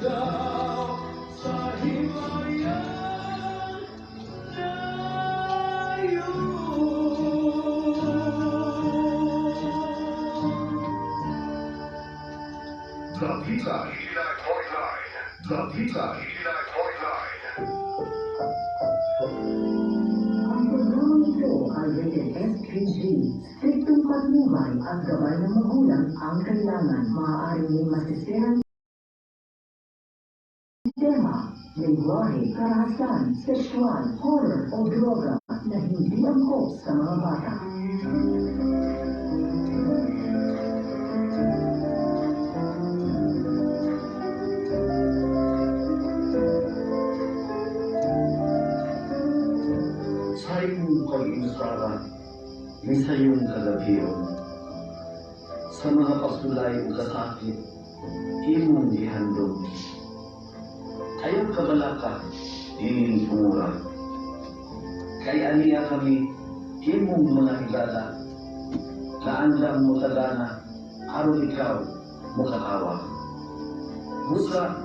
Ikaw sa himayang nayon. Dapita 89.9. Dapita 89.9. Ang programang ito ay rated SPG. Striktong patnubay at gabay ng magulang ang kailangan. Maaaring may masisirang tema, lengguwahe, karahasan, sexual, horror o droga na hindi angkop sa mga bata. Sayong kag-insara, misayong kagabion. Sa mga pasulay ug kasakit, imong gihandom. Ayaw kabalaka, ining pumura. Kay aniya kami, imong mga higala, naandam mo kadana, aron ikaw mokatawa. Busa,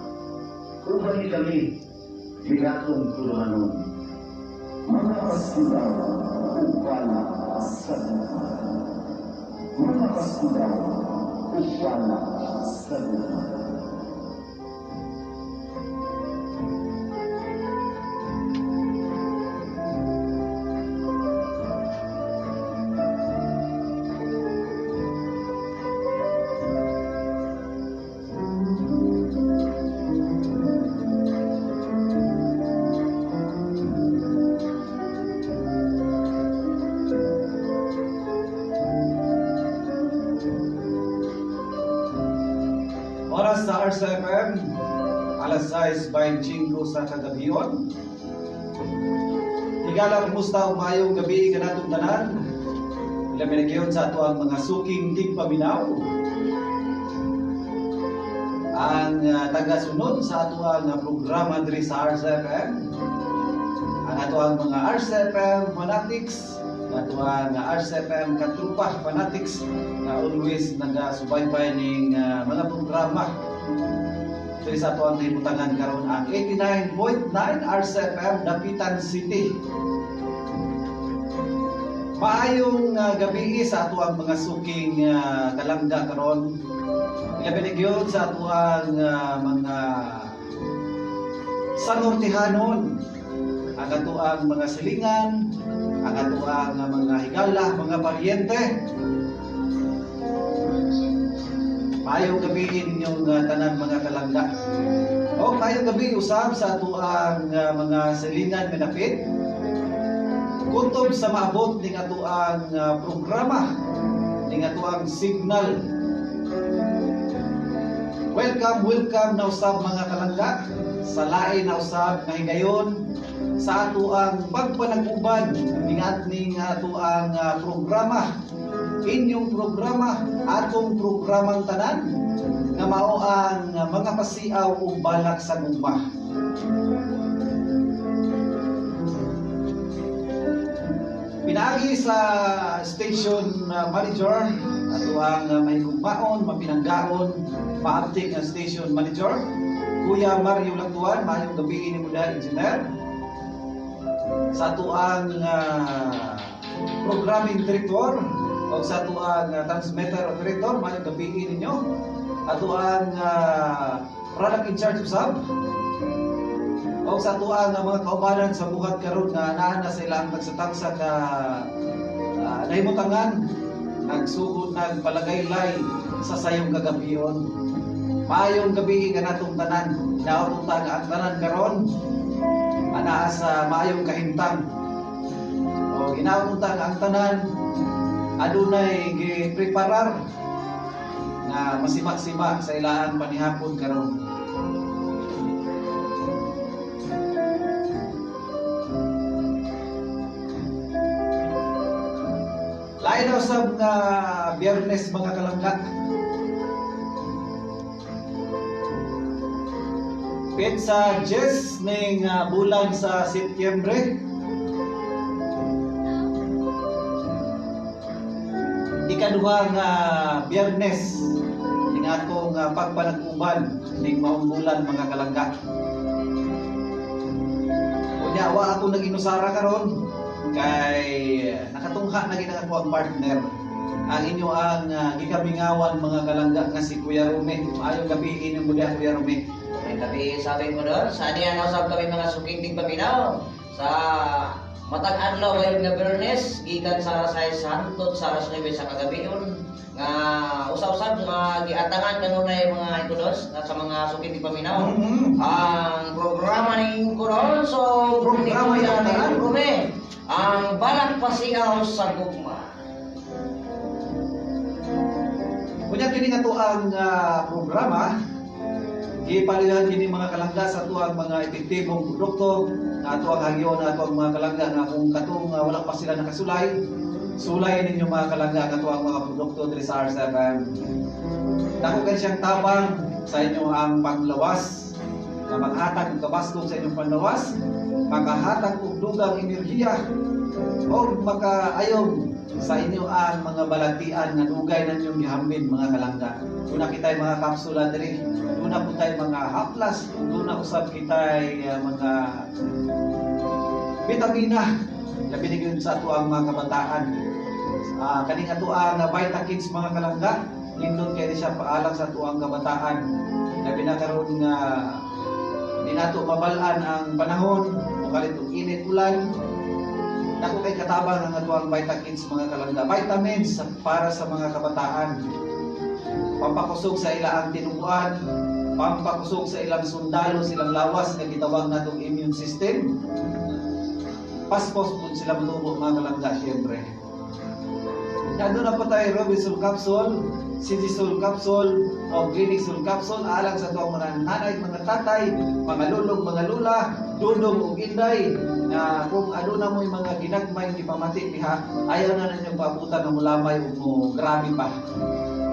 uban ni kami, bigatong tulumanon. Mga pasilaw ug wala sa gugma. Mga pasilaw ug wala sa gugma. Oras sa RCFM, alas 6:25 sa kagabion. Higala, kumusta ug maayong gabi kanatong tanan? Ilabi na gyud sa ato ang mga suking tigpaminaw. Ang tagasunod sa ato ang programa diri sa RCFM, ang ato ang mga RCFM fanatics, ang ato ang RCFM katrupa fanatics na always nagasubaybay ning mga programa diri sa ato ang nahimutangan karon, ang 89.9 RCFM Dapitan City. Maayong gabi sa ato ang mga suking kalangga karon. Ilabi na gyud sa ato ang mga Sanortihanon, ang ato ang mga silingan, ang ato ang mga higala, mga paryente. Maayong gabi ninyong tanan, mga kalangga. O maayong gabi usab sa ato ang mga silingan minapit. Kutob sa maabot ning ato ang programa, ning ato ang signal. Welcome, welcome na usab, mga kalangga, sa lain na usab nga higayon sa ato ang pagpanag-uban ning atning ato ang programa, inyong programa, atong programang tanan nga mao ang mga pasiaw ug balak sa gugma. Pinaagi sa station manager, ato ang mahigugmaon, mapinanggaon, maabtik nga station manager, Kuya Mario Latuan, maayong gabi nimo da, engineer. Sa ato ang programming director o sa ato ang transmitter operator, maayong gabi ninyo. Ato ang product in charge usab o sa ato ang mga kaubanan sa buhat karon nga naa na sa ilang tagsa-tagsa ka nahimutangan, nagsugod nagpalagaylay sa sayong kagabion. Maayong gabi kanatong tanan. Hinaot unta nga ang tanan karon anaa sa maayong kahimtang. O hinaot unta nga ang tanan adunay gipreparar nga masima-sima sa ilaan panihapon karon. Lain na usab nga Biyernes, mga kalangga. Petsa 10 ning bulan sa Setyembre. Ikaduha nga Biyernes Ning atong pagpanag-uban ning maong bulan, mga kalangga. Unya, wa ako nag-inusara karon kay nakatungha na gid ang ako ang partner. Ang inyo ang gikamingawan, mga kalangga, nga si Kuya Rumi. Maayong gabi inyong muli, Kuya Rumi. May gabi sabi mo doon, sa niya nausab kami mga suking tigpaminaw sa matag adlaw ngayon nga Biyernes gikan sa 6 hangtod sa alas 9 sa kagabion nga usa-usab nga giatangan kanunay mga ikudos sa mga suking tigpaminaw. Ang programa ning kuron, so Programa ni Kuya yung Rumi, ang Balak Pasiaw sa Gugma. Unya, kini nga ang programa gipalihan kini, mga kalangga, sa atuang mga epektibong produkto na ato ang hagyon na ato ang mga kalangga nga kung katong wala pa sila nakasulay, sulay ninyo, mga kalangga, ang ato ang mga produkto diri sa RCFM. Dako kay siyang tabang sa inyo ang panglawas na maghatag og kabaskog sa inyong panlawas, makahatag og dugang enerhiya o makaayon sa inyo ang mga balatian nga dugay na ninyong gihamin, mga kalangga. Duna kitay mga kapsula diri, duna po tay mga haplas, duna usab kitay mga vitamina labi ni gyud sa ato ang mga kabataan. Kaning ato ang Vita Kids, mga kalangga, nindot kay siya paalang sa ato ang kabataan. Labi na karon nga di nato mabal-an ang panahon, mukalit og init, ulan. Dako kay katabang ang atuang Vita Kids, mga kalangga. Vitamins para sa mga kabataan. Pampakusog sa ilang tinubuan, pampakusog sa ilang sundalo, silang lawas nga gitawag natong immune system. Paspos po sila matubo, mga kalangga, syempre. Nandun na po tayo Robinson Capsule, Sol Capsule, o Clinic Sol Capsule, alang sa tuwang mga nanay, mga tatay, mga lulong, mga lula, dudong ug inday, na kung ano na mo'y mga ginagmay gipamati diha, ayaw na ninyong paabutan nga mulamay ug mo grabe pa.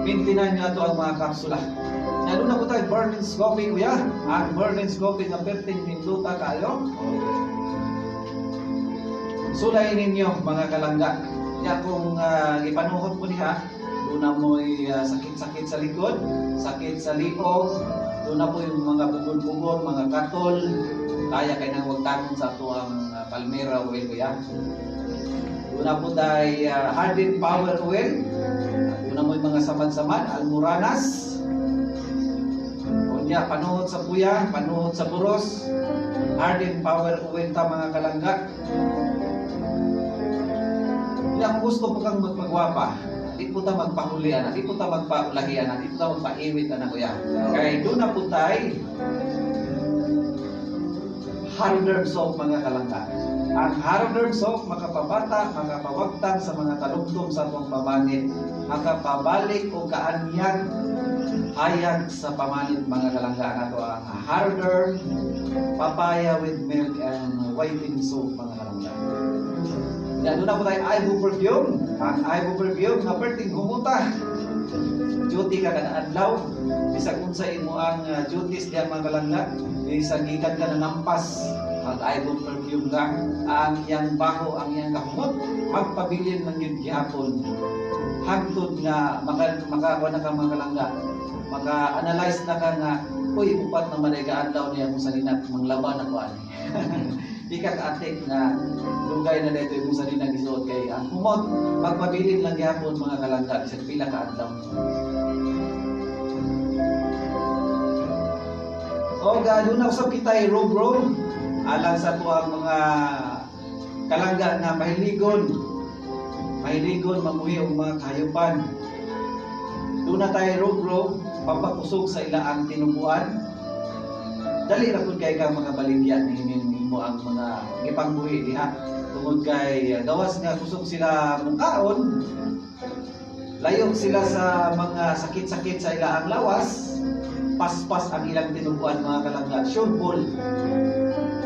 Maintenan nyo ato ang mga kapsula. Nandun na po tayo Burnings Coffee, kuya. Ang Burnings Coffee nga 15 minuta kayo. Sulay ninyo, mga kalangga. Ya kung ipanuhot mo diha, doon na mo'y sakit-sakit sa likod, sakit sa liog, doon na po yung mga bugol-bugol, mga katol, kaya kay nang wagtanon sa ato ang Palmera oil, kuya. Doon na po tayo Hardened Power Oil, doon na mo yung mga samad-samad, almoranas, unya, panuhot sa puya, panuhot sa buros, Hardened Power Oil ta, mga kalangga. Hindi ako gusto po kang magpagwapa. Di po ta magpahuli, anak. Di po ta magpaulahi, anak. Di po ta magpaiwit, anak, kuya. Kay doon na po tayo Harderm Soap, mga kalangga. Ang Harderm Soap makapabata, makapawagtang sa mga talugtong sa atong pamanit, makapabalik o kaanyag hayag sa pamanit, mga kalangga, ang ato ang Harderm Papaya with Milk and Whitening Soap, mga kalangga. Yan, doon na po tayo Ivo Perfume. Ang Ivo Perfume nga perting humuta. Duty ka kada adlaw. Bisag unsa imo ang duties diha, mga kalangga, bisag gikan ka na nampas, mag Ivo Perfume ka, ang iyang baho, ang iyang kahumot, magpabilin man yun gihapon. Hangtod nga maka maka na ka, mga kalangga. Maka-analyze na ka nga, uy, upat na man ay kaadlaw niya kung sanina manglaban ako ani. Di ka kaatik nga dugay na dito yung sanina gisuot kay ang humot magpabilin lang gihapon, mga kalangga, bisag pila ka adlaw. O doon na usab kita ay bro alang sa tuang mga kalangga nga mahiligon mahiligon mamuhi og mga kahayupan. Doon na tayo bro pampakusog sa ilaang tinubuan. Dali ra pud kay kang makabaligya ni nimo ang mga gipangbuhi diha tungod kay gawas nga kusog sila mungkaon, layo sila sa mga sakit-sakit sa ilaang lawas, paspas ang ilang tinubuan, mga kalangga. Sure ball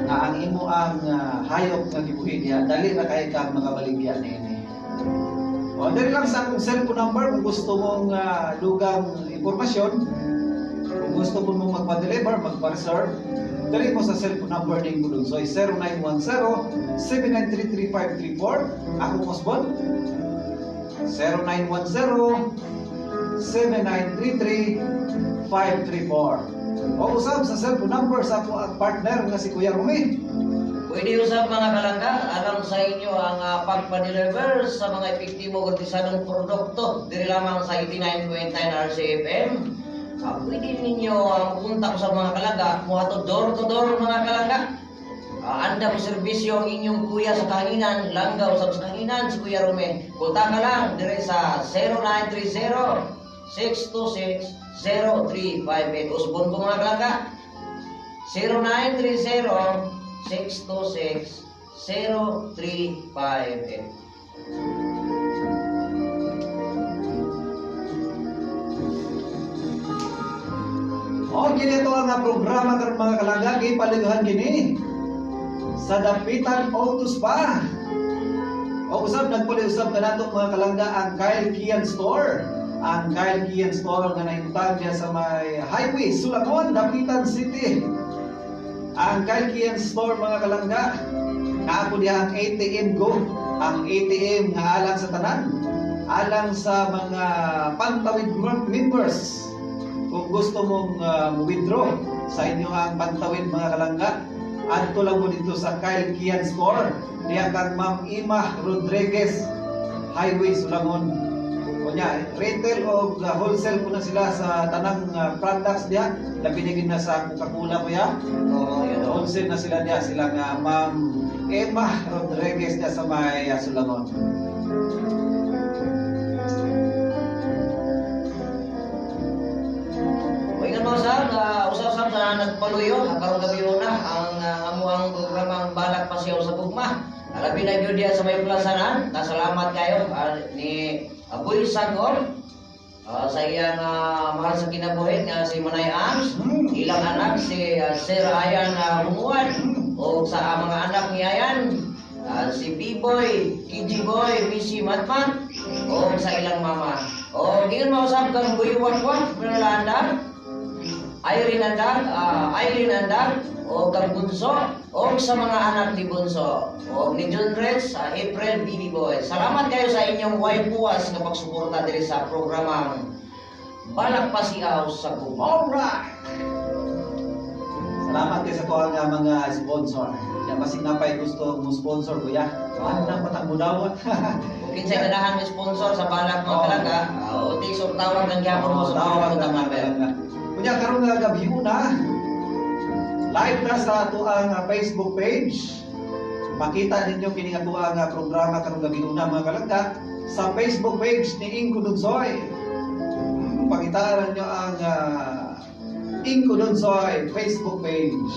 nga ang imo ang hayop nga gibuhi diha, dali ra kay kang makabaligya niini. O, dali lang sa akong cellphone number kung gusto mong dugang impormasyon, kung gusto mo mong magpa-deliver, magpa-reserve, dali mo sa cellphone number ning Bulunsoy, 0910-793-3534. Ako Osbon, 0910 7933 534. O usab sa cellphone number sa ako ang partner nga si Kuya Rumi. Pwede usab, mga kalangga, alang sa inyo ang pagpa-deliver sa mga epektibo gartisanong produkto diri lamang sa 89.9 RCFM. Pwede ninyo ang punta ko sa mga kalangga, muhatod door to door, mga kalangga. Anda mo serbisyo ang inyong kuya sa kahanginan, langga usab sa kahanginan si Kuya Rome. Kontak ka lang dire sa 0930 626 0358. Usbon ko, mga kalangga. 0930-626-0358. O kini ito ang programa karon, mga kalangga, gipaliduhan kini sa Dapitan Auto Spa. O usab nagpuli usab kanato, mga kalangga, ang Kyle Kian Store. Ang Kyle Kian Store nga nahimutang diya sa may Highway Sulangon, Dapitan City. Ang Kyle Kian Store, mga kalangga, naa po diha ang ATM Go, ang ATM nga alang sa tanan, alang sa mga Pantawid members. Kung gusto mong withdraw sa inyong ang Pantawid, mga kalangga, adto lang mo dito sa Kyle Kian Store. Diha kang Ma'am Ima Rodriguez, Highway Sulangon. Kunya, retail o wholesale po na sila sa tanang products diha. Labi na gid na sa Coca-Cola, kuya. Oo, yun. Wholesale na sila diha, sila nga Ma'am Emma Rodriguez diha sa may Sulangon. O ingat mo sa usab-usab sa nagpaluyo karong gabi una ang amuang programang Balak Pasiyaw sa Gugma. Labi na gyud diha sa may plaza na. Kasalamat kayo ni Boy Sagor sa iyang mahal sa kinabuhi nga si Manay Ams, ilang anak si Sir Ayan Humuan o sa mga anak ni Ayan si B-Boy, KG Boy, Missy Matmat o sa ilang mama. O giyon mausab kang Buy Wakwa, Mirlanda, Irene Andag, Irene Andag, o kang Bunso, o sa mga anak ni Bunso, o ni John Reds, April BB Boy. Salamat kayo sa inyong way puwas nga pagsuporta diri sa programang Balak Pasiaw sa Gugma. Alright! Salamat kay sa kuha nga mga sponsor. Kaya basig na pa'y gusto mo sponsor, kuya. Ano na patang mudaw? Kung kinsay ganahan mo sponsor sa balak, mga Oo. kalangga, o text or tawag lang gyapon mo sa Tawag contact lang number. Kunya karon nga gabi una, live na sa atoang Facebook page. Makita ninyo kini nga atoang programa karong gabi una, mga kalangga, sa Facebook page ni Ingko Dunsoy. Pakitaan ninyo ang Ingko Dunsoy Facebook page.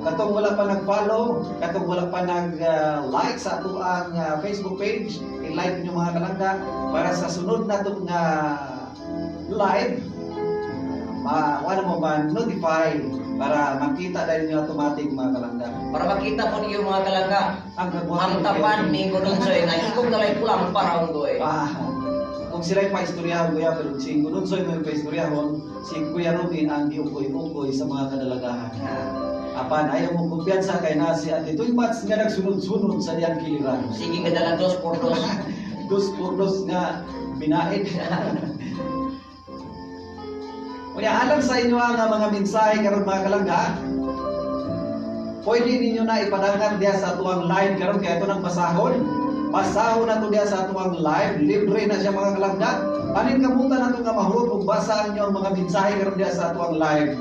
Katong wala pa nag-follow, katong wala pa nag-like sa atoang Facebook page, i-like niyo, mga kalangga, para sa sunod nato nga live ma wala mo ma-notify para makita dahil niyo automatic, mga kalangga. Para makita po ninyo, mga kalangga, Ang kagwapo ang tapan ni Ingko Dunsoy nga ikog nalay kulang para unggoy. Ah, kung sila'y paistoryahan, kuya, pero si Ingko Dunsoy mo yung paistoryahon, si Kuya Ruby ang giukoy-ukoy sa mga kadalagahan. Apan, ayaw mo kumpiyansa kay na si Ate Tuy Mats nga nagsunod-sunod sa diyang kiliran. Sige ka dalang dos por dos. Dos por dos nga binaid. Kuya, alam sa inyo ang mga mensahe karon, mga kalangga, pwede ninyo na ipadangat diya sa atuang live karon kaya ito nang basahon. Basahon na to diya sa atuang live, libre na siya, mga kalangga. Panin kamutan nato nga mahurot ug basa ninyo ang mga mensahe karon diya sa atuang live.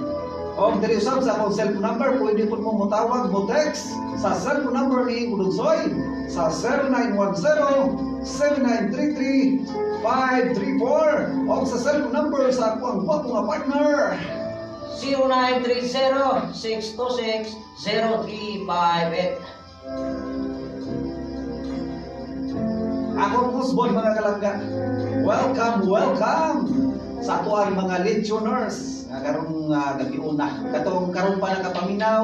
O diri usab sa akong cellphone number, pwede po mo motawag, mo text sa cellphone number ni Ingko Dunsoy sa 0910 7933 534 o sa cellphone number sa ako ang gwapo nga partner. 0930-626-0358. Ako ang Usbon, mga kalangga. Welcome, welcome sa ato ang mga Legioners nga karong gabi una. Katong karon pa nakapaminaw,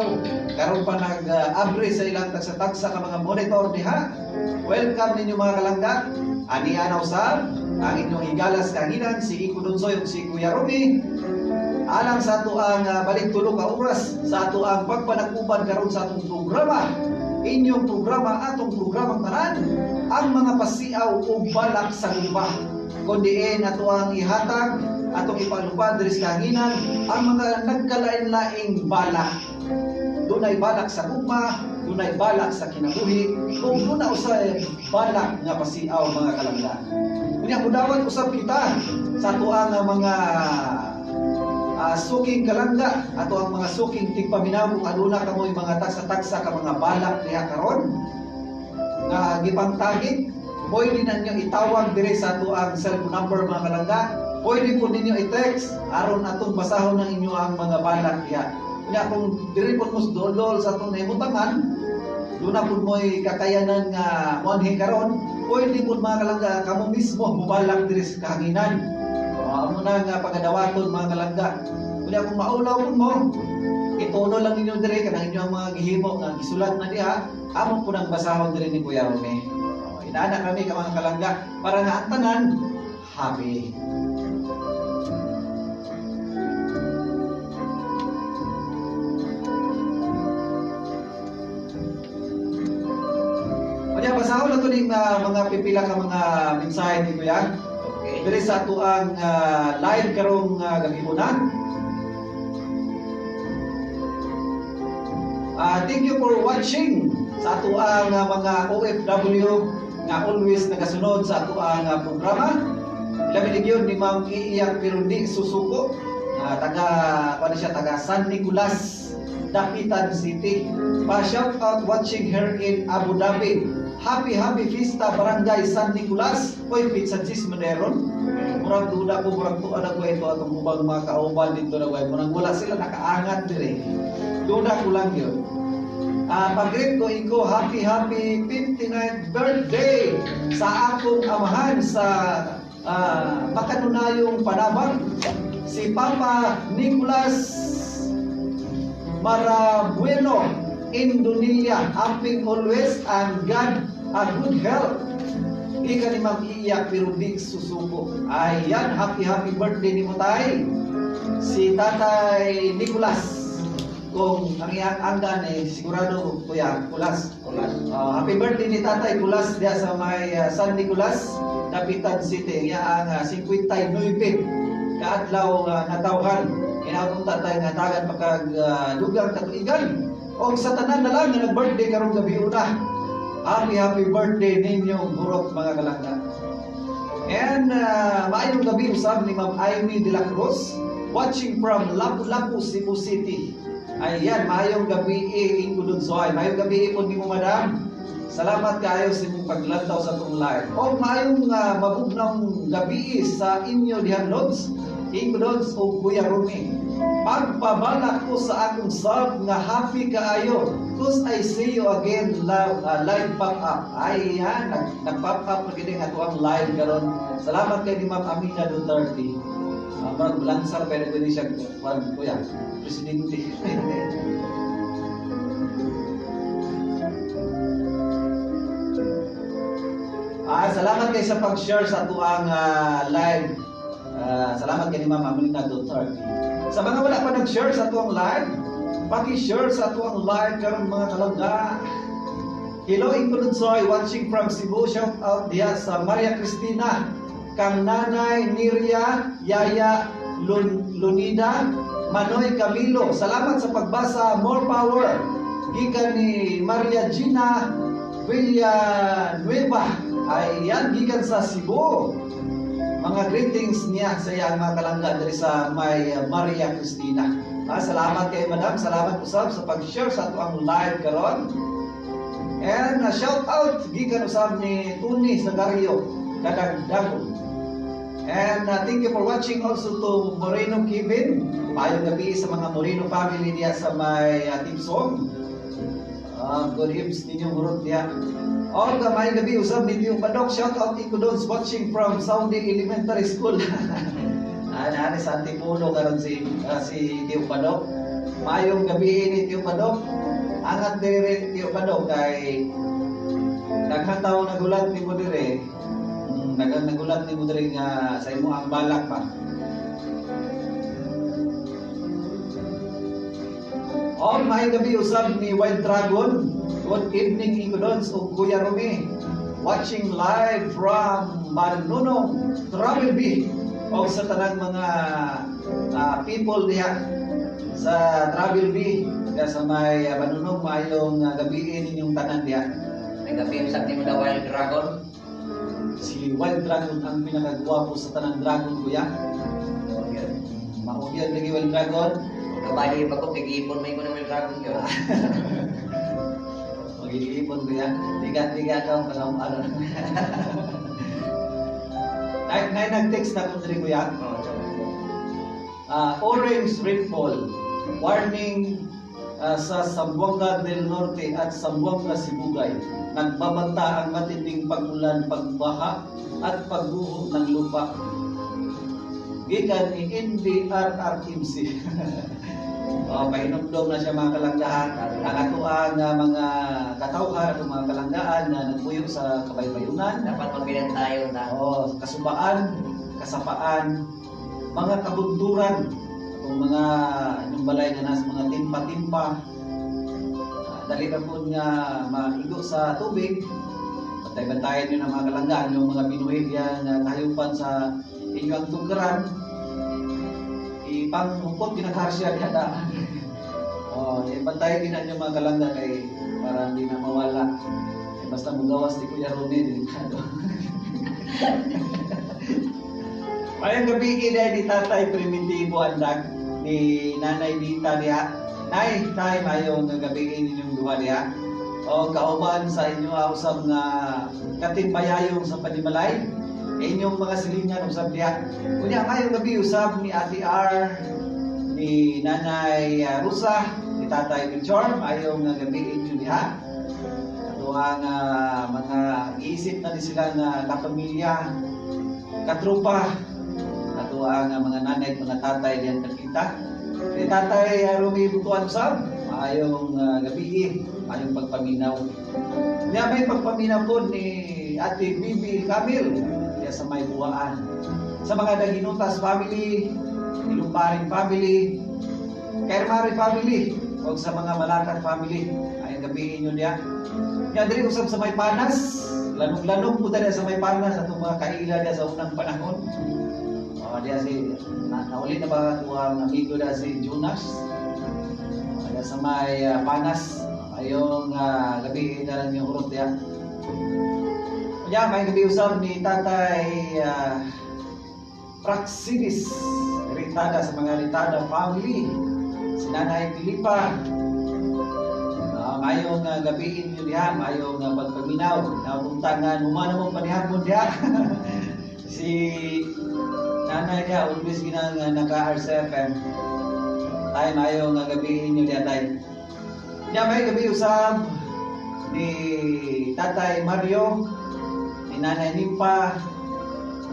karon pa nag-abre sa ilang tagsa-tagsa ka mga monitor diha. Welcome ninyo, mga kalangga. Ani anaw usab ang inyong higalas kahanginan si Iko Dunsoy ug si Kuya Rumi. Alang sa ato ang balik tulo ka oras sa ato ang pagpanag-uban karon sa atong programa. Inyong programa, atong programang tanan, ang mga pasiaw o balak sa gugma. Kung diin ato ang ihatag, atong ipalupad diri sa kahanginan ang mga nagkalain-laing balak. Dunay balak sa gugma, dunay balak sa kinabuhi, ug duna usay balak nga pasiaw, mga kalangga. Unya mudawat usab kita sa atoang nga mga suking kalangga, ato ang mga suking tigpaminaw, kung aduna kamoy mga tagsa-tagsa ka mga balak diha karon nga gipangtagit, pwede na ninyo itawag dire sa ato ang cellphone number, mga kalangga. Pwede po ninyo i-text aron atong basahon ng inyo ang mga balak diha. Unya kung diri po mo dol sa atong nahimutangan, duna pud mo'y kakayanan nga moanhi karon, pwede pud, mga kalangga, kamo mismo mubalak diri sa kahanginan. O, amo na nga pagadawaton, mga kalangga. Unya kung maulaw pud mo, ituno lang ninyo diri kanang inyo ang mga gihimo nga gisulat na diha, amo po nang basahon diri ni Kuya Rome. O, inaana kami ka, mga kalangga, para nga ang tanan happy. Unya basahon na to ning mga pipila ka mga mensahe ni Kuya. Okay. Diri sa atuang live karong gabi una. Thank you for watching sa atuang mga OFW nga always nagasunod sa atuang programa. Ilabi gyud ni Ma'am Iiyak pero di susuko nga taga kuan siya, taga San Nicolas, Dapitan City. Pa shout out, watching here in Abu Dhabi. Happy happy Fiesta, Barangay San Nicolas. Oy, pizza cheese maneron. Murag duda ko, murag tuwa na ko ito atong ubang mga kauban dito na ko. Murag wala sila nakaangat dire. Duda ko lang yun. Pag-greet ko iko, happy happy 59th birthday sa akong amahan sa makanunayong panabang, si Papa Nicolas Marabueno Indonesia. Amping always and God a good health. Ika ni Ma'am Iyak pero di susuko. Ayan, happy happy birthday ni mo, tay. Si Tatay Nicolas. Kung ang iyang anggan eh, sigurado, Kuya, Kulas. Kulas. Happy birthday ni Tatay Kulas diya sa may San Nicolas, Dapitan City. Iya ang 59 kaadlaw natawhan. Inautong tatay nga tagan pagkag dugang katuigan. O sa tanan na lang nga nag-birthday karong gabi una. Happy happy birthday ninyong hurot, mga kalangga. And maayong gabi usab ni Ma'am Amy De La Cruz, watching from Lapu-Lapu, Cebu City. Ayan, maayong gabi eh, Ingudon Soy. Maayong gabi po nimo, madam. Salamat kayo sa imong paglantaw sa atong live. O maayong mabugnang gabi sa inyo diha, Lods. Ingudon o Kuya Rumi. Pagpabalak ko sa akong self nga happy kaayo. 'Cause I see you again live, live pop up. Ayan, nag-pop up na gid ang atoang live karon. Salamat kay ni Ma'am Amina Duterte. Murag lansar pero pwede siya kuan, kuya, presidente. Salamat kay sa pag-share sa atuang live. Salamat kay ni Ma'am Amina Duterte. Sa mga wala pa nag-share sa atuang live, paki-share sa atuang live karon, mga kalangga. Hello, Inkulunsoy, watching from Cebu. Shout out diha sa Maria Cristina, kang Nanay Niria, Yaya Lunida, Manoy Camilo. Salamat sa pagbasa, more power. Gikan ni Maria Gina Villanueva. Ayan, gikan sa Cebu. Mga greetings niya sa iyang mga kalangga diri sa may Maria Cristina. Salamat kay Madam, salamat usab sa pag-share sa ato ang live karon. And shout out gikan usab ni Tony Sagario Kadagdagon. And thank you for watching also to Moreno Kevin. Maayong gabi sa mga Moreno family diya sa may Tipsong. Good evening ninyong hurot diya. Og maayong gabi usab ni Tio Padok. Shout out Iko watching from Saudi Elementary School. Ana sa Antipulo karon si Tio Padok. Maayong gabi ni Tio Padok. Angat diri, Tio Padok, kay daghang tawo nagulat nimo dire. Daghang nagulat nimo dire nga sa imo ang balak pa. Oh, maayong gabi usab ni Wild Dragon. Good evening, Iko Dons ug Kuya Rumi. Watching live from Manunong, Travel B. O sa tanang mga people diha sa Travel B. Diha sa may Manunong, maayong gabii ninyong tanan diha. May gabi sa nimo the Wild Dragon. Si Wild Dragon ang pinakagwapo sa tanang dragon, kuya. Oh, yun. Maugyan lagi Wild Dragon. Kabali pa ko tigipon may ko ng Wild Dragon yun. Mag-iipon, kuya. Liga-liga ka ang kasama. Ano. Nay, nag-text na ko diri, kuya. Oh, so. Orange rainfall warning sa Zamboanga del Norte at Zamboanga Sibugay. Nagbabanta ang matinding pag-ulan, pagbaha at pagguho ng lupa. Gikan ni NDRRMC. Oh, pahinumdom na siya, mga kalanggaan. Ang atoang mga katawhan at mga kalanggaan na nagpuyo sa kabaybayunan, Dapat magbilan tayo na. oh, kasubaan, kasapaan, mga kabunduran, atong mga inyong balay nga nasa mga timpa-timpa, dali ra po nga maigo sa tubig. Bantay-bantayan nyo ng mga kalanggaan, yung mga binuhi yan nga kahayupan sa inyong tungkaran. Ipanghupot ginagharsya niya na. Oh, ibantayan din na mga kalangga kay para hindi na mawala. Eh, basta mugawas ni Kuya Romy, delikado. Mayang gabi dahil ni Tatay Primitivo Andag, ni Nanay Dita diha. Nay, tay, mayong gabi ninyong duha diha. O kauban sa inyo usab nga katimbayayong sa panimalay. Inyong mga silingan usab diha. Unya mayong gabi usab ni Ate R, ni Nanay Rusa, ni Tatay Melchor, mayong gabi inyo diha. Ato ang mga giisip na ni sila nga kapamilya, katrupa, ato ang mga nanay at mga tatay diyan kakita. Ni Tatay Rumi Butuan usab, maayong gabi, maayong pagpaminaw. Niya may pagpaminaw po ni Ate Bibi Camille diya sa may buwaan. Sa mga Daginutas family, Ilumparing family, Kairmari family, o sa mga Malakat family, ayong gabi inyo diya. Ya diri usab sa may panas, lanog-lanog po diya sa may panas atong mga kaila diya sa unang panahon. Oh, diya si nauli na ba tuwang amigo diya si Jonas? Oh, diya sa may panas, ayong gabi na lang yung urot diya. Unya may gabi usab ni Tatay Praxidis Ritada sa mga Ritada family, si Nanay Filipa. Mayong gabiin niyo diha, mayong pagpaminaw. Napunta nga humana mo panihapon diha. Si Nanay diha always ginang naka RCFM. Tay, mayong gabiin niyo diha, tay. Nya may gabi usab ni Tatay Mario, ni Nanay Nimpa,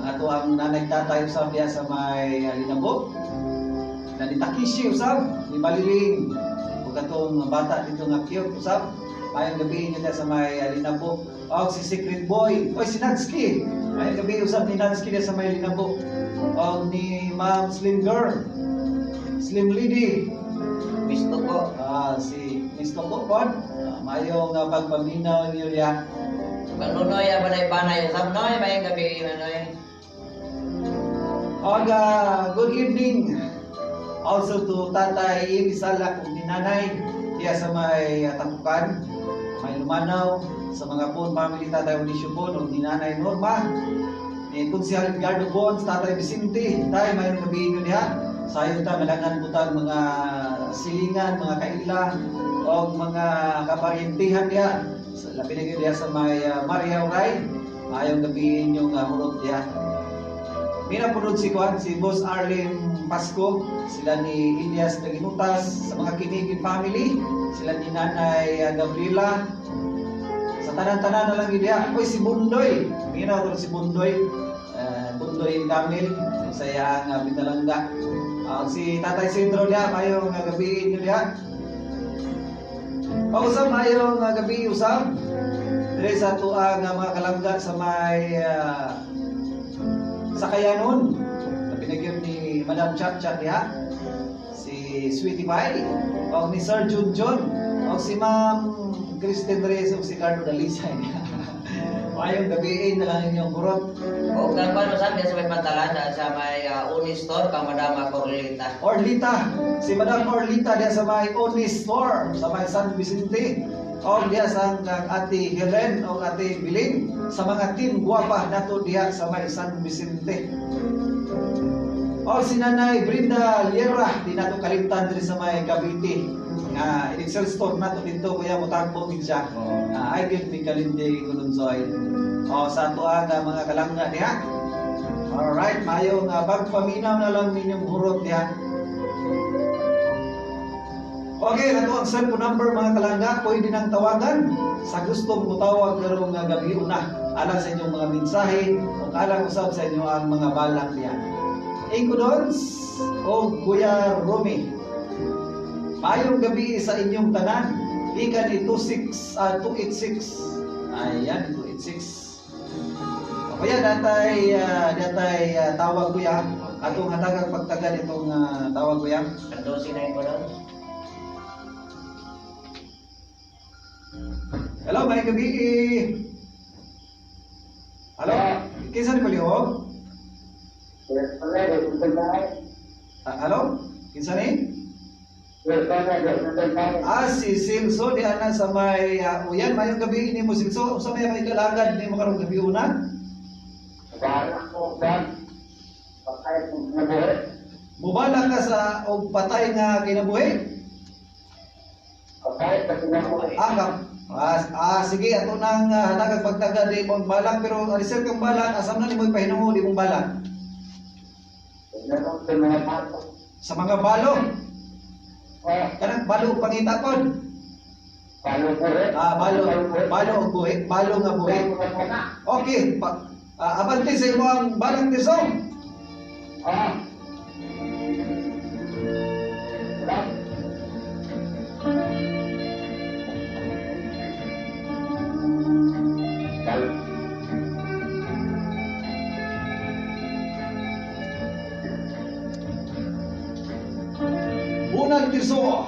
ang ato ang nanay tatay usab diha sa may Linabo. Na ni Takishi usab, ni Maliling, ug atong bata dito nga cute usab. Mayong gabi inyo diha sa may Linabo. Og si Secret Boy, oy si Natsuki. Mayong gabi usab ni Natsuki diha sa may Linabo. Og ni Ma'am Slim Girl, Slim Lady, Misto ko. Si Miss Toko pod. Mayong pagpaminaw niyo diha. Kang Nunoy, abanay panay. Usab Noy, mayong gabi Noy. Og good evening also to Tatay Eli Salak ug ni Nanay diha sa may Tapukan, may Lumanaw, sa mga Bon family, Tatay Onicio Bon ug ni Nanay Norma, ni Konsehal Edgardo Bon, Tatay Vicente, tay, may gabi inyo diha. Sayon ta madaghan po tag mga silingan, mga kaila og mga kaparyentihan diha. Sa labi na gyud diha sa may Maria Uray. Maayong gabi inyong hurot diha. Mina punod si Juan, si Boss Arlene Pasco, sila ni Elias Daginutas, sa mga Kinigin family, sila ni Nanay Gabriela, sa tanan-tanan na lang yun diha. Uy, si Bundoy, mina ko si Bundoy, Bundoy Camil, sa iyang binalangga. Si Tatay Sindro diha, mayong gabi inyo diha. O usab, mayong gabi usab. Dire sa tuang mga kalangga sa may Sakayanon. Pinagyan ni Madam Chat Chat diha. Si Sweetie Pie, o ni Sir Jun John, o si Ma'am Kristen Reyes, o si Carlo Dalisay. Maayong gabi na lang inyong hurot. O kang paano sa sa may pantalan sa may Uni Store kang Madama Corlita. Orlita, si Madam Orlita diya sa may Oni Store sa may San Vicente. O diya sa kang Ate Helen o Ate Bilin sa mga team guwapa nato diha sa may San Vicente. O si Nanay Brinda Liera di nato kalimtan diri sa may Cavite. Nga Excel store nato dito kuya motagbo gid siya. Ay gyud mi kalindi kununsoy. O sa ato ang mga kalangga diha. Alright, mayo nga pagpaminaw na lang ninyong hurot diha. Okay, ato ang cellphone number mga kalangga, pwede nang tawagan sa gustong mutawag karong nga gabi una alang sa inyong mga mensahe o alang usab sa inyo ang mga balak diha. Ingo Dons o Kuya Romy. Maayong gabi sa inyong tanan. Ika ni 26 286. Ayan, 286. O kuya, datay tawag kuya. Atong hatagang pagtagal itong tawag kuya. Ang 12 na ko doon. Hello, may gabi. Hello, kinsa ni palihog? Hello? Kinsa ni? Si Silso di ana sa may uyan mayong gabi ini mo Silso. Unsa may kay kalagad nimo karong gabi una? Mubala ka sa og patay nga kinabuhi? Sige ato nang hatagag pagtaga di mong balak pero reserve kang balak asam na nimo ipahinungod imong balak. Sa mga balo. Kanang balo pangita kon. Balo, balo og buhi, balo nga buhi. Okay, abante sa imo ang balak ni Song. Bunag Tirso.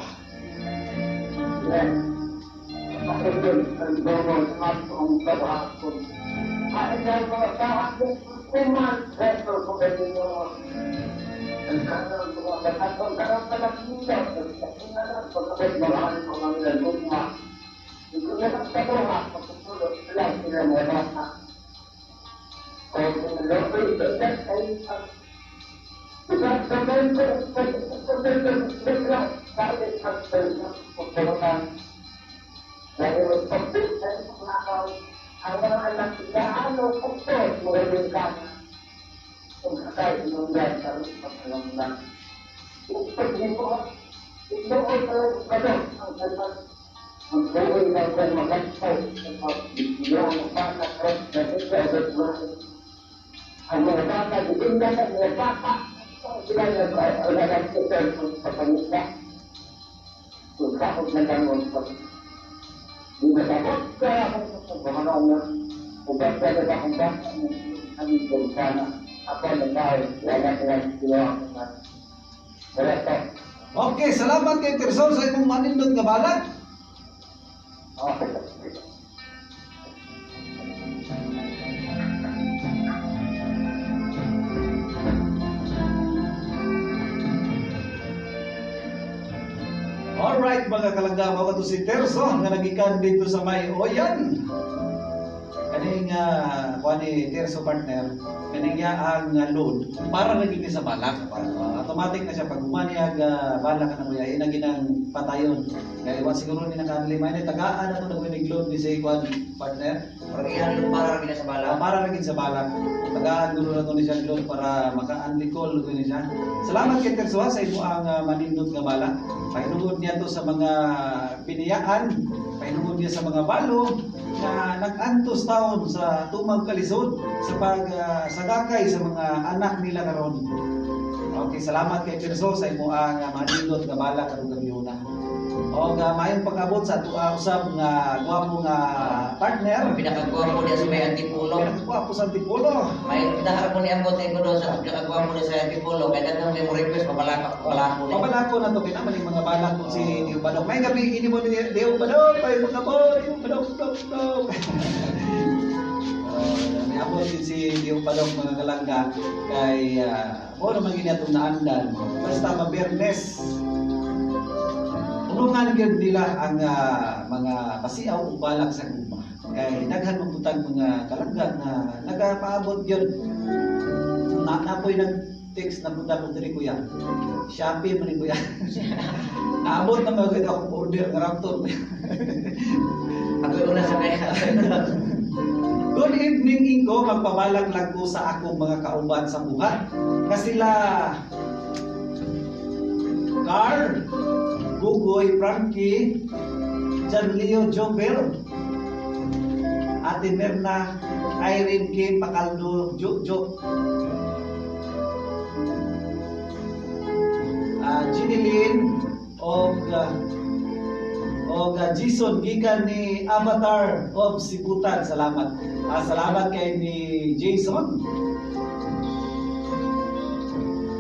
Okay, salamat kay Tirso sa imong manindot nga balak. Alright mga kalangga, mao kadto si Tirso nga nagikan dito sa may Oyan. Kaning kuan ni Tirso partner, kaning iya ang load para na gid sa balak. Automatic na siya pag human niya balak ka na kuya, ina ginang patayon. Kaya iwan siguro ni nakaanli may ni tagaan na to nagwinig load ni si kuan partner. Parang iyan para rin sa balak. Para na gid sa balak. Tagaan gulo na to ni siya load para maka-unli call ni siya. Salamat kay Tirso sa imo ang manindot nga balak. Pahinungod niya to sa mga biniyaan, pahinungod niya sa mga balo na nag-antos taon sa tumang kalisod sa pagsagakay sa mga anak nila karon. Okay, salamat kay Tirso sa imo ang manindot nga balak karong gabi una. O nga maayong pag-abot sa atuang usab nga gwapo nga partner. Pinakagwapo niya sa may Antipolo. Pinakagwapo sa Antipolo. May dahar ko ni Ambot ko doon sa pinakagwapo niya sa Antipolo. Kaya daghang may mo request pabalaka pabalako niya. Pabalako na to kay naman yung mga balak ko si Dio Badong. May gabi ini mo ni Dio Badong, may mga bo, Dio Badong, dong, dong. video palong, mga kalangga, kay mo naman gini atong naandan. Basta mabiyernes. Unungan gyud nila ang mga pasiaw ug balak sa gugma. Kay daghan man putag mga kalangga na nagapaabot gyud. Na napoy nag text na punta ko diri, kuya. Shopee man ni, kuya. Naabot na magid ako order nga Raptor. Ako una sa kaya. Good evening, Ingo. Magpabalak lang ko sa akong mga kauban sa buhat. Nga sila Carl, Gugoy, Frankie, John Leo Jobel, Ate Mirna, Irene Kim, Pacaldo, Jojo, Ginny Lynn, og Jason gikan ni Avatar of Sibutan. Salamat. Salamat kay ni Jason.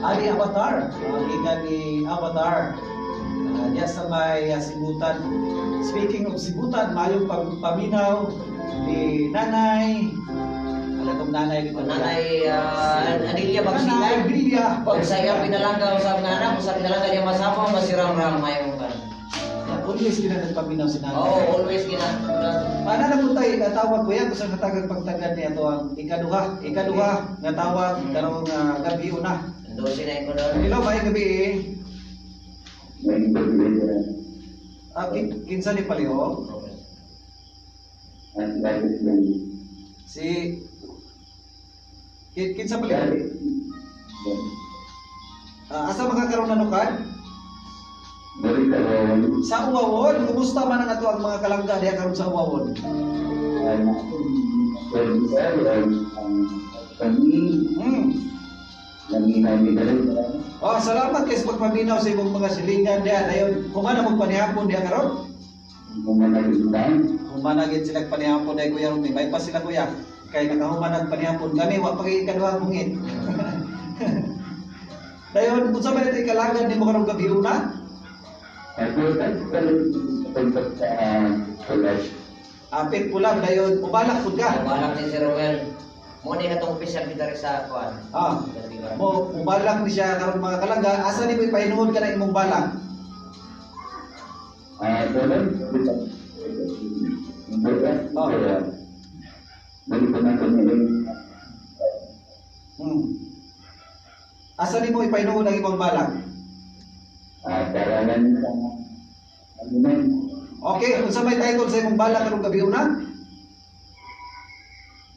Ali Avatar, gikan ni Avatar. Diya sa may Sibutan. Speaking of Sibutan, mayong paminaw ni Nanay. Alam kong nanay dito. Nanay Adelia Nanay Bagsikan. Delia. Pag sa iyang pinalangga usab nga anak, usab pinalangga niya masama, masiram-ram mayong kan. Always gina nagpaminaw si Nanay. Oo, always gina. Paano na po tayo tawag ko yan kung sa katagang pagtagad niya ito ang ikaduha. Ikaduha nga tawag karong gabi una. 12 na ko doon. Hello, may gabi eh. Kinsa ni Paliho? Si kinsa Paliho? Asa makakaroon na nukad? Sa Uwawon, kumusta man ang ato ang mga kalangga diha karon sa Uwawon? Oh, salamat kay sa pagpaminaw sa imong mga silingan diha. Dayon, humana mo panihapon diha karon? Humana gid sila panihapon dahil, Kuya Rumi. May pa sila, kuya. Kay nakahuman ang panihapon kami, wa pa kay ikaduhang bungit. Dayon, unsa man ito ikalagan nimo karong gabi una? Apit pulang dayon, mubalak pud ka. Balak ni si Romel. Mo ni katong official kita rin sa kuan. Mo mubalak ni siya karon, mga kalangga. Asa nimo ipahinuhod ka na imong balak? Asa nimo ipahinuhod ang imong balak? Okay, unsa may title sa imong balak karong gabi una?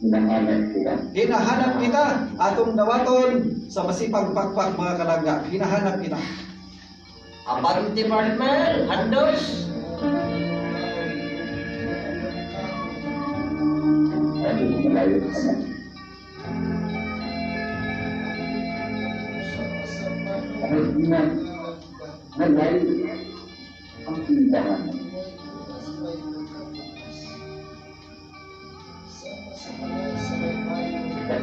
Hinahanap kita. Hinahanap kita, atong dawaton sa masipag pakpak, mga kalangga. Hinahanap kita. Abante partner, handos. Ay, malayo ka na. Kahit na malayo ang tindahan. Kasama hindi ka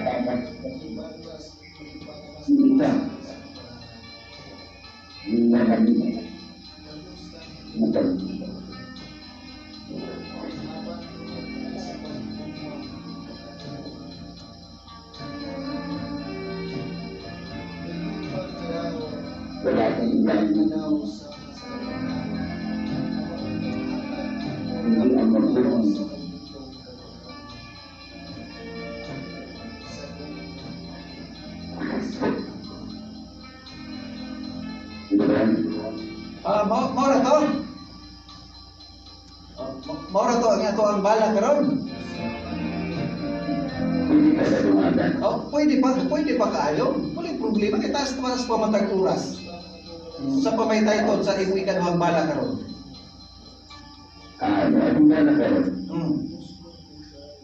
hinahanap na. Wala kang ibang hindi ang magulang. Diba? Mao ra to. Mao ra to ang ato ang balak karon. Pwede ka sa dumagan. Oh, pwede pa, pwede pa kaayo. Wala problema kay taas taas pa matag oras. Sa pa may title sa imong ikaduhang balak karon? Ano ba na karon?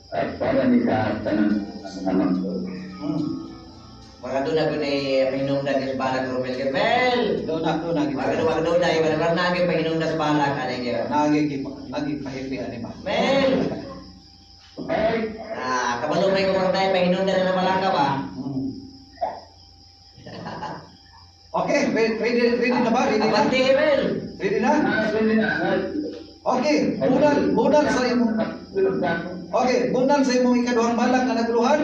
At para ni sa tanang anak ko. Mara doon na ko ni pahinungdan sa balak, Romel Germel. Doon na, doon na. Mara doon doon na iba mara na pahinungdan sa balak ani gyud. Nagi nagi pahipi ani ba? Mel. Ay! Kabalo may ko mara na pahinungdan na balaka ba? Okay, ready, ready na ba? Ready na? Abante Mel. Ready na? Pwede na. Okay, bunal, bunal sa imong. Okay, bunal sa imong ikaduhang balak nga naguluhan.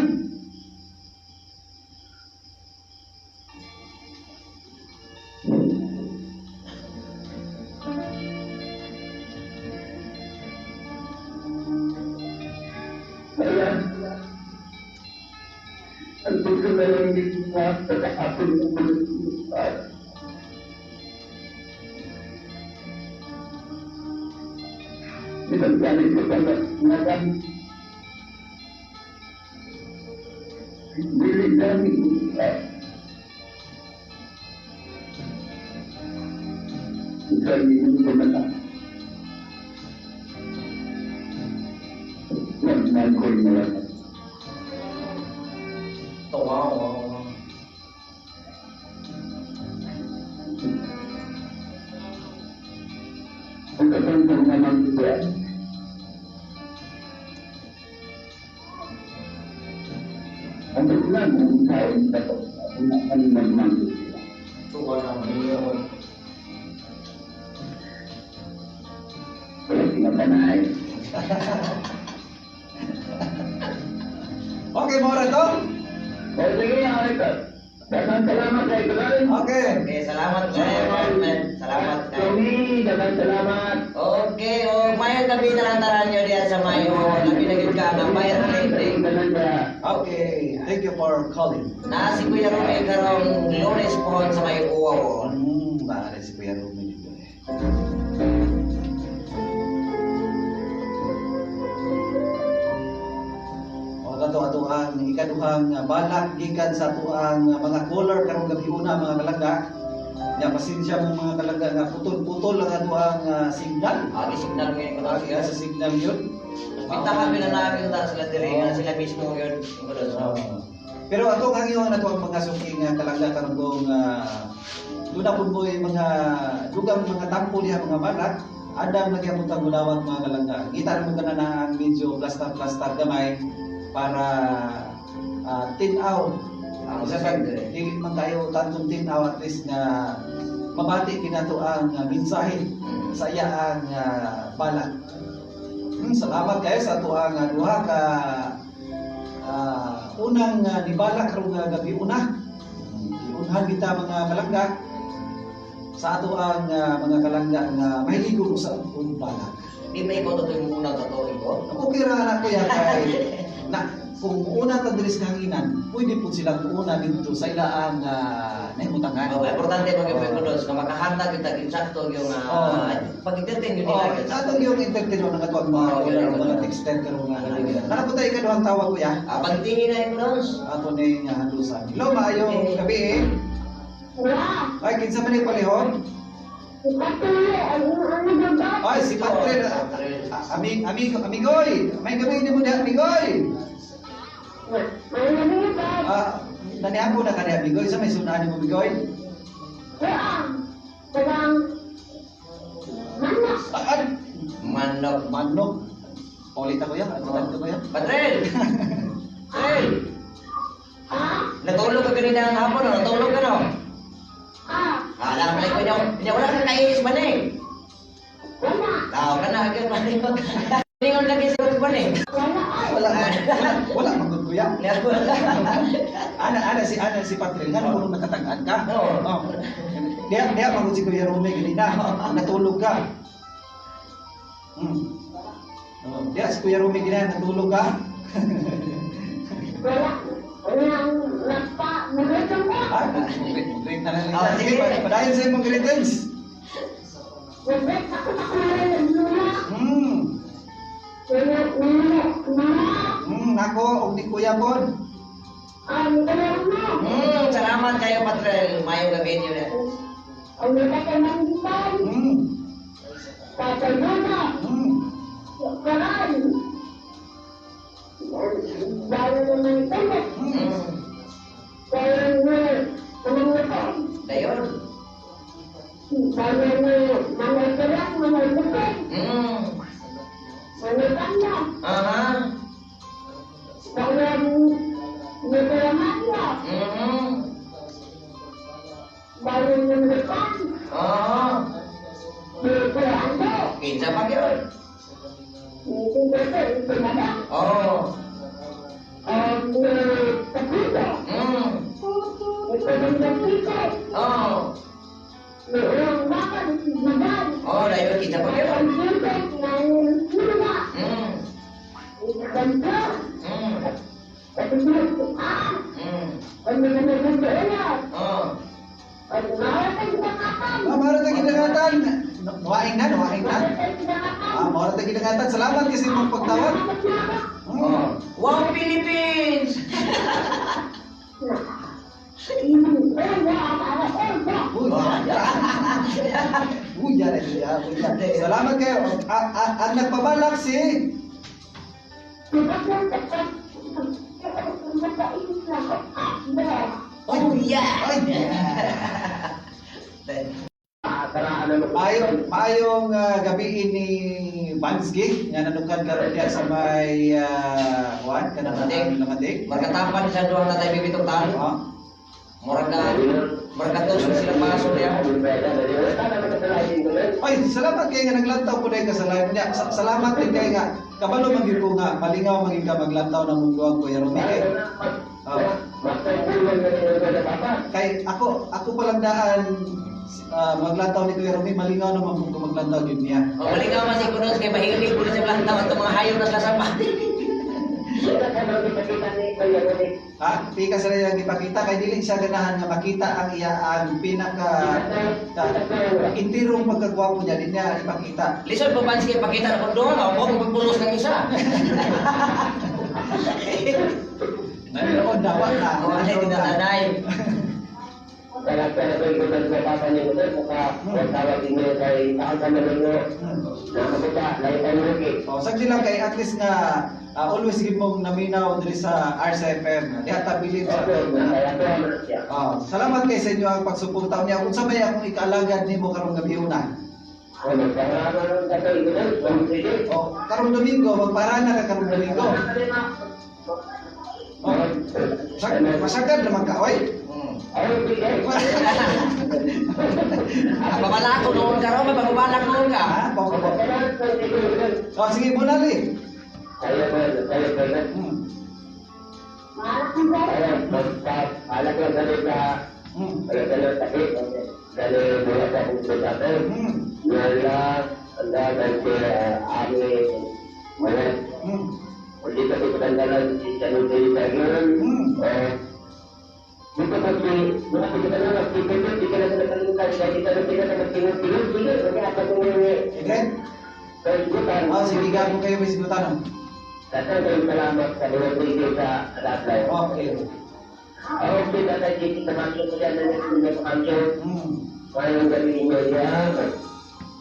Ang gusto na lang nila sa kahapon ng mga. Bilang galing ko sa nagan. Dili kami. Sa ko na. Nagman ko na lang. Tuwa, oh. Ang katong naman siya. Ang lang ang kain sa ang nagman ko siya. Tuwa na, maningon. Wala sinatanay. Okay, mao ra to. O sige, ito. Daghang salamat kay Tuloy. Okay. Okay, salamat kay Salamat kay. Tommy, daghang salamat. Okay, oh, mayo gabi na lang taran nyo diyan sa mayo. Labi na gyud ka nga mayo na Sa tanan ka. Okay, thank you for calling. Na si Kuya Rumi karong Lunes pohon sa may uwaw. Maaari si Kuya Rumi dito eh. O kato ato ang ikaduhang balak gikan sa atuang mga caller karong gabi una mga kalangga. Nya pasensya mo mga kalangga nga putol-putol ang atuang signal. Agi signal ngayon ko Agi sa signal yun. Pintahan na namin ta sila diri nga sila mismo yun. Oo. Pero ato ang hangyo na ang mga suking kalangga karon kung doon na pud mo yung mga dugang mga tampo diha mga balak adam lagi ang tang gulawat mga kalangga. Kita mo kana na ang medyo plastar-plastar gamay para tinaw. Ang Isa pag dili man kayo tantong tinaw, at least nga mabati kinato ang mensahe sa iyaang balak. Salamat kayo sa atuang duha ka unang nibalak karong gabi una. Giunhan kita mga kalangga sa atoang mga kalangga nga mahiligo ko sa ug balak. Di ba ikaw to yung unang totoo ko? Okay ra na kuya kay na kung una ta diri sa hanginan, pwede pud silang una dito sa ilaang nahimutangan. Okay, importante mag ko doon nga makahatag kita insakto yung pag-entertain yun Oh, nila. atong yung entertain ng atuang mga Oh, caller, yun. mga texter karong nga gabi. Nakapunta ikaduhang tawag kuya. Pagtingin na yung doon. Ato ning handusan. Hello, maayong gabi eh. Wala. Ay, kinsa man ni palihog? Ipatuloy ang iyong ano ba? Ay, si Patrick. Amigo, amigoy. May gabi ni mo diha, amigoy. May ano ba? Ah, nanihapo na ka niya, amigoy. Sa may sunahan mo, amigoy? Wala. Walang manok. Ah, ah, Manok. manok. Paulit ako yan. Ano ko yan? Patrel! Patrel! Ah? Natulog ka kanina ang hapon, no? Natulog ka, no? Ah? Alam ko niyo, niya wala kang kainis man eh. Wala. Tao ka na, agad man eh. Ningon lagi sa man eh. Wala ay. Wala, wala, wala, magod ko yan. Wala. Ana si Patrick, nga kung nakatagaan ka. Oo. Oh. Diya, diya, magod si Kuya Rome, ganina. Natulog ka. Oh, diya, si Kuya Rome, ganina, natulog ka. Wala. Walang nagpa. Maganda ko. Ah, mag-greet na lang. Oh, sige, sige. padayon sa imong greetings. Nagbat ako sa kulay ng lula. Wala. Wala. Wala. Nako, og ni Kuya pod. Ang kulay mo. Salamat kayo, Patrel. Mayong gabi niyo na. Ang nagkakamanggitan. Tatay Luna. Karan. Dahil naman ito. Dahil na namangutong. Dayon. Dahil na mga karang, mga lupit, mga tanda. Aha. Dahil nagkaramanya. Dahil namangutong. Oo. Nagkaramanya. Kinsa pa yun? Nagkaramanya. Nagkaramanya. Oo. Ang nagkaramanya. Nagkaramanya. Oo. Noong bakal, magal. Oh, dayon kinsa pa yun? Ang lupit ng lula. Ganda. Oh. Ah, mara ta gidangatan. Nuwaing na, nuwaing na. Ah, mara ta gidangatan. Salamat kasi mong pagtawag. Oh. Wow, Philippines! Uy, uy, yan, yan, yan. Salamat kayo. Ang nagpabalak si Oh, yeah! Ay, maayong maayong gabi ni Bansky nga nanukad karon diya sa may kuan kanang Lamatig. Lamatig. Markatapan sa duwang tatay bibitong talo. Oh. Murag ka, murag ka tusok sila paso niya. Ay, salamat kay nga naglantaw po dahil ka sa live niya. Salamat din kay nga kabalo man gyud ko nga malingaw man gyud ka maglantaw ng mong duwang Kuya Romy kay. Oh. Kay ako ako palang daan maglantaw ni Kuya Romy, malingaw naman po ko maglantaw gyud niya. Oh, malingaw man si Kunos kay mahilig ko na sa lantaw at mga hayop na sila sa Ha, pika sila yung ipakita kay dili siya ganahan nga makita ang iya ang pinaka intirong pagkagwapo niya di niya ipakita. Lisod po Bansky pakita na kung doon, ako kung pagpulos ng isa. Nanood na wa na. Oh, ano yung tinatanay? Oh, sagdi lang kay at least nga always give mong naminaw diri sa RCFM. Diha ta bilib sa Oh, salamat kay sa inyo ang pagsuporta niya. Unsa may akong ikaalagad nimo karong gabi una? Oh, karong Domingo magparana ka karong Domingo. Oh, masagad naman ka, oy. Ah, babala ko noon ka ro, may pababalak noon ka. Ha? Oh, sige, bunali. Okay? Oh, sige, gago kayo may sigutan. Salamat sa sa Ratlay. Okay. Okay, tatay, kita naman ko dyan na nagpapakantyo. Ngayong gabi ninyo yan.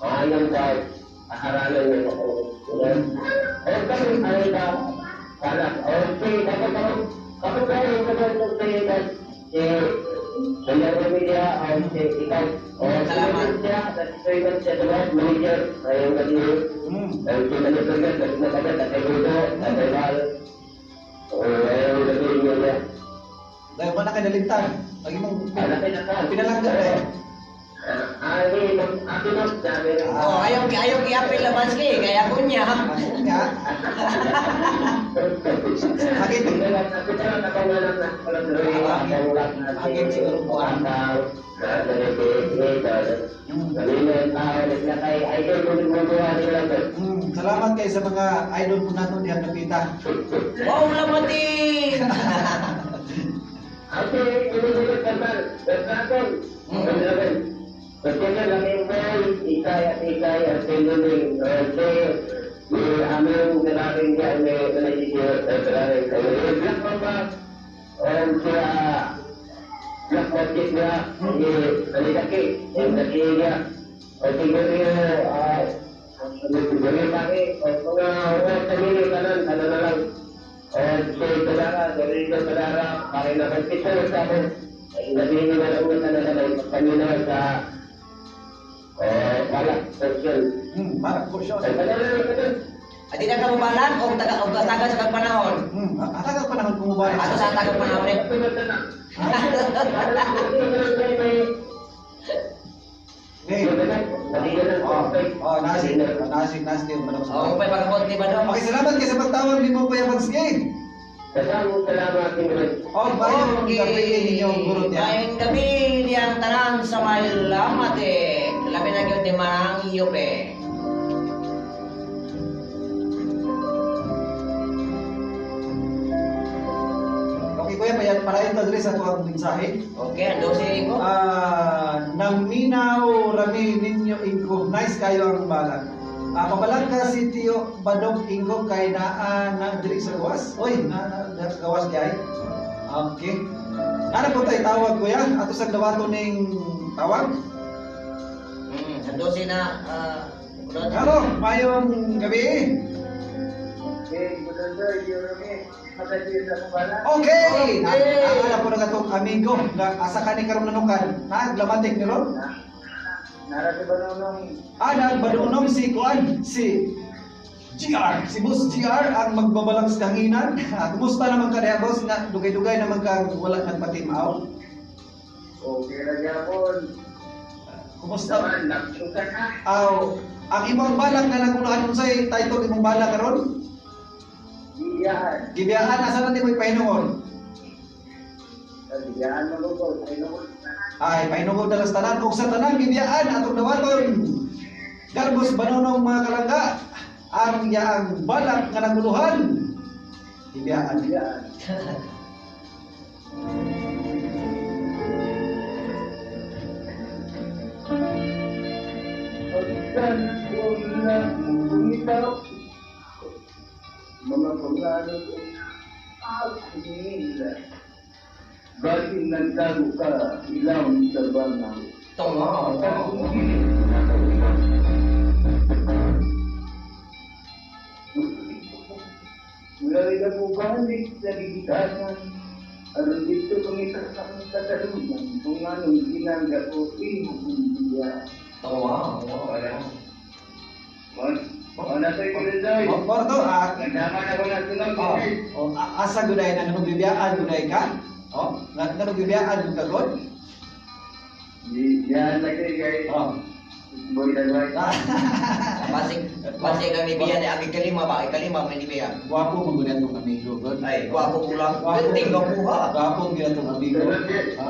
Ayon sa kaharalan ng ako. Ayun kami, ay ka. Sana, okay, dapat ako. Kapag tayo, kapag tayo, eh, Kaya media, okay, ikaw. Salamat. Siya, manager, ngayong gabi. Okay, manager, nagpapakantyo, tatay Gudo, tatay Val. Ngayong gabi ninyo yan. Dahil wala ka nalimtan. Lagi mong pinalangga eh. Oh, ayaw ayaw giapil na Bansky, kaya ako niya. Ako nga. Sakit. Sakit siguro po. Salamat kayo sa mga idol po natin diyan napita. Wow, lamatin! Para po siya. Adi na ka mabalag o taga o taga sa kag panahon. Atagal panahon kung mobile. Ato sa taga panahon eh. Hey. Oh, oh, nasi, nasi, nasi yung manok sa. Oh, pay pagkakonti ba do? Okay, salamat kayo sa pagtawag ni mo Kuya Bansky. Oh, bayong gabi ninyong guro niya. Bayong gabi niyang tanan sa may lamate. Labi na gyud ni Manang Yupe. Okay, Kuya. kuya, palayon ta diri sa tuwang mensahe. Okay, ang 12 ko. Ah, naminaw rami ninyo ingko. Nice kayo ang balak. Ah, pabalangka si Tio Badong Ingko kay naa na diri sa gawas. Oy, na na diri sa gawas di ay. Okay. Ana po tay tawag kuya? Ato sa dawato ning tawag. Ang 12 na kulot. Hello, mayong gabi. Okay, good day, Jeremy. Matagil sa kubala. Okay. Okay. Ang ana po na katong amigo nga asa kani karon nanukan. Na glamatik ni ron. Nara sa banunong. Ah, nagbadunong si Kuan, si GR, si Boss GR ang magbabalak sa hanginan. Ah, kumusta naman ka diha, boss? Nga dugay-dugay naman ka wala nagpa-team out. Okay ra gyapon. Kumusta? Naman, nagsuka na. Aw, ang imong balak na naguluhan unsay title imong balak karon? Giyahan. Gibiyaan asa na nimo ipahinungod? Giyahan mo ko. Ay, nung Ay, pahinungod na lang sa tanan ug sa tanan gibiyaan atong dawaton. Garbos banonong mga kalangga, ang yaang balak nga naguluhan. Gibiyaan. Giyahan. Pagkan ko lang bumitaw, mga pangarap ko akin. Bakit nagtago ka ilaw sa bangaw? Tungo. Mula rin ako balik sa gigitasan. Aron dito kami sa katalungan kung anong ginanga ko imong biya. Tungo. Mon, na sa'yo kulinday. Oh, Porto, ah, Nagdaman ako na sunod. oh, oh, asa guday na nganong bibiyaan guday ka? Oh, nga nganong bibiyaan gud ka god? Yan lagi kay Oh. Boy Dagway. Ah, Basig basig ang ibiya ni ang ikalima ba? Ikalima may ibiya. Gwapo man gud atong amigo god. Ay, gwapo ko lang. Penting gwapo ha. Gwapo gyud atong amigo. Ha?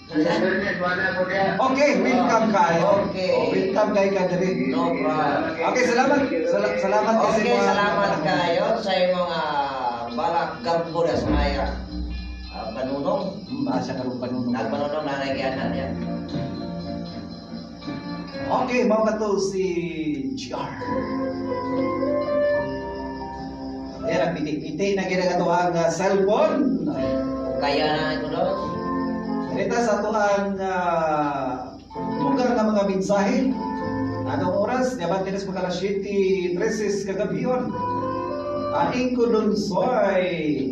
Wala ko kaya. Okay, welcome kayo. Okay. Oh, welcome kay ka diri. No problem. Okay, salamat. Salamat kay sa Okay, mga- salamat kayo sa imong balak garbo na sa maya. Panunong. Asa karong panunong. Nagpanunong na nagyanan niya. Okay, mao ka to si GR. Ayan, nagpiti-piti na ginagawa ang cellphone. Kung kaya na ito doon. Ganita sa ato ang dugang nga mga mensahe. Atong oras, diabante nas mga alas 7:13 kagabion. Aing ko dun soy.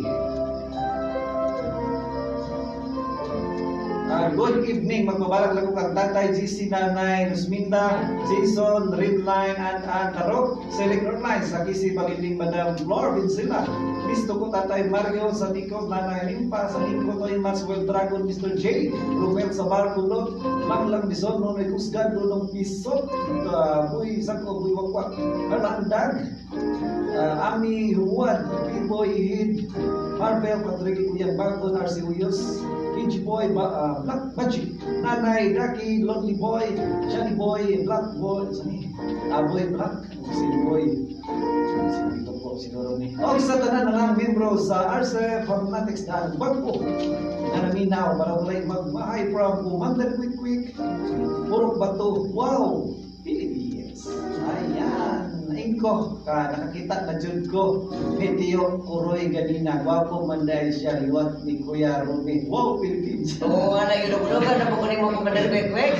Good evening, magbabalak lang ko kang Tatay GC Nanay Rosminda, Jason, Rimline, and Ann Tarok, Select Airlines, sa Kisi Paliling Madam Flor Vincila, Misto ko Tatay Mario, sa Nico, Nanay Limpa, sa Nico Toy Maxwell Dragon, Mr. J, Romel Sabar Kulot, Manglang Bison, Nonoy Kusgan, Lunong Pisot, Buy Sako, Buy Wakwak, Arlandag, Ami Huwan, Piboy Hid, Marvel, Patrick Kuyang Bagon, RC Uyos, PG Boy, Black Magic, Nanay, Daki, Lonely Boy, Johnny Boy, Black Boy, sani? Boy Black, si Boy, si Tito po, siguro ni. O, isa tanan na lang membro sa RC Fanatics na ang Bagpo, na naminaw, para walay magmahay from Commander Quick Quick, Purok Bato, wow, Philippines. Ayan, ingko ka, nakakita na jud ko ni Tio Kuroy ganina. Gwapo man dahil siya, liwat ni Kuya Rumi. Wow, Philippines. Tungo nga na yulog-ulogan na po kunin mo Commander Kwek Kwek.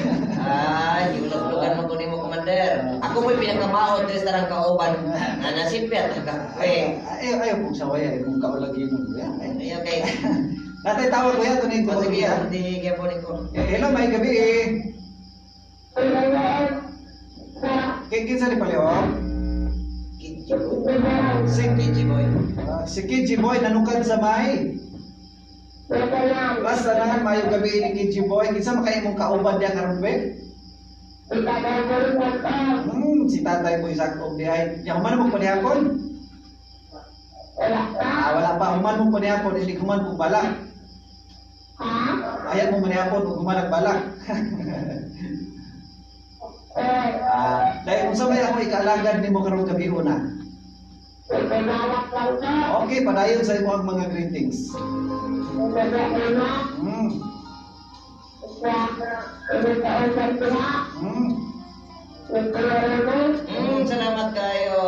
Ay, yulog-ulogan mo kunin mo Commander. Ako mo'y pinakamao diri sa tarang kauban. Nga nasipyat ka Kwek. Ay, ayaw kong saway, ay kong kaulagin mo, kuya. Ay. Ay, okay. Natay tawag kuya, tunay ko. O sige, hindi kaya po ko. Eh, hello, may gabi eh. Kay kinsa ni Paleo? Si KG Boy. Si KG Boy nanukad sa may. Basta na maayong gabi ni KG Boy. Kinsa makay imong kauban diha karon be? Si Tatay Boy Sakop dihay. Ya human mo panihapon? Ah, wala pa human mo panihapon hindi human mo balak. Ayat mo manihapon ug human nagbalak. Ah, dahil unsa may ako ikaalagad nimo karong gabi una? Okay, padayon sa imo ang mga greetings. Salamat kayo.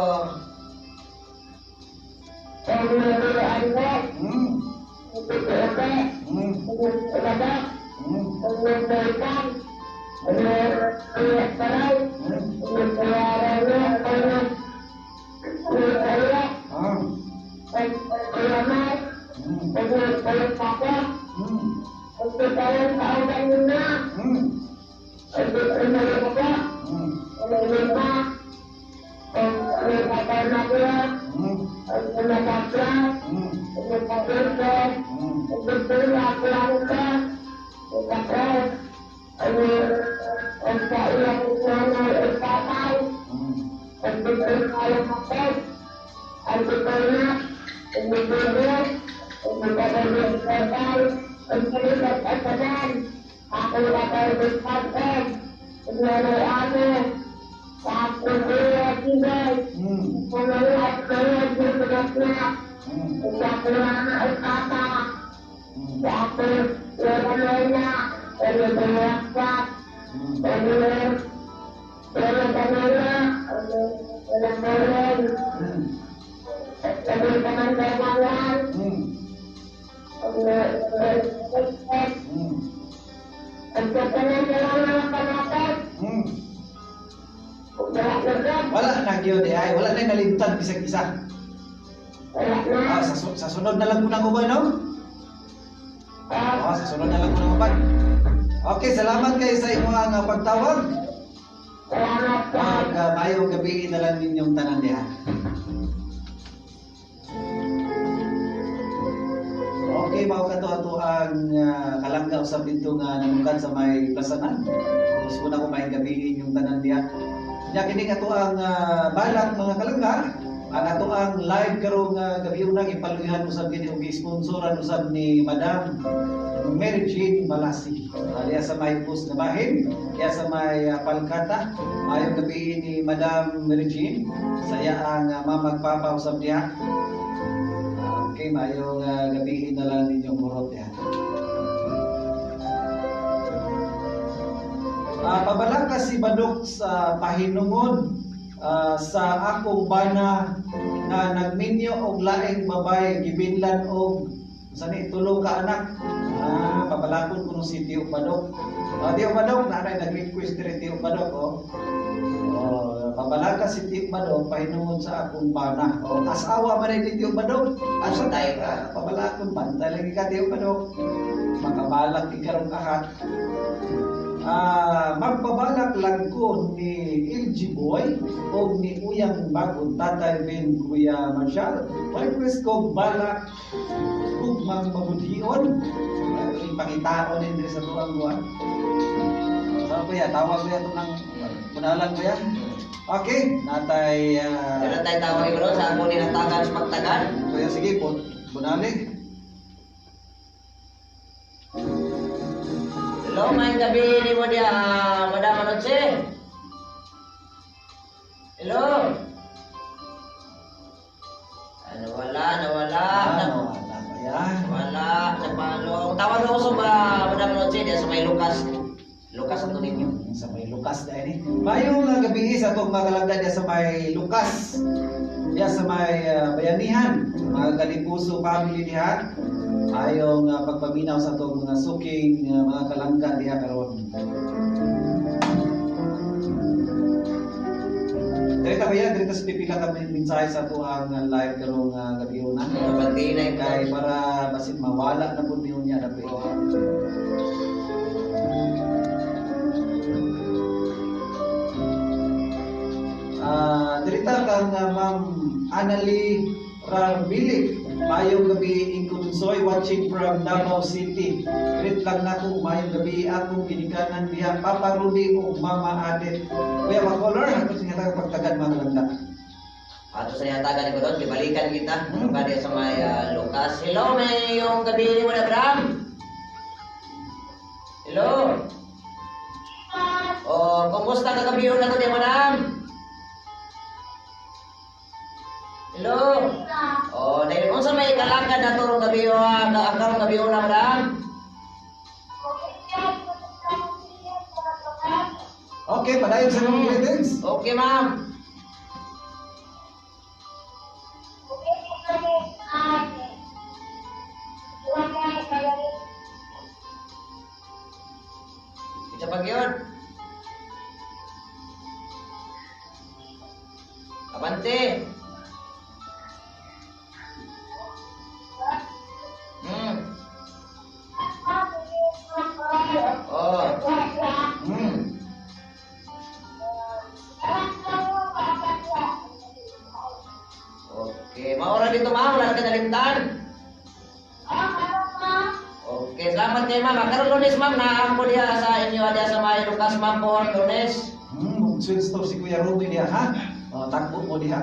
Wala na gyud ay, wala na nalimtan bisag isa. Ah, sa sunod na lang ko nang uban, no? Ah, sa sunod na lang ko nang uban. Okay, salamat kayo sa imong pagtawag. Salamat. Maayong gabi na lang ninyong tanan diha. Okay, mao kato ato ang kalangga usab didto nga nanungkan sa may plasanan. Gusto na ko maayong gabi inyong tanan diha. Nya kini ato ang balak mga kalangga. Ang ato ang live karong gabi unang ipaluyan usab kini og sponsoran usab ni Madam Mary Jane Balasi. Diya sa may post na bahin, diya sa may Palkata. Maayong gabi ni Madam Mary Jane. Saya ang mamagpapa usab diha. Okay, maayong gabi na lang ninyong murot diha. Pabalaka si Badok sa pahinungod sa akong bana nga nagminyo og laing babae gibinlan og sa ni tulo ka anak. Pabalakon kuno si Tio Badok. Tio Badok na nag-request diri Tio Badok oh. Oh, pabalaka si Tio Badok pahinungod sa akong bana. Oh, asawa man ni Tio Badok. Asa Bantay ka. Pabalakon bantay lagi ka Tio Badok. Makabalak ikarong kahat. Magpabalak lang ko ni LG Boy o ni Uyang Bagong Tatay Ben Kuya Marshall. Request ko balak ugmang mabudhion. Ipangitaon din sa tuwang buwan. So kuya, tawag kuya ito ng punalan kuya. Okay, natay... Meron tayo tawag bro sa ako ni natagan sa pagtagan. Kuya sige, bunali. Hello, maayong gabi ni mo diya, Madam Anoche. Hello. Nawala, nawala. Nawala kuya. Wala, napalong. Tawag ako sa ba, Madam Anoche, diya sa may Lucas. Lucas ang ninyo. Sa may Lucas dahil eh. Mayong gabi sa atong mga kalangga diya sa may Lucas. Diya sa may Bayanihan. Mga Kalipuso family diha. Ayong pagpaminaw sa atong mga suking mga kalangga diha karon. Direta kuya, direta sa pipila kami mensahe sa ato ang live karong gabi una. Pati na yung Kay para basin mawala na pud niyo niya dapat. Dirita kang Ma'am Annalie Rarbilik. Maayong gabi Ingkudunsoy, watching from Davao City. Greet lang nako maayong gabi akong ginikanan diha Papa Rudy ug Mama Adet. Kuya Macolor, ato siya pagtagan mga kalangga. Ato sa niyatagan ko doon, gibalikan kita. Bali sa may Lucas. Hello, may yung gabi mo na, Bram. Hello. Oh, kumusta ka gabi na to, di, madam? Hello. Hello. Oh, dahil unsa may kalakad na turong gabi o ang karong gabi una, madam? Okay, padayon sa imong greetings. Okay, ma'am. Isa pag yun. Abante. Oh. Okay, maura dito ma'am, wala ka nalimtan. Okay, salamat kay ma'am. Karon Lunes ma'am, naampo diha sa inyo diha sa may Lucas ma'am po Lunes. Switch to si Kuya Ruby diha ha. Oh, takbo mo diha.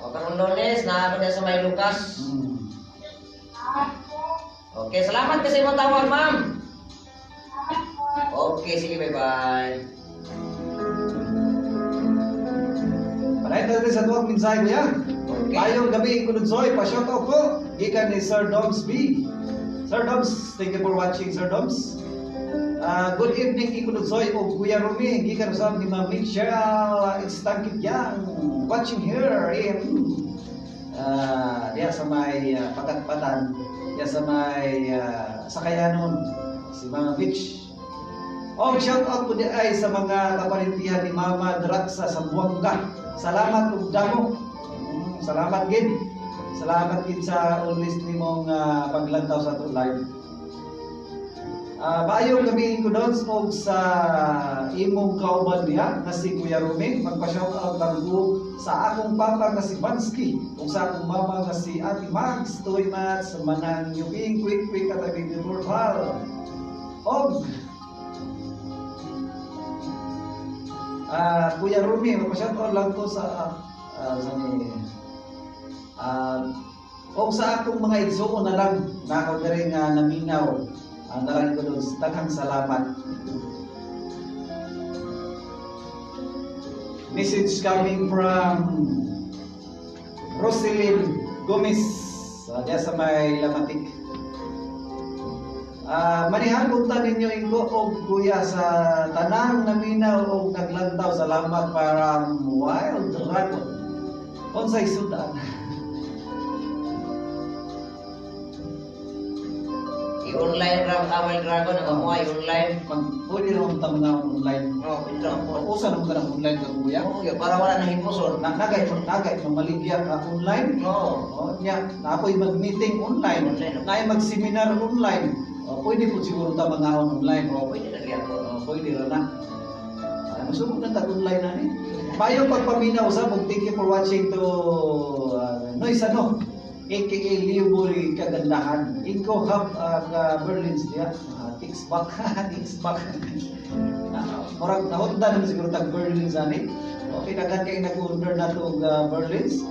O karon Lunes, naampo diha sa may Lucas. Okay, salamat kasi mo tawag ma'am. Okay, sige, bye-bye. Padayon natin sa tuwang mensahe kuya. Okay. Mayong gabi Kunodsoy, pa-shout out ko. Gikan ni Sir Doms B. Sir Doms, thank you for watching, Sir Doms. Good evening, Ikunodsoy o Kuya Rumi. Gikan usab ni Ma'am Michelle Instankit Yang. Watching here in diya sa may Pagatpatan, diya sa may Sakayanon, si Mama Mitch. Oh, shout out po di ay sa mga kaparintihan ni Mama Draksa sa Buanga. Salamat ug damo. Salamat gid. Salamat gid sa always nimong paglantaw sa atong live. Maayong gabi ko doon og sa imong kauban diha nga si Kuya Rumi. Magpa-shout out lang ko sa akong papa nga si Bansky ug sa akong mama nga si Ate Mags Toy Mats Manang Yubing Quick Quick at Baby Purpal. Og Kuya Rumi, magpa-shout out lang ko sa sa ni og sa akong mga igsuon na lang nako diri nga naminaw. Narang ko doon, daghang salamat. Message coming from Roselyn Gomez, diya sa may Lamatik. Manihapon ta ninyo ingko og kuya sa tanang naminaw og naglantaw. Salamat para Wild Dragon. Unsay sudan? I-online ra ka Wild Dragon ang amo ay online. Mag pwede ra ta mga online. Oh, pwede ra po. Usa naman ka ng online ka kuya. Oo, gyud, para wala na hipuson. Na nagay nagay mamaligya ka online. Oo. Oh, nya na ako'y mag-meeting online, Online. na mag-seminar online. Oh, pwede po siguro ta mga online. Oh, pwede na gyapon. Oh, pwede ra na. Masubok na tag online na ni. Maayong pagpaminaw sa ug thank you for watching to Noy Sano aka Leo Kagandahan. Inko hub ka Berlin's diya. Ticks back, ticks back. Murag nahutdan naman siguro tag Berlin's ani. Okay, daghan kay nag-order na to og Berlin's.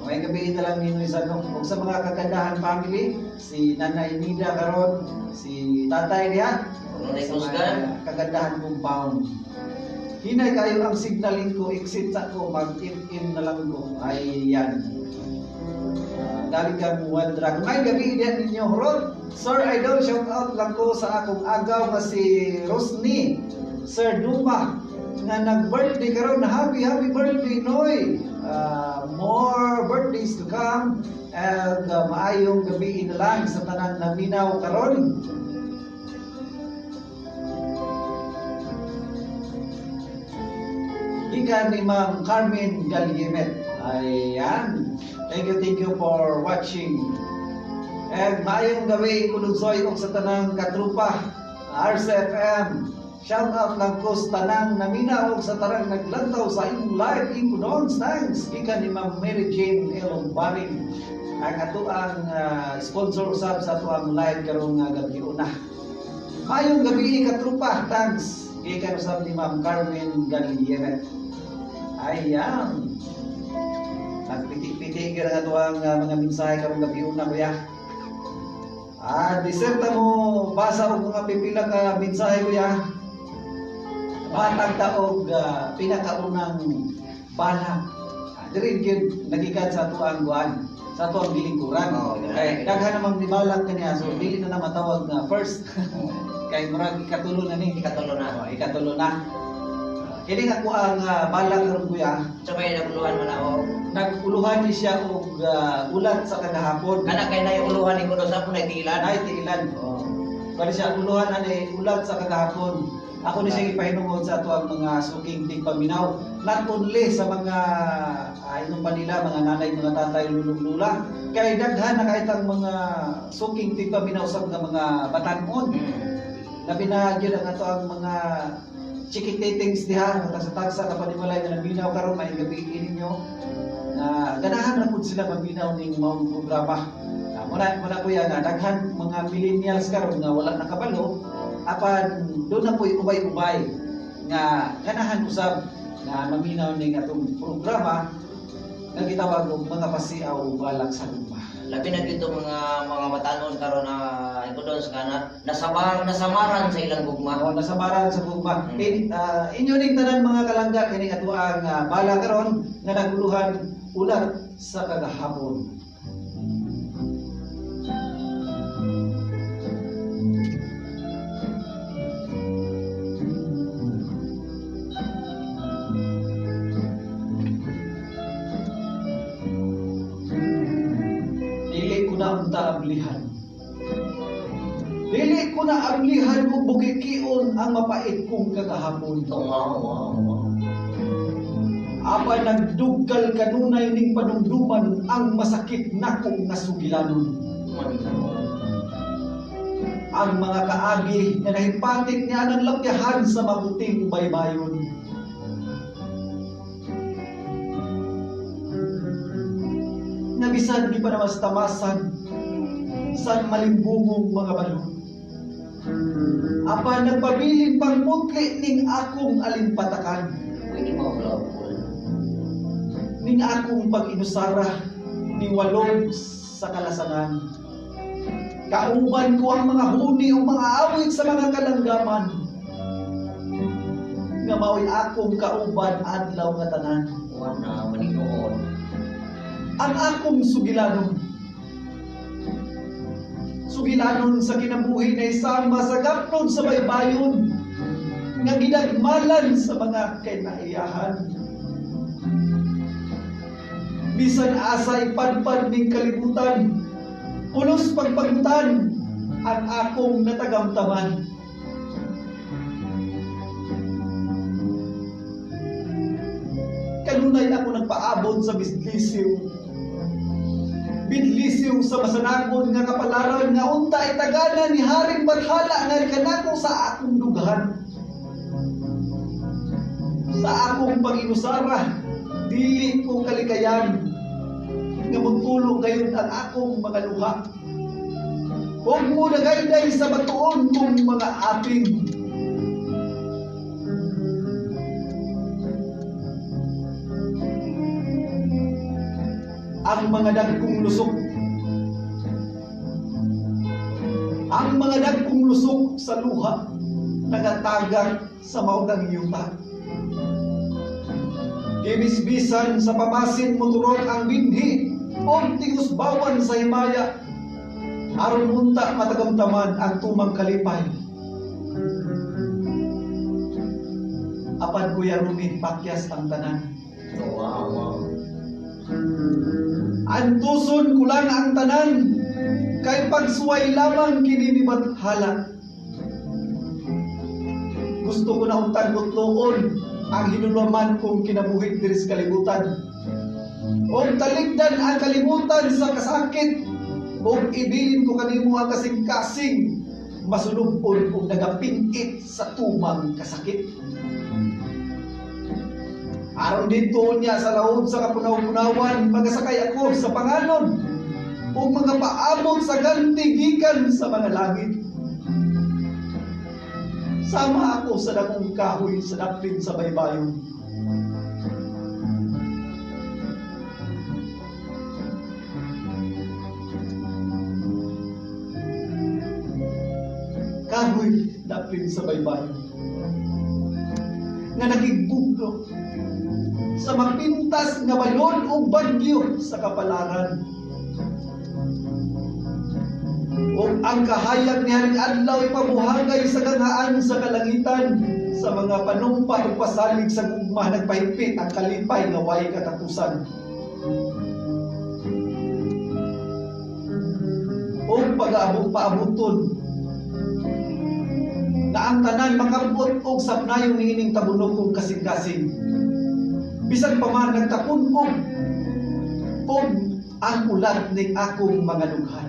May gabi na lang ni Noy Sano. Ug sa mga kagandahan family, si Nanay Nida karon, si Tatay diha. Nanay Sa Kusgan. mga kagandahan compound. Hinay kayo ang signaling ko, exit sa ko, mag-in na lang ko. Ayan. Galing kang Wild Dragon. May gabi diyan ninyo, Rod. Sir Idol, shout out lang ko sa akong agaw nga si Rosny. Sir Duma, nga nag-birthday karon. Happy, happy birthday, Noy. More birthdays to come. And maayong gabi na lang sa tanan naminaw karon. Gikan ni Ma'am Carmen Galyemet. Ayan. Thank you for watching. And maayong gabi Kunodsoy og sa tanang katrupa RCFM. Shout out lang ko sa tanang naminaw og sa tanang naglantaw sa imong live Inkunons. Thanks. Gikan ni Ma'am Mary Jane Elombarin. Ang atoang sponsor usab sa atoang live karong gabi una. Maayong gabi katrupa. Thanks. Gikan usab ni Ma'am Carmen Galyemet. Ayan. Nagpiti-piti ka na atoang mga mensahe karong gabi una kuya. Diserta mo basa og mga pipila ka mensahe kuya. Matag ta og pinakaunang bala. Diri gyud nagikan sa atuang kuan, sa atuang gilingkuran. Oo, Kay daghan namang nibalak kaniya, so dili na na matawag nga first. Kay murag ikatulo na ni. Ikatulo na. Oh, ikatulo na. Kini nga ko ang balak karon, kuya. So may naguluhan man ako. Naguluhan ni siya og ulat sa kagahapon. Kana kay nay uluhan ni kuno sa punay tilan. Ay, tiilan. Oh. Bali siya uluhan ani ulat sa kagahapon. Ako ni siya gipahinungod sa ato ang mga suking tigpaminaw. Not only sa mga inom pa nila, mga nanay, mga tatay, lulong lula. Kay daghan na kahit ang mga suking tigpaminaw sa mga batanon. Labi na gyud ang ato ang mga chikitatings diha, mga tagsa-tagsa kapag walay nga naminaw karon, may gabi ninyo na ganahan na pud sila maminaw ning maong programa. Muna kuya nga daghan mga millennials karon nga wala nakabalo, apan doon na po'y ubay-ubay nga ganahan usab nga maminaw ning atong programa nga gitawag og mga pasiaw balak sa luma. Labi na dito mga batanon karon na ikudon sa kana nasabar nasamaran sa ilang gugma. O nasamaran sa gugma. Inyo ning tanan mga kalangga kining atoang bala karon nga naguluhan ulat sa kagahapon. Dili ko na unta ablihan. Dili ko na ablihan ug bukikion ang mapait kong kagahapon. Wow, wow, wow. Apan nagdugkal kanunay ning panumduman ang masakit nako nga sugilanon. Ang mga kaagi nga nahipatik niya ng lapyahan sa mabuting baybayon. Nga bisan di pa naman tamasan sa malimbungong mga balon. Apan nagpabilin pang putli ning akong alimpatakan. Pwede mo vlog. Ning akong pag-inusara ning walog sa kalasangan. Kauban ko ang mga huni o mga awit sa mga kalanggaman. Nga mao'y akong kauban adlaw nga tanan. Wala, maninoon. Ang akong sugilanon. Sugilanon sa kinabuhi na isama sa gapnon sa baybayon nga ginagmalan sa mga kainaiyahan. Bisan asa ipadpad ning kalibutan, pulos pagpagutan ang akong natagamtaman. Kanunay ako nagpaabot sa bidlisiw. Bidlisiw sa masanakon nga kapalaran nga unta itagana ni Haring Bathala nga kanako sa akong dughan. Sa akong pag-inusara, dili ko kalikayan nga mutulong gayon ang akong mga luha. Huwag mo nagayday sa batuon kong mga aping. Ang mga dagkong lusok. Ang mga dagkong lusok sa luha nagatagak sa maugang yuta. Gibisbisan sa pamasin moturok ang binhi o tingusbawan sa himaya aron unta matagamtaman ang tumang kalipay. Apan Kuya Rumi, pakyas ang tanan. Wow, wow. Antuson kulang ang tanan, kay pagsuway lamang kini ni Bathala. Gusto ko na untang kutloon ang hinulaman kong kinabuhi diri sa kalibutan. Og taligdan ang kalibutan sa kasakit, og ibilin ko kanimo ang kasing-kasing masulupon og nagapingit sa tumang kasakit. Aron dito niya sa laod sa kapunaw-punawan, magasakay ako sa panganon ug mga paabot sa ganti gikan sa mga langit. Sama ako sa dakong kahoy sa daplin sa baybayon. Kahoy daplin sa baybayon. nga nagigbugno sa mapintas nga balon o bagyo sa kapalaran. Ug ang kahayag ni Haring Adlaw ipabuhangay sa ganghaan sa kalangitan sa mga panumpa ug pasalig sa gugma, nagpahigpit ang kalipay nga way katapusan. Ug pag-aabot paabuton na ang tanan makabot og sapnayon niining tabunok ug kasing-kasing. Bisan pa man nagtapon og ang ulat ning akong mga dughan.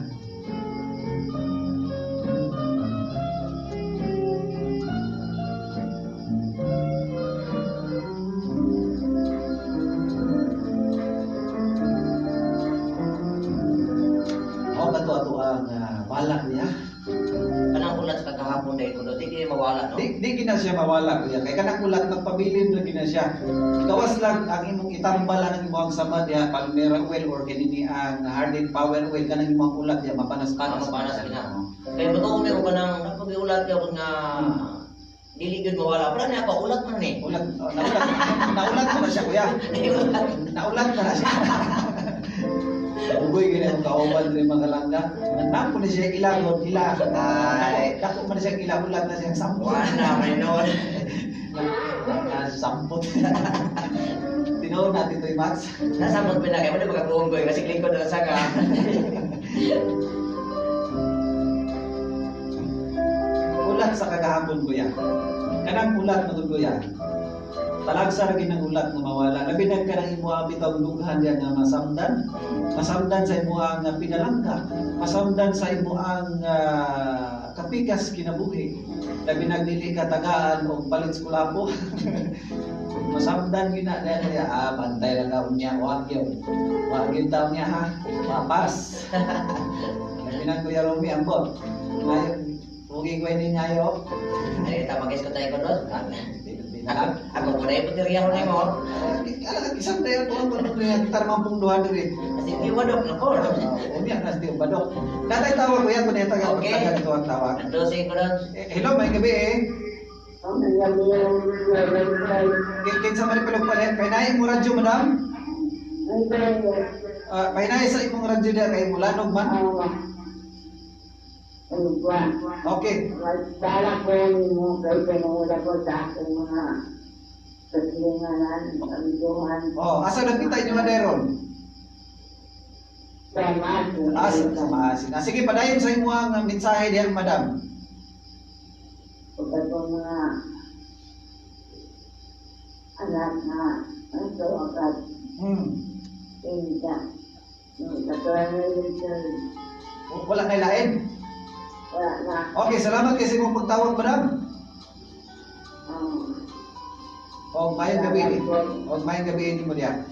Mao kato ato ang balak niya. Kanang ulat sa kagahapon dahil ko, di kini mawala, no? Di gina siya mawala, kuya. Kay kanang ulat magpabilin ra gina siya. Gawas lang ang imong itambal ang imong samad diha, Palmera oil or kinini ang Hardened Power oil, kanang imong ulat diha mapanas-panas. Mapanas gina. Kaya bato ko meron ka ng ako ulat kaya nga dili gyud mawala. Wala na ako ulat man ni. Ulat, oh, naulat, naulat na siya, kuya. Naulat na siya. Ugoy gina ang kauban rin mga langga. Nako na siya ilagon, ila. Ay. Dako man siya ila, ulat na siya sampot. Wala may noon. Na sampot. Tinuod natin ito, Max. Nasabot pa na kay mo di makakuunggoy kasi lingkod na sa ka. Ulat sa kagahapon, kuya. Kanang ulat na kuya. Talagsa ra gid ng ulat nga mawala. Labi na kanang imuha bitaw dughan diya nga masamdan. Masamdan sa imuha nga pinalangka. Masamdan sa imuha nga kapikas kinabuhi. Labi na dili ka tagaan og palit sa kulapo. Masamdan gyud na diya kuya. Ah, bantay lang ka unya, wa gyud. Wa gyud taon niya ha. Wapas. Labi na Kuya Romy ambot. Ngayon, Mugi ko ini ngayo. Ay ta magis ko tayo ko doon. Di na lang. Ako ko na iputirya ko nimo. Ala isang tayo tuon ko nung gitar mampung duha diri. Kasi di wadok na ko. Unya nas di badok. Natay tawag kuya kun ito ang Okay. pagtagan ito ang tawag. Dose ko doon. Eh, hello, may gabi eh. Kinsa man ni palug palit? Pahinay mo radyo, madam? Ah, pahinay sa imong radyo diya kay mulanog man. Okay. Magbalak ko ninyo kay panahon ko sa aking mga kasilinganan, kamiguhan, Oh, asa nagpita inyo nga ron? sa maasin. Asa sa maasin. Ah, sige, padayon sa imong mensahe diyan, madam. Pagkat ko mga anak na ang tawakat, tinta. Yung katuan na dito, Wala na lain. wala na. Okay, salamat kay sa imong pagtawag, madam. O, mayong gabi. O, mayong gabi nimo diya.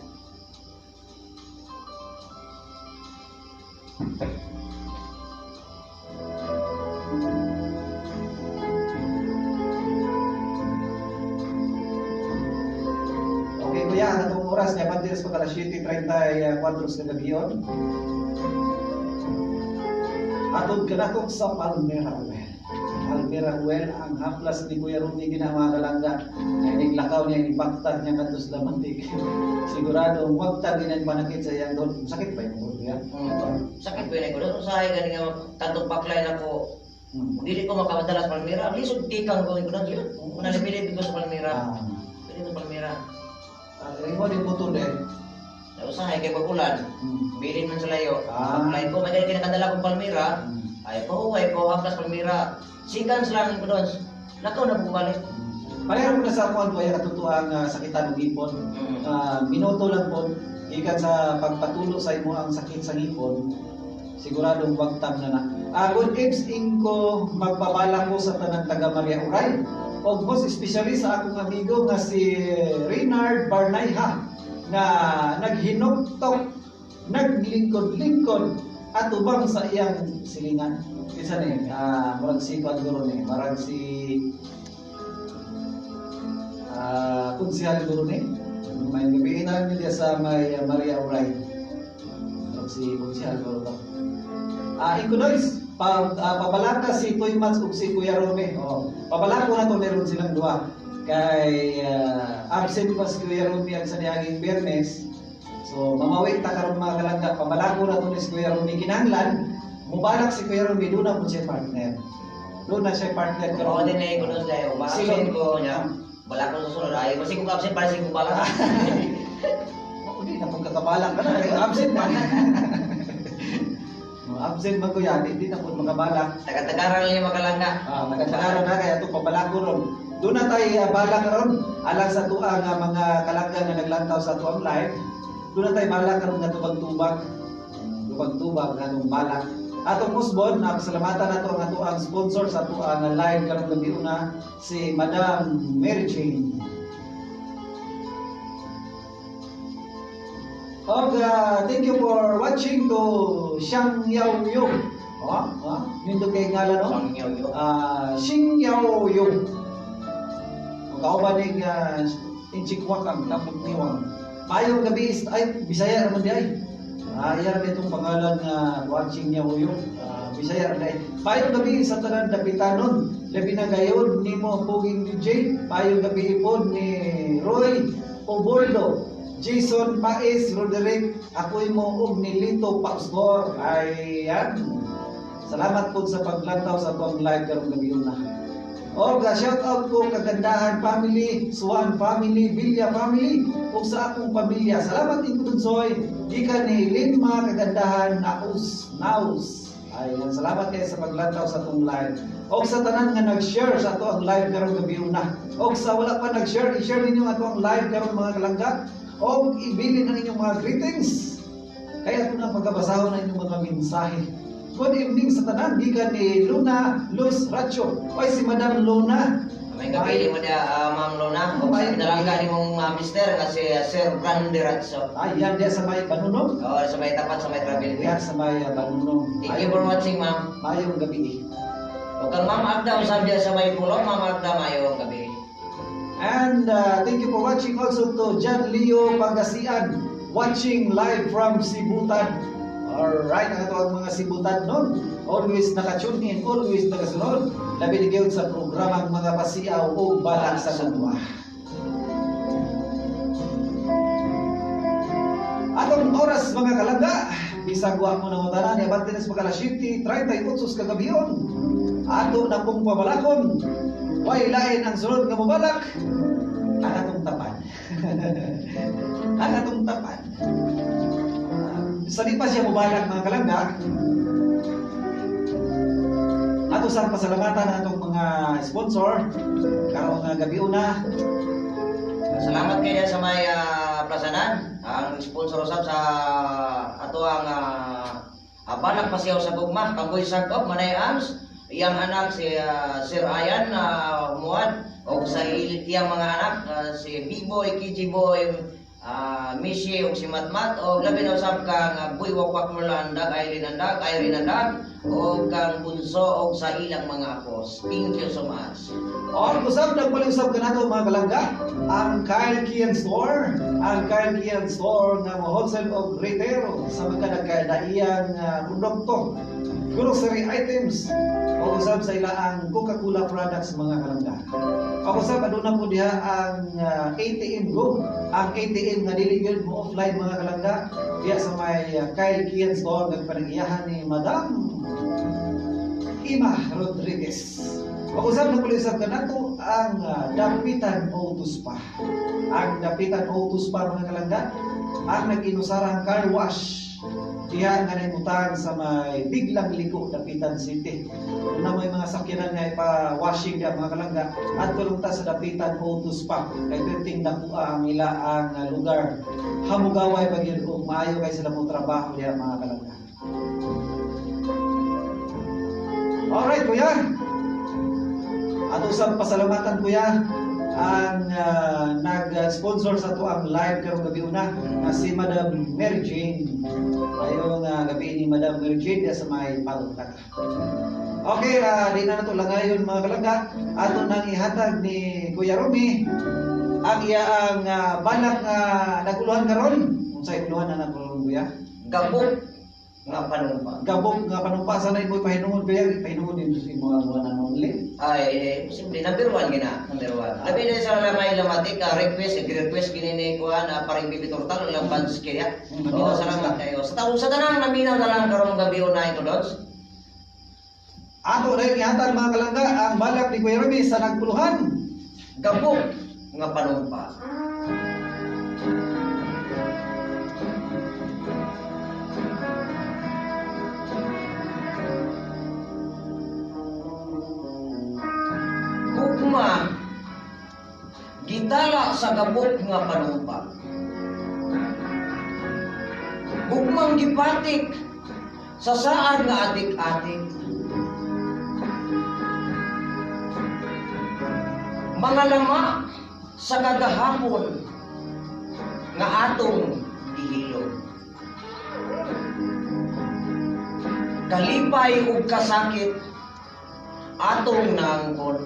Okay, kuya, ang atong oras niya, bandiras pa alas 7:34 sa gabi yun. Atod kanakok sa Palmera Well. Palmera Well, ang haplas ni Kuya Rudy gina mga kalangga. Ay naglakaw niya, ibaktag niya kadto sa Lamantik. Sigurado, wagtag ginang panakit sa iyang doon. Sakit ba yung doon, kuya? Sakit ko yun ko doon. Usahay gani nga katong backline ako. Dili ko makabadala sa Palmira. Ang lisod tikang ko ko doon yun. Una nabilib ko sa Palmira. Bilib ko sa Palmira. Ah, imo din mo to eh. Usahay kay bagulan. Bilin man sa layo. Backline ko may gani kinakadala kong Palmira. Ay po haplas Palmira. Seconds lang ko doon. Lakaw na bumalik. Pareho ko na sa akuan ko ay katutuang sakitan ng ngipon. Minuto lang po, ikan sa pagpatulo sa imo ang sakit sa ngipon, siguradong wagtang na na. Good eves ingko magpabala ko sa tanang taga Maria Uray. Og most especially sa akong amigo nga si Reynard Barnayha na naghinuktok, naglingkod-lingkod at ubang sa iyang silingan. Isa ni, murag si Kwan guro ni, murag si konsehal guro ni. May gabi na lang niya sa may Maria Uray. Murag si konsehal guro to. Ikunoys, pabalaka si Toy Mats ug si Kuya Rome. Oh, pabalako na to meron silang duha. Kay absent pa si Kuya Rumi ang sa niaging Biyernes. So mamawi ta karon, mga kalangga, pabalako na to ni si Kuya Rumi, kinahanglan mubalak si Kuya Rumi, doon na po siya partner. Doon na siya partner Pero karon. din na ko sila, ma-absent ko niya. Balak ko susunod ay kasi kung absent para ko balak. Oh, hindi na pagkakabalak ka na, absent man. No, absent man, kuya, di na po makabalak. Taga-tagaran lang yung makalangga. Ah, nagkatagaran na kaya ito pabalako ron. Doon na tayo balak ron alang sa tuang mga kalangga nga naglantaw sa tuang live. Doon na tayo balak karon nga tubag-tubag. Tubag-tubag nga atong balak. Atong musbon, na pasalamatan nato ang atuang sponsor sa tuang live karong gabi una, si Madam Mary Jane. Og thank you for watching to Xiang Yao Yu. Oh, oh, nindot kay ngalan, no? Sang yo yo. Ah, Xing Yao Yu. Ang kauban ning Inchikwak ang tapog niwang. Maayong gabi is ay Bisaya naman di ay. Ah, iya ra itong pangalan nga watching Yao Yu. Ah, Bisaya ra di. Maayong gabi sa tanan dapitanon. Labi na gayon nimo, puging DJ. Maayong gabi ipon ni Roy Obordo, Jason Paes, Roderick, ako'y mo og ni Lito Pausgor. Ayan. Salamat po sa paglantaw sa atong live karong gabi una. Orga, shout out ko Kagandahan family, Suwan family, Villa family, ug sa akong pamilya. Salamat din ko Soy. Gikan ni Linma Kagandahan Naus Naus. Ayan, salamat kayo sa paglantaw sa atong live. Og sa tanan nga nag-share sa ato ang live karong gabi una. Og sa wala pa nag-share, i-share ninyo ang ato ang live karong, mga kalangga. Og ibilin ang inyong mga greetings. Kaya ito na pagkabasahon ang inyong mga mensahe. Good evening sa tanan, gikan ni Luna Luz Racho. Oy, si Madam Luna. May gabi mo dia, Ma'am Lona. O sa pinalangga ni mong mister nga si Sir Randy Ratso. Ayan, diya sa may Banunong. Oo, sa may tapat sa may travel. Diya sa may Banunong. Thank you for watching, ma'am. Mayong gabi. O kang Ma'am Agda, usab diya sa may pulo, Ma'am Agda, mayong gabi. And thank you for watching also to John Leo Pangasian, watching live from Sibutan. Alright, ang ato ang mga Sibutan nun. Always naka-tune in, always nakasunod. Labi ni gyud sa programang mga pasiaw o balak sa gugma. Atong oras, mga kalangga, bisag wa mo nang tanan, abante nas mga alas 7:38 kagabion. Ato na pong pabalakon. Way lain ang sunod nga mobalak ang atong tapan. Ang atong tapan. Sa di pa siya mobalak, mga kalangga, ato sang pasalamatan ang atong mga sponsor karong nga gabi una. Salamat kayo sa may plasanan. Ang sponsor usab sa ato ang Balak Pasiyaw sa Gugma, Kamboy Sagop, Manay Ams, iyang anak si Sir Ayan Muad, o sa iyang mga anak si B-Boy, KG Boy, Mishi ug si Matmat, o labi na usab kang Boy Wakwak Mula Andag, Irene Andag, Irene Andag, o kang Bunso og sa ilang mga apos. Thank you so much. Or usab nagpaliusab kanato, mga kalangga, ang Kyle Kian Store, ang Kyle Kian Store nga mo wholesale og retail sa mga nagkadaiyang produkto, grocery items o usab sa ila ang Coca-Cola products, mga kalangga. O usab aduna po diha ang ATM Go, ang ATM nga dili gyud mo offline, mga kalangga, diha sa may Kyle Kian Store nagpanag-iyahan ni Madam Ima Rodriguez. Pag-usap na kulisap ka nato ang Dapitan Auto Spa. Ang Dapitan Auto Spa, mga kalangga, ang nag-inusarang car wash diha nga naimutang sa may Biglang Liko, Dapitan City. Una may mga sakyanan nga ipa-washing diha, mga kalangga, at tulong ta sa Dapitan Auto Spa kay perting nakuha ang ila ang lugar. Hamugaway pag yun ug maayo kay sila mo trabaho diha, mga kalangga. Alright, kuya. Ato sa pasalamatan, kuya, ang nag-sponsor sa ato ang live karong gabi una nga si Madam Mary Jane. Ayo nga gabi ni Madam Mary Jane diya sa may Paltak. Okay, di na nato langayon, mga kalangga. Ato nang ihatag ni Kuya Romy ang iya ang balak nga naguluhan karon. Unsay uluhan na naguluhan, kuya? Gabok. Nga panumpa. Gabok nga panumpa sa na imo pahinungod ba pahinungod din sa imo ang one and only. Ay, eh, simple. Number one gina. Number one. Labi na sa lamay lamatik, request, request gini ni kuan, paring bibi tortal, ulang bands kaya. Naminaw Oo, salamat sila. kayo. Sa taong sa tanang naminaw na lang karong gabi una ito, Lods. Ato rin ihatag mga kalangga ang balak ni Kuya Remy sa nagpuluhan. Gabok nga panumpa. Gugma gitala sa gabok nga panumpa. Gugmang gipatik sa saad nga atik-atik. Mga lama sa kagahapon nga atong gihilom. Kalipay ug kasakit atong naangkon.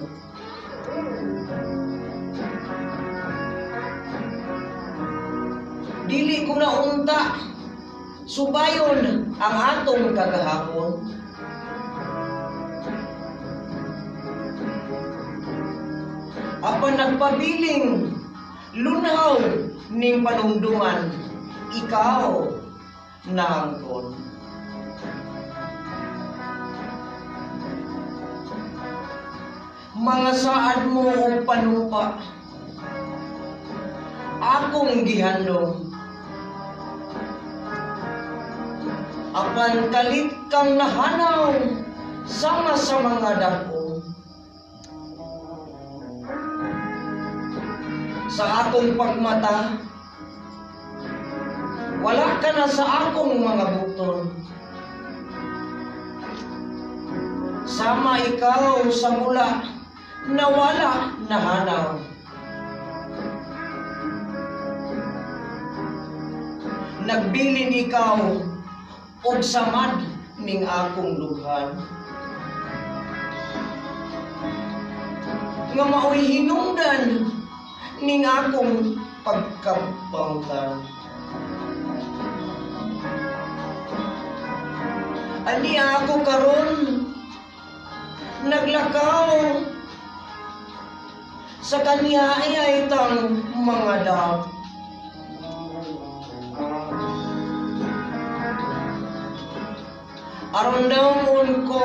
Dili ko naunta subayon ang atong kagahapon. Apan nagpabiling lunaw ning panumduman, ikaw naangkon. Mga saad mo og panumpa, akong gihandom. Apan kalit kang nahanaw sama sa mga dako. Sa akong pagmata, wala ka na sa akong mga bukton. Sama ikaw sa mula, nawala nahanaw. Nagbilin ikaw og samad ning akong dughan. Nga maoy hinungdan ning akong pagkabangkan. Ani ako karon naglakaw sa kanya ay tang mga daw. Aron daw ko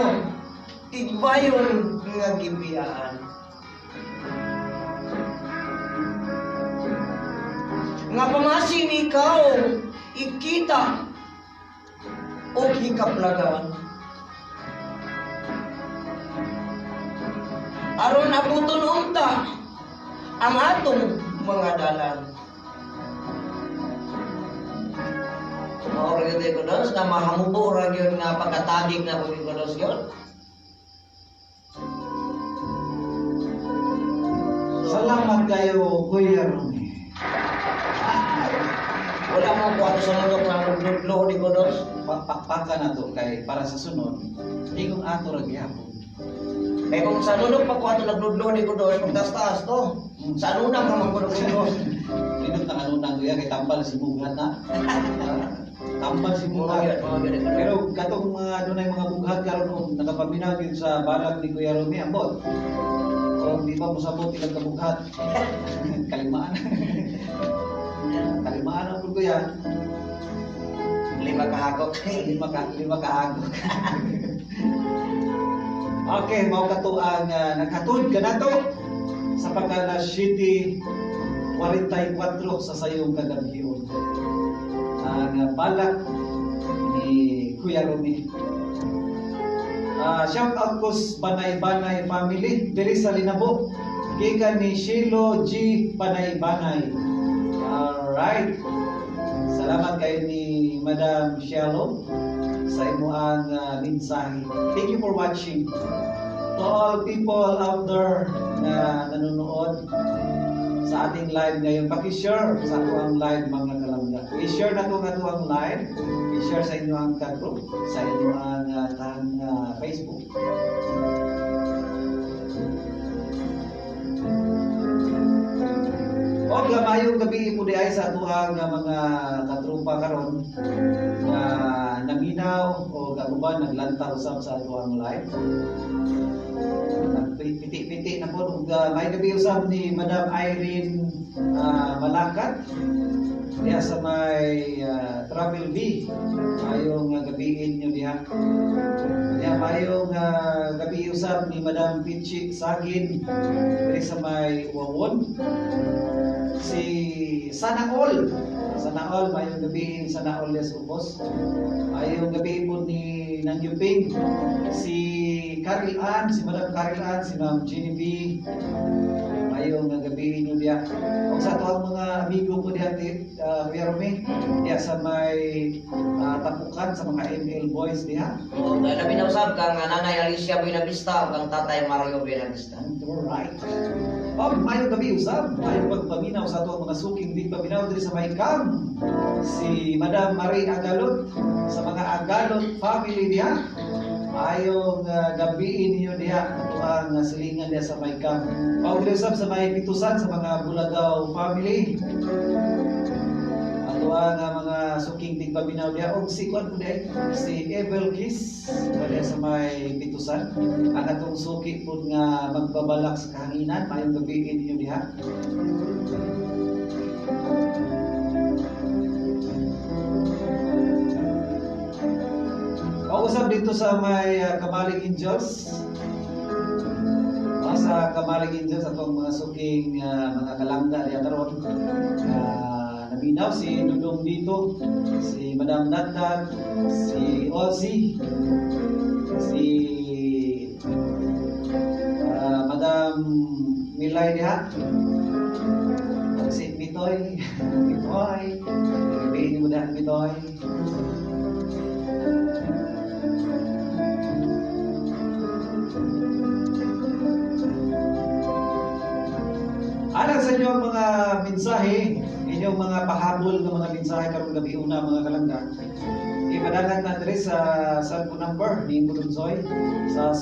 tigbayon nga gibiyaan. Nga pamasin ikaw ikita og hikaplagan. Aron abuton unta ang atong mga dalan. Mao ra gyud ko dos na mahamubo ra gyud nga pagkatagig na ko ko dos gyud. Salamat kayo Kuya Remy. Wala mo ko ato sa nunok nga nagdudlo ni ko dos. Pakpaka na to kay para sa sunod ingong ato ra gihapon. Kay kung sa nunok pa ko ato nagdudlo ni ko dos, pagtaas-taas to. Sa anunang ka man ko nagdudlo. Nindot na kanunang kuya kay tambal si bughat na. Tambal si Mao bughat. gyud, mao gyud ko dos. Pero katong mga dunay mga bughat karon og nakapaminaw gyud sa balak ni Kuya Remy ambot. Kung di pa mosabot ilang kabughat. Kalimaan. Kalimaan ang kuya. Lima kahakok. Lima kahagok. Okay, mao kato ang naghatod kanato sa pagka 7:44 sa sayong kagabhion. Ang balak ni Kuya Remy. Shout out ko sa Banay-Banay family diri sa Linabo. Gikan ni Shilo G Banay-Banay. Alright. Salamat kayo ni Madam Shelo sa imuang mensahe. Thank you for watching. To all people out there na nanonood sa ating live ngayon, paki-share sa ato ang live mga kalangga. I-share na to ang ato ang live. I-share sa inyo ang ka-group, sa inyo ang Facebook. Og maayong gabi po di ay sa atuang mga katropa karon nga naminaw Ug ang uban naglantaw usab sa atuang live. Nagpiti-piti na po ug may gabi usab ni Madam Irene Malakat diha sa may Travel B. Mayong gabiin nyo diha. Diha mayong gabi usab ni Madam Pichi Sagin diri sa may Wawon. Si Sana All. Sana All, mayong gabi Sana All yes ubos. Mayong gabi po ni Nangyuping. Si Karil Ann, si Madam Karil Ann, si Ma'am Jenny B. Mayong gabi inyo diha. Ug sa ato ang mga amigo ko diha, Kuya Rumi, diha sa may tapukan sa mga ML boys diha. Oo, dahil labi na usab kang Nanay Alicia Buenavista ug kang Tatay Mario Buenavista. Alright. Oh, mayong gabi usab, mayong pagpaminaw sa ato ang mga suking big paminaw diri sa may cam. Si Madam Marie Agalot sa mga Agalot family diha. Ayong gabiin ninyo diha ato ang silingan diha sa may cam. O diri usab sa may pitusan sa mga Bulagaw family. Ato ang mga suking tigpaminaw diha og si kuan po diha, si Evel Kiss diha sa may pitusan. Ang atong suki po nga magbabalak sa kahanginan, mayong gabiin ninyo diha. O usab dito sa may Kamalig Angels. Sa Kamalig Angels atong mga suking mga kalangga diha karon. Nabinaw si Dudong dito, si Madam Natnat, si Ozzy, si Madam Milay diha. O si Mitoy, Mitoy, gabiin mo diha Mitoy. Alang sa inyong mga mensahe, inyong mga pahabol ng mga mensahe karong gabi una mga kalangga. Ipadagan na diri sa cellphone number ni Budunsoy sa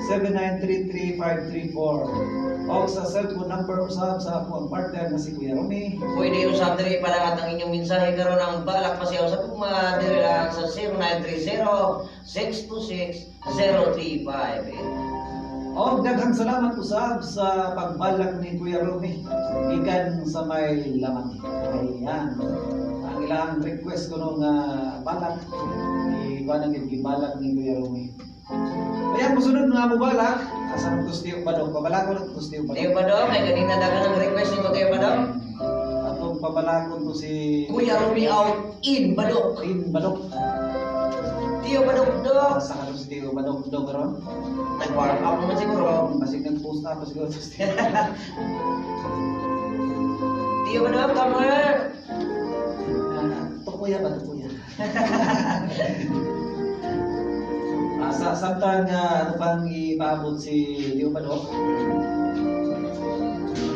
0910-7933534 o sa cellphone number usab sa ako ang partner na si Kuya Romy. Pwede usab diri padagat ang inyong mensahe karon ang balak pa siya usab mga diri lang sa 0930 626 0358. O daghang salamat usab sa pagbalak ni Kuya Romy gikan sa may lamang. Ayan. Ang ilang request ko nung balak ikuan ang gibalak ni Kuya Romy. Kaya musunod nga mo balak, asa mo gusto yung badong, pabalakon ang gusto yung Tiyo badong. Badong, kay ganina daghang ang request nimo Tiyo Badong. Atong pabalakon to si Kuya Romy out in Badok. In Badok. Tiyo Badong dok. Asa ka si Tiyo Badok dok karon? Nag-warm up naman siguro. Basig nag-post up siguro si Tiyo. Tiyo Badong, come here. Tukuya ba tukuya? Sa samtang ano pang ipaabot si Leo Badok?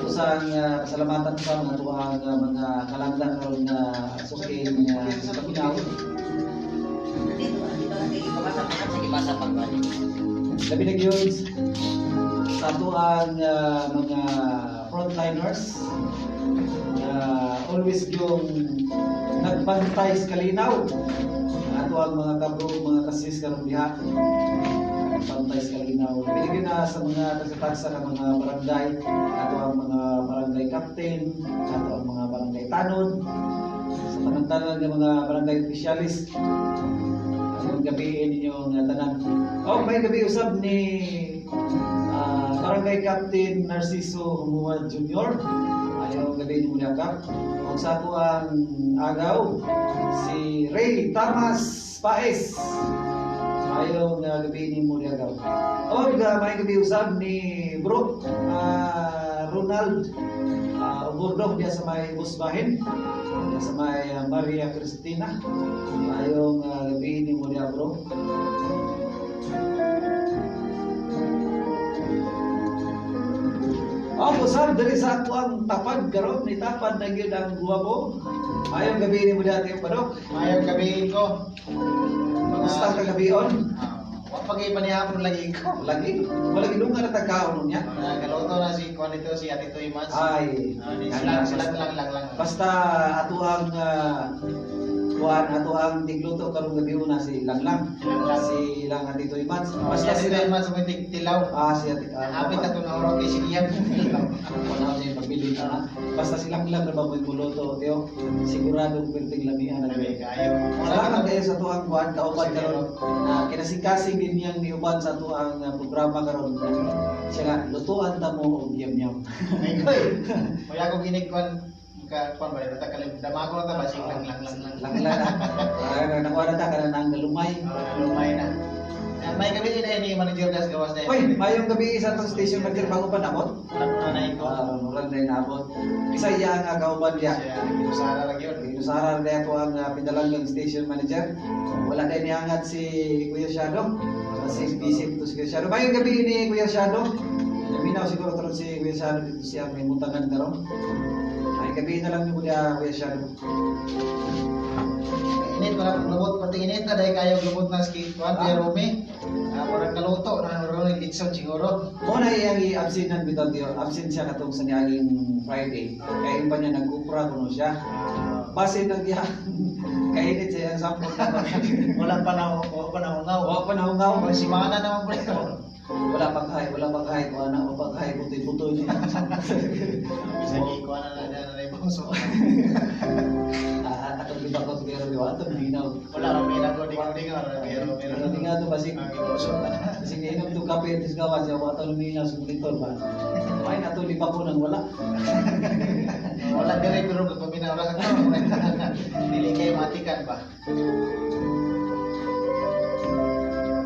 Usang pasalamatan sa mga tuwang mga kalangga karon nga suking paminaw. Dito, dito lang ipabasa pa sige basa pa ba. Labi na gyud sa atuang mga frontliners always yung nagbantay sa kalinaw. Ang atuang mga kabro, mga kasis karon diha nagbantay sa kalinaw. Labi na gyud na sa mga tagsa-tagsa nga mga barangay, ato ang mga barangay captain, ato ang mga barangay tanod, sa tanan-tanan nga mga barangay officialis. Ang gabi ninyong tanan. Oh, may gabi usab ni Barangay Captain Narciso Humuan Jr. Ayaw gabi ni muna kap. Og sa ako ang agaw si Ray Tamas Paes. Ayaw nga gabi ni mo agaw. Og may gabi usab ni Bro Ronald Ubordo diya sa may Busbahin. Diya sa may Maria Cristina. Ayong gabi ni mo bro. Oh, usab diri sa ako ang tapad karon ni tapad na gyud ang guwapo. Ayong gabi ni mo dati padok. Mayong gabi ko. Kumusta ka gabion? Wa pa kay panihapon lagi ko. Lagi, wala gidungan na tagkaon niya. Nagaluto na si kuan dito si Ate Toy Mats. Ay, Di silang silang lang lang lang. Basta ato ang Kuan ato ang tigluto karong gabi una si Langlang. Langlang. Si Lang Ate Toy Mats. Basta Basta sila sila man sa may tilaw. Ah, si Ate ah, Hapit na itong naurot kay siniyan. Wala ko siya pabilin na. Basta si Langlang na ba mo'y muluto, Teo? Siguradong perting lamian na Grabe kayo. Salamat kayo sa tuang kuan kauban karon na kinasikasing din niyang niuban sa tuang programa karon. Siya nga lutuan ta mo og yam-yam. Ay koy. Kaya ako ginig kuan ka kuan ba ta kalim damago na ta basig lang lang lang lang. Langlang na. Ah, nakuha na ta karon ang galumay. Ah, lumay na. Ah, may gabi din ni manager gas gawas na. Uy, mayong gabi sa atong station manager bago pa nabot. Wala ko na ko. Ah, murag na inabot. Isa iya nga kauban diya. Siya ginusara ra gyud. Inusara na ako ang pinalanggang station manager. Wala na niangat si Kuya Shadow. Kasi busy to si Kuya Shadow. Mayong gabi ni Kuya Shadow. Naminaw siguro karon si Kuya Shadow dito siya may mutangan karon. Ay gabi na lang ni Kuya Kuya Shadow. Init wala kong lubot pati init na dahil kayo lubot na skate kuan Ah. Kuya Rumi. Ah, murag kaluto na murag litson siguro. Mo na iyang i-absent bitaw diyo. Absent siya katong sa niaging Friday. Kaya pa niya nagkupra kuno siya. Basin nag kainit siya ang sampol na. Wala pa na Wa pa nahungaw. Kung si Mana naman pre. Wala pang hay, wala pang hay, wala na pang hay, butoy-butoy niya. Bisa gikuan na na na ibang so. Ah, atong giba ko pero di ato nahinaw. Wala ra mira ko di ko di ko pero pero Pero nga to basig Ang ibuso na. kasi nainom to kape at gawas siya wa ato luminaw sa monitor ba. Ay nato lipa ko nang wala. Wala dire pero kung paminaw ra sa ko. Dili kayo matikan ba.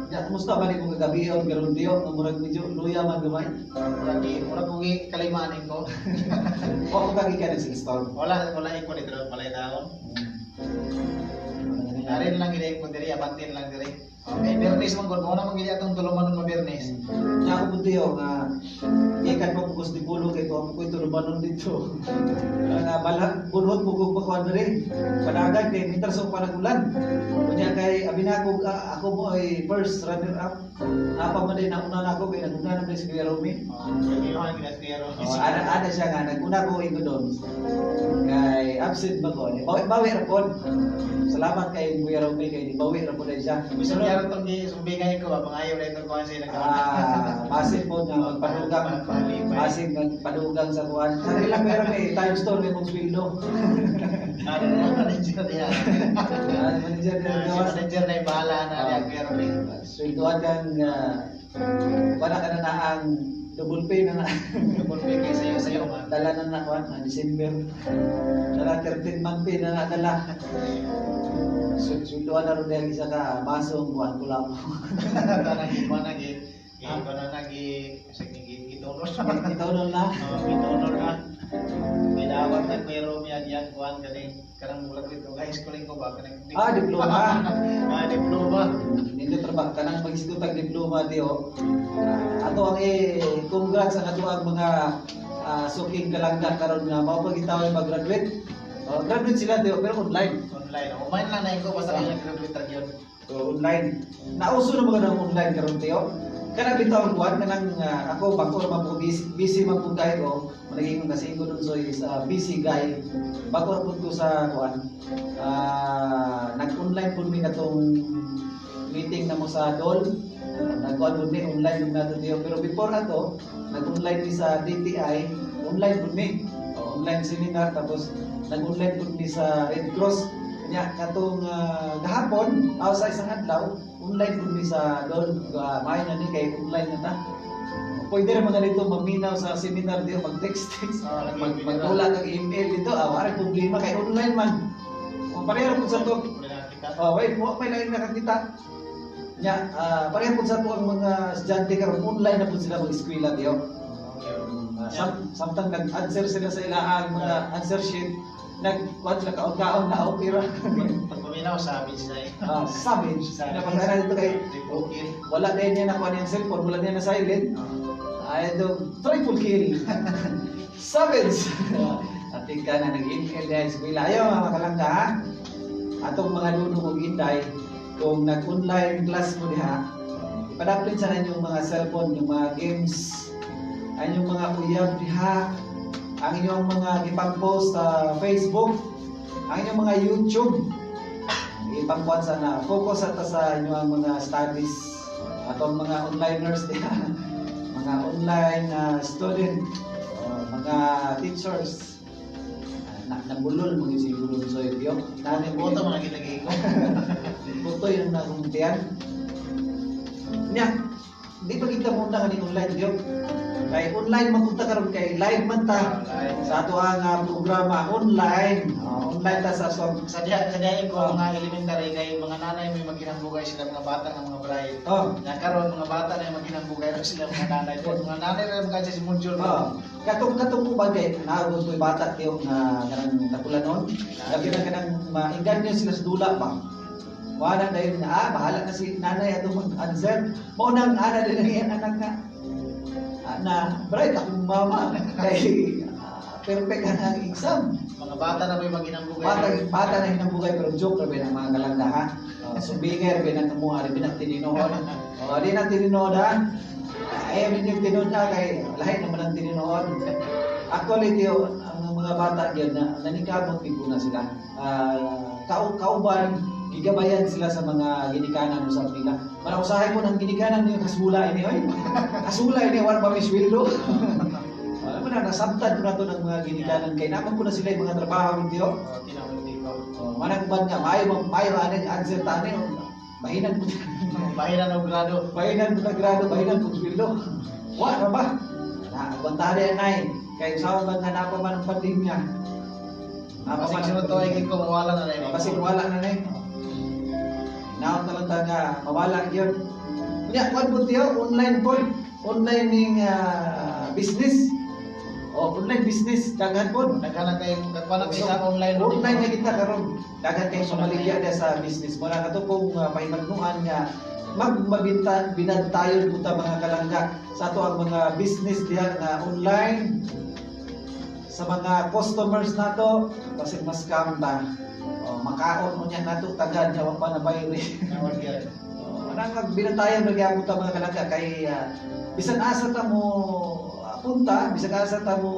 Ya, kumusta ba ni kung kagabi on karon diyo nga murag medyo luya man gamay. Murag gi murag ko gi kalimanin ko. Wa ko kagi ka sa storm. Wala wala iko dito balay taon. Arin lang gid ko diri abantin lang diri. Okay, Bernis man gud mo na man gid atong tulumanon mo Bernis. Nya ako pud diyo nga gikan pa ko sa Dibulo kay tuwa ko tulumanon dito. Nga bala bunhot mo kog pakuan diri. Padagan kay mintar sa panagulan. Unya kay abi na ako ako mo ay first runner up. Apa man din nauna na ako kay naguna na si Kuya Romy. Oh, gid sa Kuya Romy. Oh, ana ana siya nga naguna ko ingo doon. Kay absent ba ko? Bawi bawi ra pod. Salamat kay Kuya Romy kay bawi ra pod siya. Bisan gyud tong gi sumbingay ko ba pangayo na itong kuan sila. Ah, basin po na magpadugang. Basin magpadugang sa kuan. Sa ilang Kuya Romy, times two may mong sweldo. Ano na manager niya. Ah, manager na Si gawas. manager na bahala na niya Kuya Romy. Sweldoan kang wala ka na na ang double pay na na. Double pay kay sayo sayo man. Dala na na kuan, ah, December. Dala 13 month pay na na dala. Sweldoan na ron dahil isa ka basong kuan kula mo. Tanang gi kuan na gi kuan na gi sa gi gitunos. Ikaw nun na. Oh, gitunos na. Gidawat na Kuya Romy ang iyang kuan kani kanang murag dito high school ko ba kanang Ah, diploma. Ah, diploma. Nindot ra ba kanang mag-isgot ang diploma diyo. Ato ang eh congrats ang ato ang mga suking kalangga karon nga mao pa gitaw ay mag-graduate. Oh, graduate sila diyo pero online. Online. O man lang na ko basta kay nag-graduate ra gyud. So, online. Nauso na mga ng online karon tiyo. Kana bitaw ang kuan kanang ako bako ra man po busy, busy man po kayo. Managing kasi ko dun so is busy guy. Bako ra pud ko sa kuan. Nag-online pud mi katong meeting na mo sa DOL. Nagkuan pud mi online pud nato tiyo. Pero before ato, nag-online mi sa DTI, online pud mi. Oh, online seminar tapos nag-online pud mi sa Red Cross. Nya katong gahapon sa isang adlaw online pud mi sa DOL maayo na ni kay online na ta. Pwede ra mga dito maminaw sa seminar diyo mag-text text. Oh, lagi, Mag pwede ra. magdula kag email dito, wala problema kay online man. O pareho pud sa to. Wala na kita. Oh, wait, mo may lain nakakita. Nya, pareho pud sa to ang mga estudyante karon online na pud sila mag-eskwela diyo. Samtang nag-answer sila sa ilaang mga answer sheet, nag-kuan sila kaon-kaon na opera. Pag paminaw sabi siya. Savage. Napagana dito kay Triple kill. wala din niya nakuha niyang cellphone, wala niya na silent. Ay, do triple kill. Savage. Ating ka na nag-email dahil eskwela. Ayaw mga kalangga ha. Atong mga nunong og inday, kung nag-online class mo diha, ipadaplit sa inyong mga cellphone, yung mga games, ang inyong mga uyab diha, ang inyong mga gipang-post sa Facebook, ang inyong mga YouTube. Ipangkuan sa na focus sa ta sa inyong mga studies, atong mga onliners diha, mga online student, mga teachers. Na nabulol mo gyud siguro sa iyo. Nani mo Boto mga gilagi ko. buto yung nakumtian. Nya, di pa kita muna nga ni online diyo. Kay online man punta karon kay live man ta sa ato ang programa online. Oh, online ta sa so, Sa diha ko mga elementary kay mga nanay may maghinambugay sila mga bata nga mga bride. Oh, Na karon mga bata na maghinambugay ra sila mga nanay. Mga nanay ra mga sa module. Oh. Katong katong ko bagay naagod ko'y bata tiyo nga kanang dakulanon. Labi na kanang maingganyo sila sa dula ba. Wala na yun nga, bahala na si nanay ato mag-answer. Mao nang ana din ang iyang anak nga na bright akong mama kay perfect ang ang exam. Mga bata na may maghinambugay. Bata bata na hinambugay pero joke ra ba ng mga kalangga ha. Sumbinger ba ng kumuha rin binang tininood. Oh, di na tininood ha. Ayaw ninyo tinuod ha kay lahi naman ang tininood. Actually tiyo ang mga bata gyud na nanikabot gid na sila. Kauban gigabayan sila sa mga ginikanan usab nila. Para usahay ko ng ginikanan niyo kasula ini oy. Kasula ini wala pa mi sweldo. Alam mo na nasabtan ko na to ng mga ginikanan kay naman ko na sila yung mga trabaho tiyo. Oh, tinawag ko. Oh, manang ban nga maayo maayo ani answer ta ani bahinan mo Bahiran og grado. bahinan mo na grado bahinan mo sweldo. Wa ra ba? Na aguantare nay kay usaha man nga napa man ang pandemya. Napa Basig man ang sunod to ay ko mawala na rin. Basig wala na nay. Naon na lang ta nga mawala gyud. Unya kuan po tiyo online po. Online ning business. Oh, online business daghan po. Daghan na kay kagkuan na kay sa online. Online na kita karon. Daghan kay pamaligya dia sa business mo na kato kung pahimagnuan nga magmabinta binantayon po ta mga kalangga sa ato ang mga business diha nga online sa mga customers nato basig mas scam ta. Oh, makaon mo niya nato tagad niya wa pa na bayri. Nawag gyud. Oh, anang magbinantayon ra gyapon ta mga kalangga kay bisan asa ta mo punta, bisan asa ta mo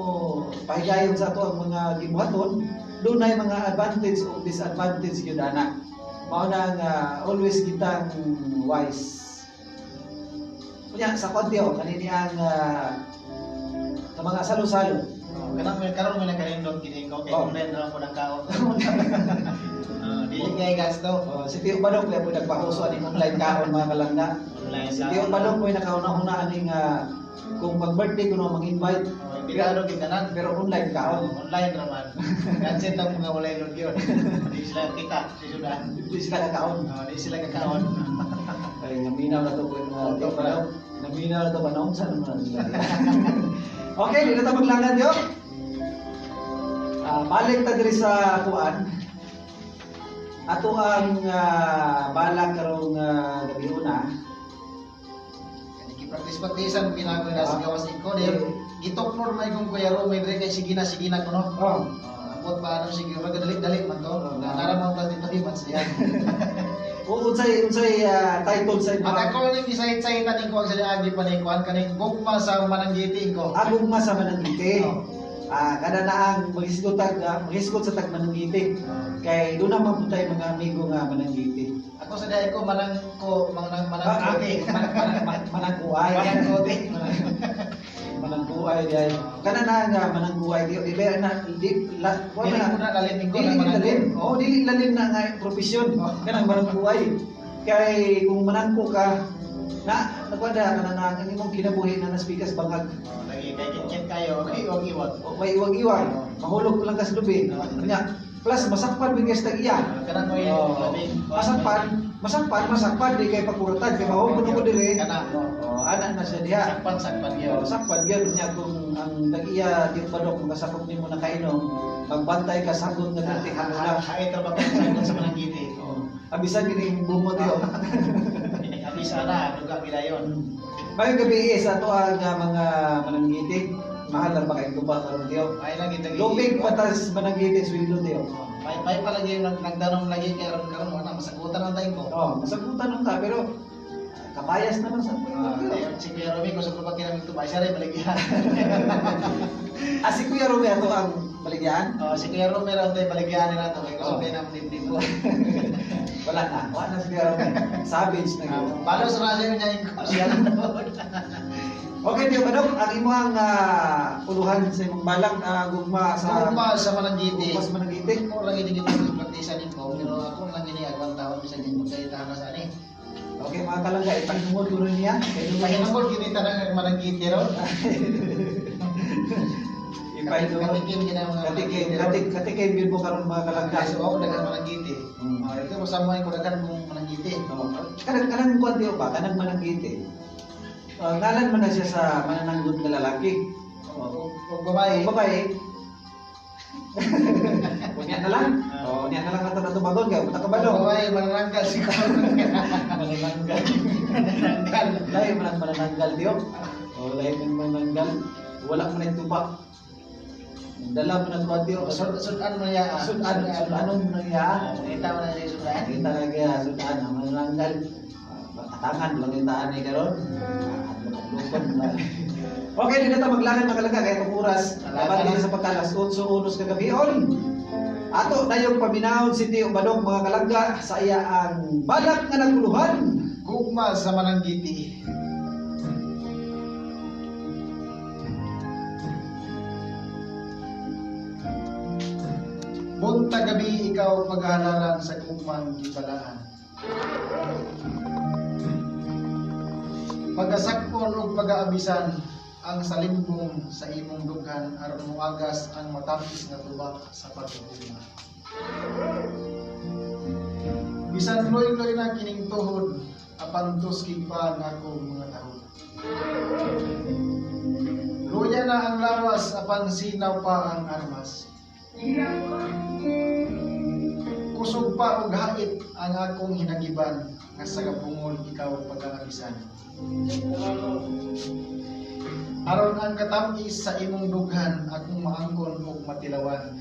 pahigayon sa ato ang mga gibuhaton, dunay mga advantage o disadvantage gyud ana. Mao na nga always kitang wise. Kunya sa konti oh, kanini ang sa mga salo-salo. Oh, kanang may karon may nakalindot gid ko kay Oh. online ra po ng kaon. Dili kay gasto. Oh, si Tio Badong kaya po nagpahuso aning online kaon mga kalangga. Online Si Tio Badong po nakauna-una aning kung mag-birthday kuno mag-invite Oh, imbitado gid tanan. pero online kaon. Online ra man. Gadget ang mga walay load gyud. Di sila kita si sudan. Di sila kakaon. Oh, di sila kakaon. Ay, naminaw na to po yung mga Tio Badong. Naminaw na to pa naunsa naman na sila. Okay, di na ta maglangan yo. Balik ta diri sa kuan. Ato ang balak karong gabi una. Gi-practice practicean ginagawa na sa gawas encoder. Gitoknor may kong kuya Ro, may dire kay sige na kuno. Oh, Ambot pa ano sige magadali-dali man to. Oh, Nara mo ta dito man siya. unsay unsay title sa At ako ning gisayt-saytan ning ko ang sa agi pa ni kuan kaning gugma sa mananggiti ko. Agugma sa mananggiti. Oh. Kada na ang maghisgot tag maghisgot sa tag mananggiti. Kay doon naman po tayo mga amigo nga mananggiti. Ako sa diay ko manang ko manang manang kote. Manangkuay. Manang kote. Manangkuay di ay. Kana na nga manangkuay di di ba na di la wa Dili na ko na lalim ning ko dili ng manang lalim. Oh, dili lalim na nga profesyon kanang manangkuay. Kay kung manangko ka na nagwada kana na ang imong kinabuhi na naspikas bangag. Oh, lagi kay kitkit kayo, okay, wag iwag. O, may iwag-iwag, mahulog ko lang ka sa lubi. Kanya, plus masakpan bigay sa tag-iya. Kanang ko Oh, labing. masakpan, masakpan, masakpan di kay pakuratan kay mahulog ko dire. Kana. Oh, ana na siya diha. Sakpan sakpan gyud. Oh, sakpan gyud niya kung ang tag-iya di padok makasakop nimo na kainom, magbantay ka sagot nga dati hanula. Haay trabaho sa sa mananggiti. Oh, abisan gini imong bumot yo. Abisa na, duga gidayon. Mayong gabi is ato ang mga mananggiti. Mahal lang ba kay tuba karon diyo? May lagi tagi. Lupig patas mananggiti sweldo diyo. May palagi nagdanong lagi kay aron karon wala masagutan ang tayo ko. Oh, masagutan nung ta pero kabayas naman sa Ayun, si Kuya Romy, kung sa pag kinamig tubay, siya rin baligyan. Ah, si Kuya Roberto ang baligyaan? Oh, si Kuya Romero ang tayo baligyan nila to kay Oh. kusog na dibdib ko. Wala na. Wala na si Kuya Romy. Savage na yun. Palo sa radyo niya yung siya. Okay, Tio Badong, ang imong uluhan sa imong balak gugma sa Gugma sa Mananggiti. Gugma sa Mananggiti. Ako lang ini gid praktisan niko, pero ako lang ini agwan taon bisan din magsalita ka sa ani. Okay, mga kalangga, ipahinungod ko rin niya. Pahinungod gini tanan ang Mananggiti ron. Ipahinungod. Katikim gina mga Katikim, Mananggiti ron. katikim yun mo karon mga kalangga. Kaso ako daghan Mananggiti. Oh, ito masama ko daghan kong Mananggiti. Oo. Kanang kuan Tio ba? Kanang Mananggiti. Ngalan man na siya sa manananggot nga lalaki. O o babae. Ang babae. Unya na lang. Oh, unya na lang ato natubagon kay punta ka O ba babae manananggal siguro. Manananggal. Manananggal. Lahi man ang manananggal Tio. Oh, lahi man manananggal. Wala man ay tuba. Dala man ang kuan Tio. Sudan mo niya. Sudan, sudanon mo na niya. Kita mo na siya sudan. Kita lagi ah, sudan ang manananggal. Atangan lang yung taan eh karon. Ah, Okay, di na ta maglangan mga kalangga kay itong oras. Dapat dito sa pagkalas 8:01 kagabi on. Ato na yung paminahon si Tio Badong mga kalangga sa iya ang balak nga naguluhan. Gugma sa Mananggiti. Buntag gabi ikaw paghalaran sa gugmang gibalaan. Pagasakpon ug pagaabisan ang salimbong sa imong dughan aron moagas ang matamis nga tubak sa pagugma. Bisan loy-loy na kining tuhod, apan tuskig pa ang akong mga tahod. Luya na ang lawas, apan sinaw pa ang armas. Kusog pa og hait ang akong hinagiban, nga sa kabungol ikaw pag-aagisan. Aron ang katamis sa imong dughan, akong maangkon og matilawan.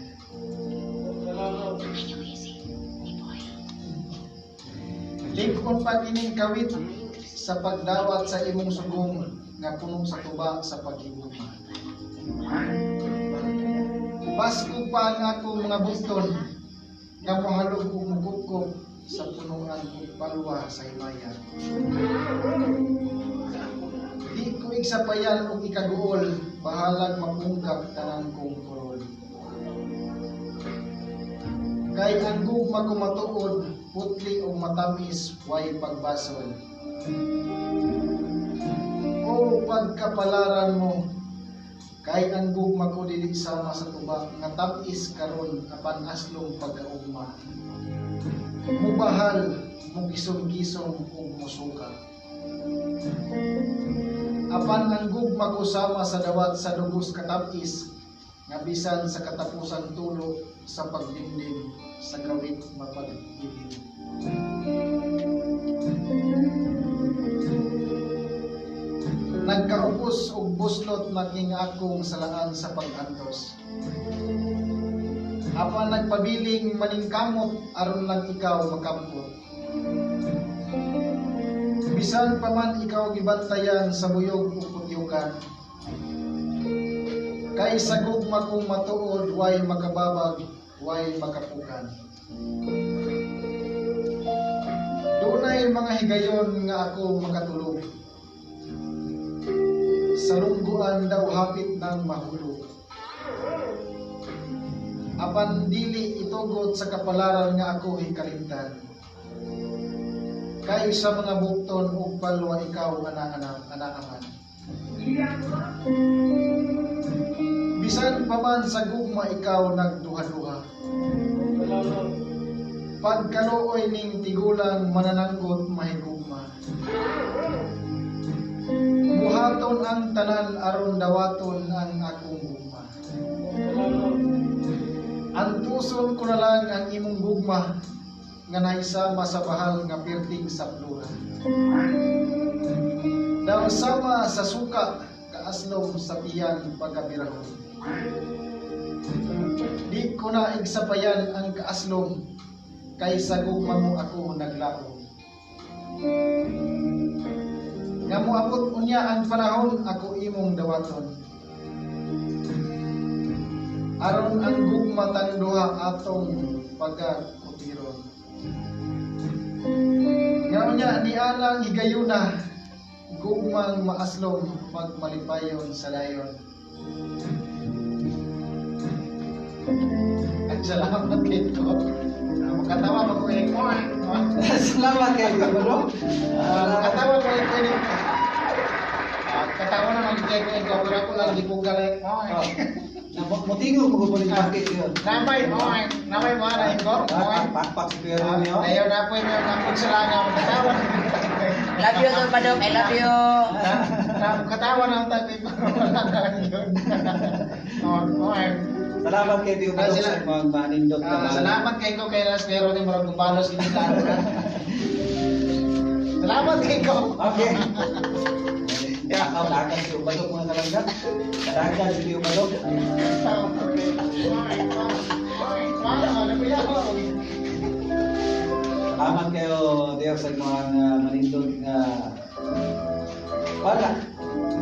Lig-on pa kining kawit sa pagdawat sa imong sugong nga puno sa tuba sa paghigugma. Basko pa ang akong mga bukton nga mohalog ug mugupkop sa punuan ug palwa sa himaya. Di ko igsapayan og ikaguol, bahalag mapungkak tanan kong kurol. Kay ang gugma ko matuod, putli og matamis, way pagbasol. O pagkapalaran mo, kay ang gugma ko dili sama sa tuba, nga tam-is karon apan aslong pagkaugma. Mubahal, mugisom-gisom ug musuka. Apan ang gugma ko sama sa dawat sa dugos katam-is, nga bisan sa katapusan tulo sa pagdimdim sa kawit mapag-ibig. Nagkaupos og buslot naging akong salaan sa pag-antos. Apan nagpabiling maningkamot aron lang ikaw makampot. Bisan pa man ikaw gibantayan sa buyog ug putyukan. Kay sa gugma kong matuod way makababag, way makapukan. Dunay mga higayon nga ako makatulog. Sa lungguan daw hapit nang mahulog. Apan dili itugot sa kapalaran nga ako hikalimtan. Kay sa mga bukton ug palwa ikaw anaaman. Bisan pa man sa gugma ikaw nagduha-duha. Pagkaluoy ning tigulang manananggot mahigugma. Buhaton ang tanan aron dawaton ang akong gugma. Antuson ko na lang ang imong gugma nga nahisama sa bahal nga pirting sa plura. Daw sama sa suka kaaslom sa tiyan pagkabirahon. Di ko na igsapayan ang kaaslom kay sa gugma mo ako naglaom. Nga moabot unya ang panahon ako imong dawaton. Aron ang gugma tang duha atong pagakutiron. Nga ni alang higayuna, gugmang maaslom magmalipayon sa dayon. Ay, salamat kay ko. Makatawa pa ko eh. Salamat kay Tio Badong. Makatawa ko eh. Katawa naman kay ko pero ako lang di ko galay. Oh. Na motingog mo ko ni bakit yun. Namay, oy, namay mo na ko. Oy. Pakpak si Kuya Romeo. Ayaw na po yung kapag sa langaw. Katawa na. Love you, Tol Badong. I love you. Katawa na ang tabi ko. Wala na lang yun. Oy. Salamat kay Tio Badong sa mga manindot na mga- Salamat kay ko kay Las pero ni murag gubalos gini tao. Salamat kay ko. Okay. Ya, kadagan si Ubadok mga kalangga. Kadagan si Tio Badong. Salamat kayo, Tio, sa mga manindot nga wala.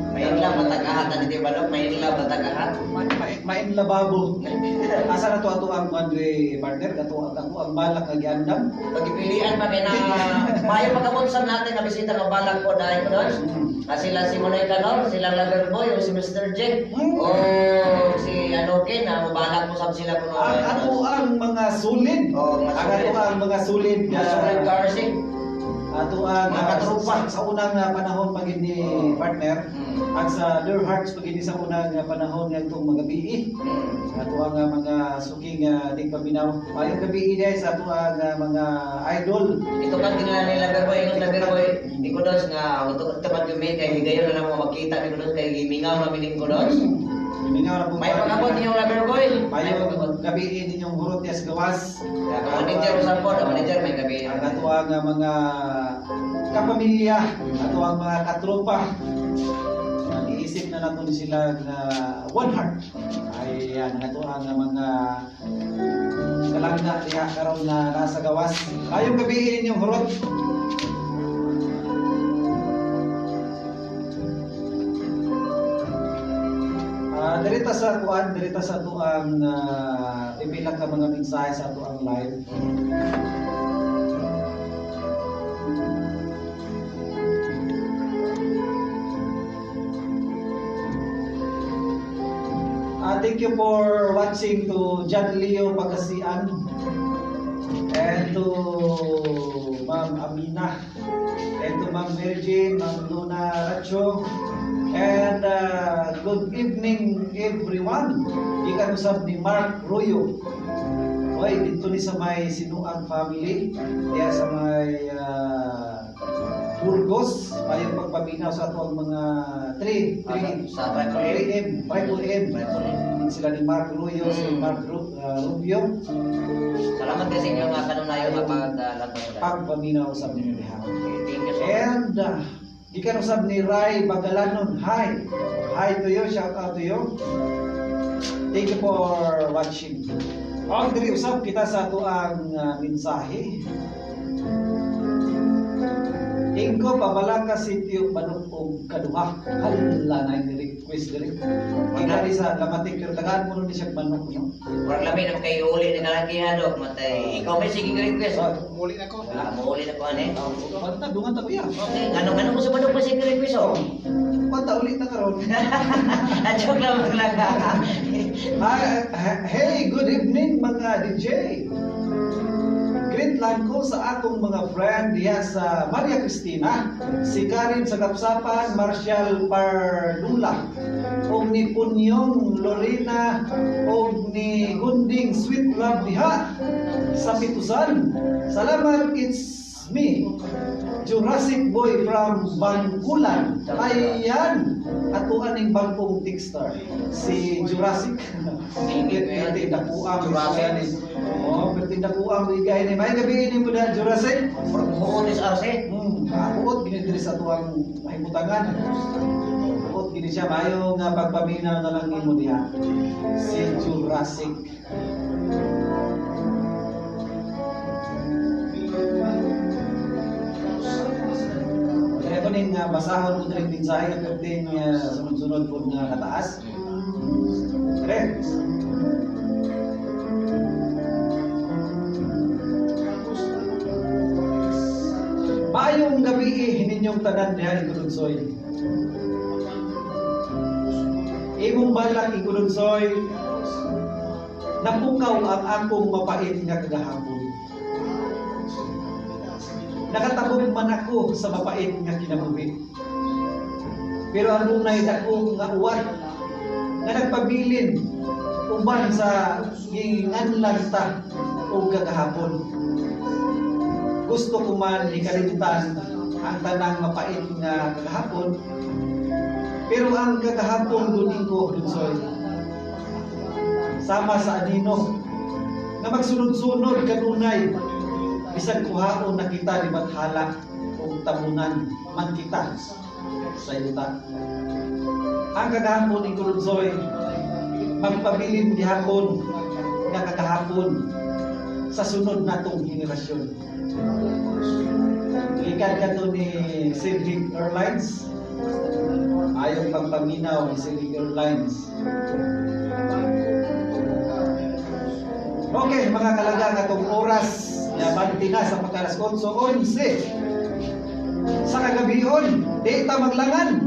May inla matag-ahat ani Tio Badong, may inla matag-ahat. Mainlababo. Asa na to ato ang Andre partner? Ato ang ako ang balak nga giandam. Pagpilian pa kay na maayo pagkabunsam natin nga bisita nga balak po dahil ko doon. Sila si Monoy Canor, sila Lover Boy, o si Mr. J, o si Anoke na mubalak po sab sila kuno. Ang ato ang mga sulid. Oo, mga Ang sulid. ato ang mga sulid. Mga sulid Garci. Ato ang Mga katropa. sa unang panahon pag ni partner. At sa their hearts pag sa unang panahon nga itong mga bihi. Ato ang mga suking tigpaminaw. Mayong gabi dahil sa ato ang mga idol. Ito kan kinala ni Lover Boy, ingon Lover Boy, di ko doon nga ito ito yumi kay higayon na lang mo makita ni ko doon kay gimingaw na mining ko doon. Mingaw na po. May pag-abot ninyong Lover Boy. May Mayong pag-abot. gabi ninyong hurot niya sa gawas. Ang manager usap po, ang manager may gabi. Ang ato ang mga kapamilya, ato ang mga katropa. Nag-iisip na nato ni sila na one heart. Ayan, ang ato ang mga kalangga diha karon na nasa gawas. Mayong gabi ninyong hurot. Dirita sa kuan, dirita sa atuang pipila ka mga mensahe sa atuang live. Thank you for watching to John Leo Pagasian and to Ma'am Amina and to Ma'am Mary Jane, Ma'am Luna Racho, and good evening everyone. Ikan usab ni Mark Royo. Oy, dito ni sa may Sinuang family, diya sa may Burgos, mayong pagpaminaw sa ato ang mga 3 3 Sa Triple M. 3M, Triple M. Triple M. Sila ni Mark Ruyo, si Mark Rubio, Salamat kasi inyo mga kanunayon nga paglato. pagpaminaw sa ninyo diha. Okay, thank you so much. And gikan usab ni Ray Bagalanon. Hi. Hi to you, shout out to you. Thank you for watching. Okay, diri usab kita sa ato ang mensahe. Ingko pabalaka si Tio Manok og kaduha. Hala na yung request diri. Kita di sa lamatik pero tagaan mo nun ni siya manok no. Murag lami naman kay uli ni kalakihan dok matay. Ikaw may sige request. Muli na ko. Ah, mo uli na ko ani. Panta dungan ta kuya. Okay, ngano ngano mo sa manok pa sige request oh. Panta ulit na karon. Ah, joke lang maglaga. Hi, hey, good evening mga DJ. Greet lang ko sa akong mga friend diha sa Maria Cristina, si Karin sa Kapsapan, Marshall Pardula, og ni Punyong Lorena, og ni Gunding Sweet Love diha sa Pitusan. Salamat, it's me, Jurassic Boy from Bangkulan. Ayan, ato aning bagong tickstar, si Jurassic. Perti dakuang Jurassic. Oh, perti dakuang bigay ni may gabi ni mo na Jurassic. Muot is RC. Kabuot gini diri sa tuang mahimutangan. Buot gini siya mayo nga pagpaminaw na lang nimo diha. Si Jurassic. Ito ning nga basahon ko diri mensahe nga perting sunod-sunod po nga kataas. Pre. Maayong gabi ninyong tanan diha, Igulunsoy. Imong balak, Igulunsoy, napukaw ang akong mapait nga kagahapon. Nakatabog man ako sa mapait nga kinabuhi. Pero ang dunay dako nga uwat nga nagpabilin uban sa ginganlan ta og kagahapon. Gusto ko man ikalimtan ang tanang mapait nga kagahapon, pero ang kagahapon gunin ko, Lunsoy. Sama sa anino nga magsunod-sunod kanunay bisan kuhaon na kita ni Bathala ug tabunan man kita sa yuta. Ang kagahapon ni Kulunsoy magpabilin gihapon nga kagahapon sa sunod natong henerasyon. Gikan kato ni Cedric Airlines. Ayong pagpaminaw ni Cedric Airlines. Okay, mga kalaga, nga atong oras nabanti na sa pagkalas 11:11 sa kagabihon. Di ta maglangan.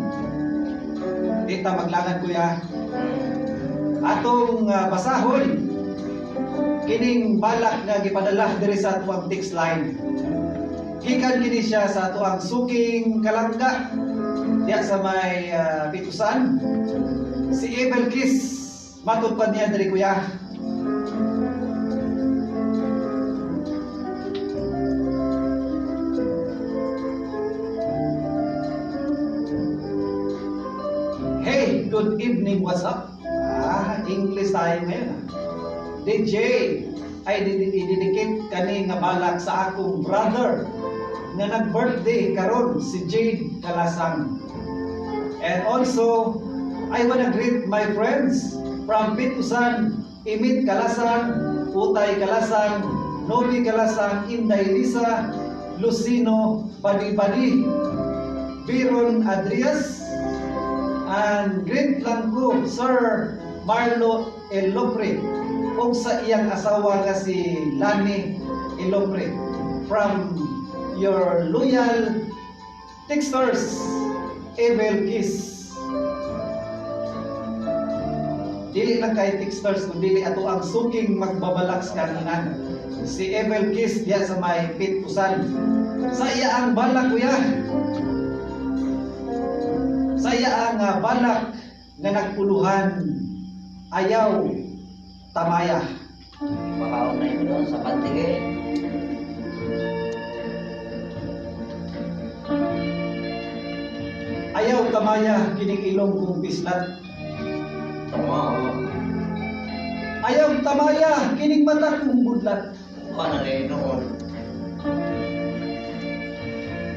Di ta maglangan, kuya. Atong basahon kining balak nga gipadala diri sa atuang text line. Gikan kini siya sa atuang suking kalangga diya sa may Pitusan. Si Abel Kiss, matod pa niya diri, kuya. "Hey, good evening, what's up?" Ah, English tayo ngayon. Ah. "DJ, ay i-dedicate kani nga balak sa akong brother nga nag-birthday karon, si Jade Kalasang. And also, I wanna greet my friends from Pitusan, Imit Kalasang, Utay Kalasang, Novi Kalasang, Inday Lisa, Lucino Badi Badi, Biron Adrias, and greet lang ko Sir Marlo Elopre ug sa iyang asawa nga si Lani Elopre from your loyal texters, Abel Kiss." Dili lang kay texters kun dili ato ang suking magbabalak sa kaninan. Si Abel Kiss diya sa may Pitpusan. Sa iya ang balak, kuya. Sa iya ang balak nga nagpuluhan, ayaw tamaya. Makaon na ito doon sa pantige. Ayaw tamaya kining ilong kong bislat. Tama. Ayaw tamaya kining mata kong budlat. Ano na noon.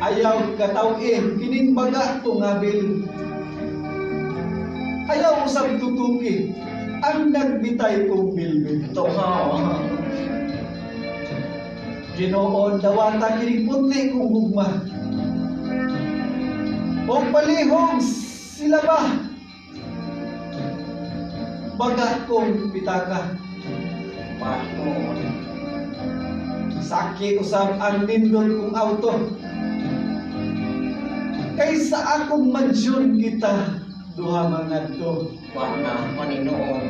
Ayaw kataw-in kining baga kong abil. Ayaw usab tutuki ang nagbitay kong bilbil. Tama. Ginoon, dawata kining putli kong gugma. O palihog sila ba? Baga kong pitaka. Paano? Saki usab ang nindot kong auto. Kaysa akong mansyon kita duha mangadto. Wala maninoon.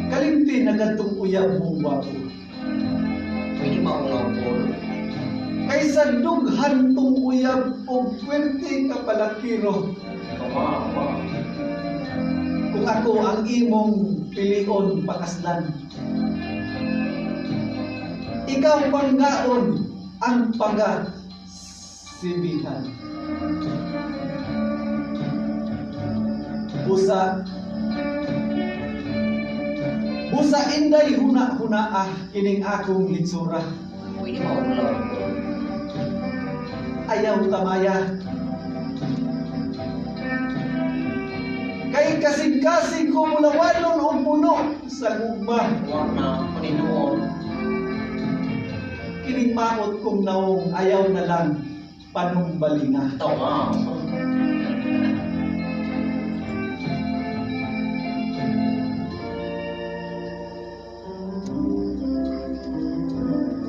Kalimti na kadtong uyab mong gwapo. Pwede maunang pool. Kaysa dughan tong uyab og puwerte ka palakiro. Tama. Kung ako ang imong pilion pakaslan. Ikaw panggaon ang paga sibihan. Busa Busa inday huna-huna ah kining akong hitsura. Pwede maunang pool. Ayaw tamaya. Kay kasing-kasing ko mulawanon og puno sa gugma. Wala maninoon. Kining maot kong naong ayaw na lang. Panumbalina. Tama.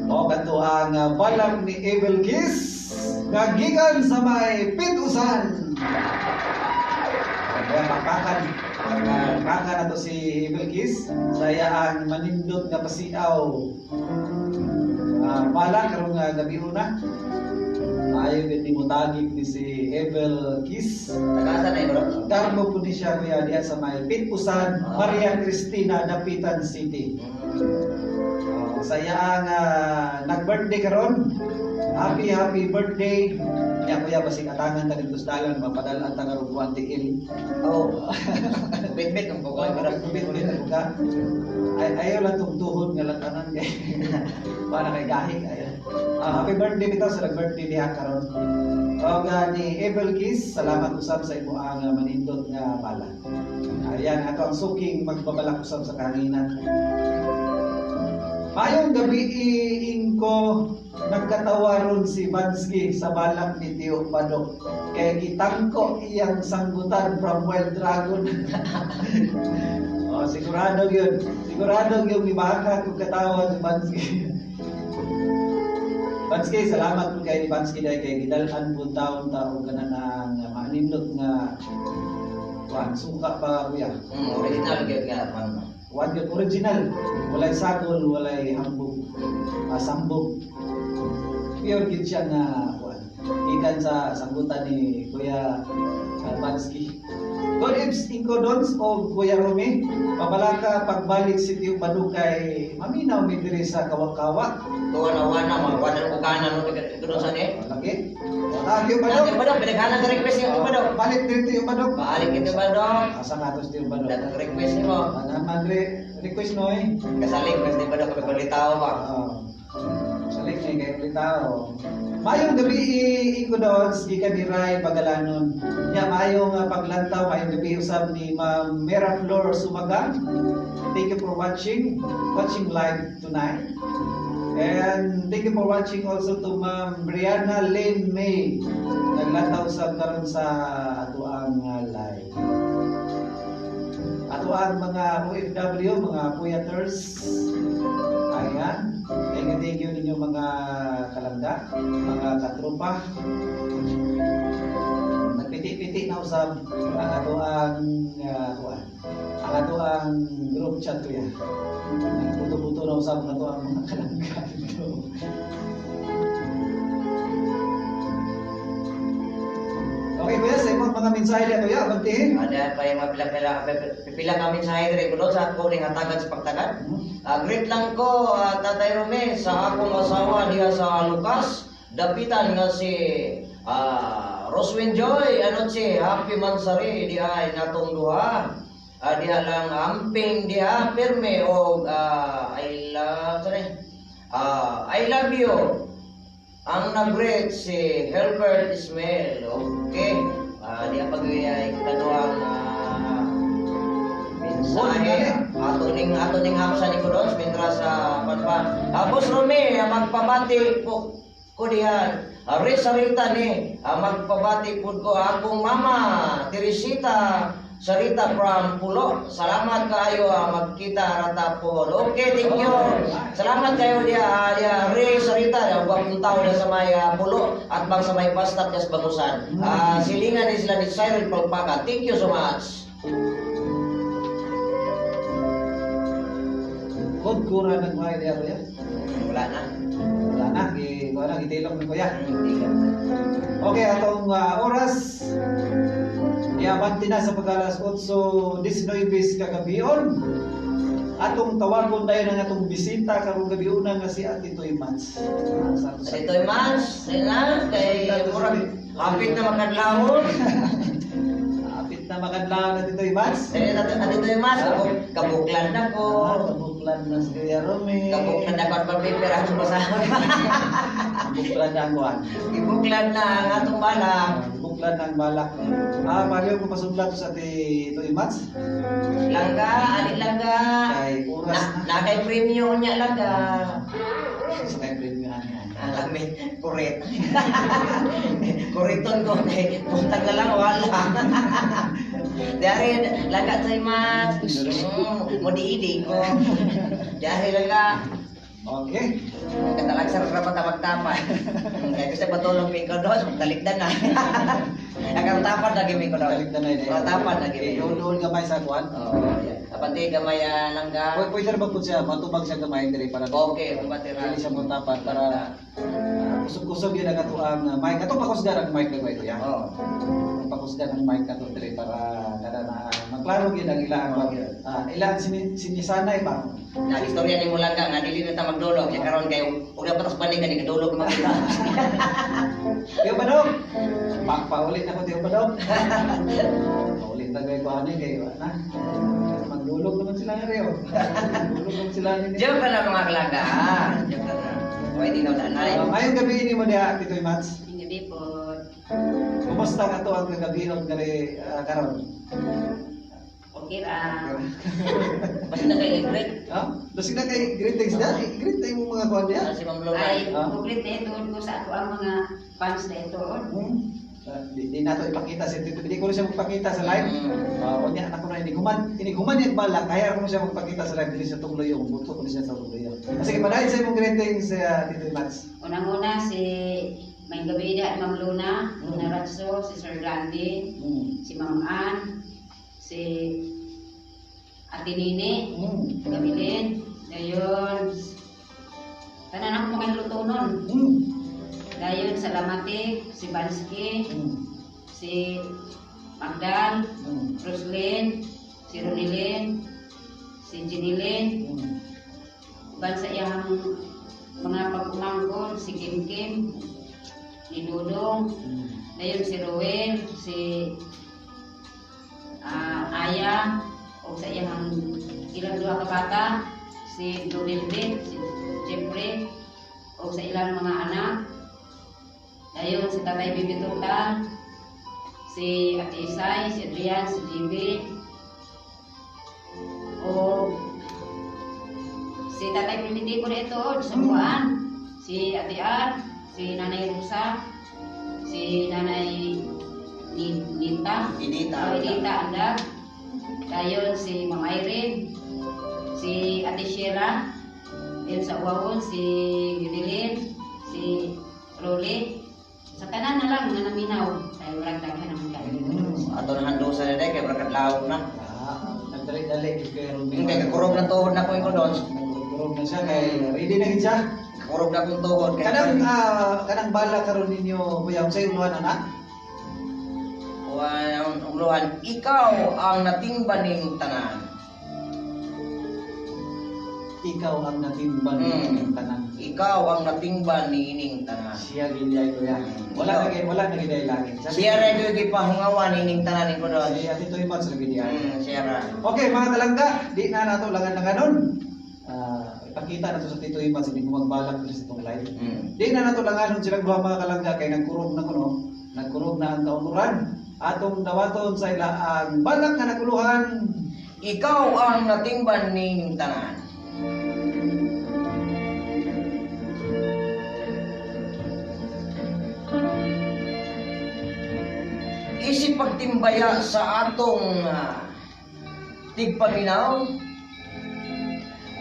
O kadto ang balak ni Evil Kiss nga gikan sa may pitusan. Kaya pakpakan. Pakpakan na to si Evil Kiss. Saya ang manindot nga pasiaw. Balak karong gabi una. Ayaw gid ni mutagig ni si Evil Kiss. Tagasa na bro. Garbo po ni siya kuya diya sa may Pitusan, Maria Cristina, Dapitan City. Saya ang nag-birthday karon. Happy happy birthday. Nya kuya basig atangan ta dito sa dalan mapadal ang taga buwan tiil. Oh. Bit-bit ang bukoy bro. Bit bit ako ka. Ay ayaw lang tong tuhod nga latanan kay para kay gahig ayo. Happy birthday bitaw sa nag-birthday niya karon. Og ni Evil Kiss, salamat usab sa imo ang manindot nga bala. Ayan ato ang suking magbabalak usab sa kahanginan. Mayong gabi ingko nagkatawaron si Bansky sa balak ni Tio Padok. Kay gitangko iyang sanggutan from Wild Dragon. Oh, sigurado yun. Sigurado yung ibaka kung katawa si Bansky. Bansky, salamat po kay Bansky dahil kay gidalan po taon taon ka na ng maanindot nga kuan suka pa kuya. Original gyud nga pan. One yun, original. Walay sagol, walay hambog. Sambog. Pure gid siya nga kuan. Ikan sa sanggutan ni Kuya Bansky. God Ibs Inko Dons o Kuya Rumi, pabalaka pagbalik si Tio Badukay, maminaw mi diri sa Kawakawa. Tuwa na wana mga wana ko kanan no doon sa ni. Lagi. Tio Badok. Tio Badok, pinaghanan ka request niyo Tio Badok. Balik diri Tio Badok. Balik ito Badok. Asa nga to si Tio Badok? Daghang request nimo. Ana man request noy. Kasaling kasi Tio Badok kapag balitaw ba. Salik na kay ulitaw. Mayong gabi Inko Dons, gikan ni Ray Bagalanon. Nya maayong paglantaw, maayong gabi usab ni Ma'am Mera Flor Sumagang. Thank you for watching live tonight. And thank you for watching also to Ma'am Brianna Lynn May. Naglantaw usab karon sa atoang live. Ato ang mga OFW, mga puyaters. Ayan. Thank you ninyo mga kalangga, mga katropa. Nagpiti-piti na usab ang ato ang kuan. Ang ato ang group chat kuya. Nagputo-puto na usab ang ato ang mga kalangga. Okay kuya, sa imong mga mensahe niya kuya, abantihin. Ada pa yung mga pila-pila pipila kami sa diri kuno sa ako ning hatagan sa pagtagan. Greet lang ko Tatay Rome sa akong asawa diha sa Lucas, dapitan nga si Roswin Joy anoche happy mansari diha ay natong duha. Diha lang amping diha pirme og I love sorry. I love you. Ang nag-greet si Herbert Ismail. Okay. Diha pag ay kaduhang mensahe. Ato ning hapsa ni Kudons mintras sa pan pa. Boss Rome, magpabati po ko diha. Rita ni, magpabati pud ko akong mama Teresita Sarita from Pulo. Salamat kaayo, magkita rata po. Okay, thank you. Salamat kayo diha, diha Ray Sarita, gwapong tao diha sa may Pulo at bang sa may bus stop diha sa Bagusan. Silingan ni sila ni Cyril Palpaka. Thank you so much. Kod kura nagmay diha kuya. Wala na. Wala na, wala na, gitilok ni kuya. Hindi ka. Okay, atong oras. Iabante na sa pag-alas 8:19 kagabion. Atong tawagon tayo ng atong bisita karong gabi una nga si Ate Toy Mats. Ate Toy Mats, sila kay murag hapit na makadlawon. Hapit na makadlawon Ate Toy Mats. Ate Toy Mats, kabuklan na ko. Kabuklan na si Kuya Romy. Kabuklan na ko at pagpipira sa pasahod. Kabuklan na ang kuwan. Ibuklan na ang atong balak. Kabuklan na ang balak. Mario, kung pasudla to sa Ate Toy Mats. Langga, ali langga. Kay oras na. Na kay premium niya langga. Sa kay premium ani. Ang lamit, kurit. Kuriton ko kay buntag na lang wala. Dari laga sa mas. Mo diidi ko. Dari laga. Okay. Katalag sa rapat magtapat. Kaya gusto patulong mi ko dos, magtalikdan na. Akang tapat lagi mi ko dos. Talikdan na yun. Oh, tapat lagi mi. Eh, Doon gamay sa kuan. Oh, yeah. Apante gamay ah, langga. Pwede pwede ra ba po siya matubag siya gamay diri para Okay, umatira. Dili siya mo tapat para kusog-kusog yun ang atuang mic. Ato pakusgan ang mic na ito ya. Oh. Pakusgan ang mic ato diri para kada na maklaro gyud ang ilang ilang sinisanay ba. Na istorya ni mo langga nga dili na ta magdulog. Ya karon kay ug dapat tas balik kani kadulog man kita. Tiyo ba dong? Pauli na ko tiyo ba dong? Pauli na kay ko ani kay na. Magdulog naman sila nga oh. Magdulog naman sila ni. Joke ka na mga kalangga. Ah, Joke ka na. Pwede na danay. Ngayong gabi ini mo diha Titoy Mats. Ang gabi po. Kumusta ka to ang kagabi og diri karon? Okay ra. Basta na kay break. Ha? Basig na kay greetings na. Greet mo mga kuan diha. Si Ma'am Lola. Ay, Ah. buklit na ito ko sa ako ang mga fans na ito. Di nato ipakita si Tito. Di ko na siya magpakita sa live. Mm. Unya anak ko na inighuman niya balak kaya ko na siya magpakita sa live dili sa tungloy yung buto ko na siya sa tungloy. Sige, padayon sa imong greetings Tito Mats. Unang-una si May gabi na Ma'am Luna, Luna Ratso, si Sir Randy, si Ma'am Ann, si Ate Nini, Gabilin, dayon, tanan ako mga luto nun. Dayon, Salamatik, si Bansky, si Magdal, Roslyn, si Ronilyn, si Jinilyn, uban sa iyang mga pag-umangkon, si Kim Kim, ni Dudong, dayon si Ruel, si Aya, o sa iyang ilang duha ka bata, si Donilde, si Jeffrey, o sa ilang mga anak. Dayon si Tatay Bibi Tuta, si Ate Isay, si Adrian, si GB, o si Tatay Primitivo na ito, sa Buwan, si Ate Ar, si Nanay Rosa, si Nanay Nita, Idita. Oh, Edita Andag, dayon si Ma'am Irene, si Ate Sheila, dayon sa Uwawon, si Yudelin, si Rolly, sa tanan na lang nga naminaw, ay murag daghan ang kayo. Ato na handusan na day kay berkat lawom na. Nagdali-dali gid kay Romeo. Kay kakurog na tuhod na ko ko doon. Nagkurog na siya kay ready na gid siya. Kakurog na akong tuhod kay Kanang kanang bala karon ninyo kuya unsay uluhan anak? Kuan uluhan, ikaw ang natingban ning tanan. Ikaw ang natimban ning tanan. Ikaw ang natingban niining tanan. Siya gid kuya. Wala na gid langit. Siya ra gyud gipahungawan ining tanan ko doon. Si Ate Toy Mats ra gid Siya ra. Okay, mga kalangga, di na nato langan langanon. Ipakita na to sa Tito Imats, hindi ko magbalak diri sa itong live. Di na nato langanon silang duha mga kalangga kay nagkurog na kuno, nagkurog na ang kauturan. Atong dawaton sa ila ang balak nga naguluhan. Ikaw ang natingban ning tanan. Isip pagtimbaya sa atong tigpaminaw,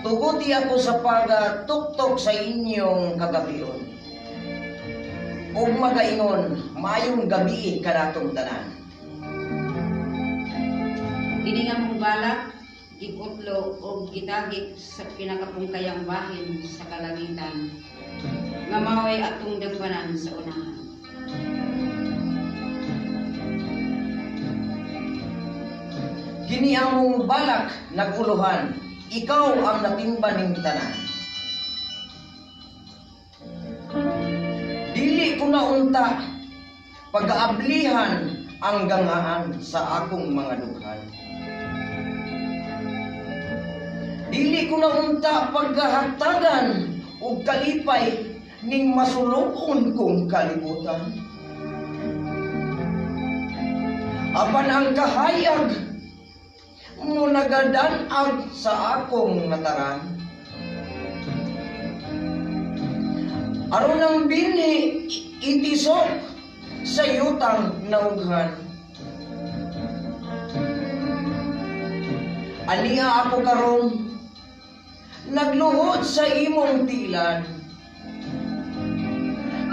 tuguti ako sa pagatuktok sa inyong kagabion. Ug magaingon, maayong gabi kanatong tanan. Kini nga mong balak, gikutlo o gitagik sa pinakapungkayang bahin sa kalangitan, nga mao'y atong dagbanan sa unahan. Kini among balak naguluhan, ikaw ang natimba ning tanan. Dili ko na unta pagaablihan ang gangaan sa akong mga dughan. Dili ko na unta paghahatagan og kalipay ning masulukon kong kalibutan. Apan ang kahayag mo nagadanag sa akong nataran. Aron ang binhi itisok sa yutang naughan. Ania ako karon nagluhod sa imong tilan.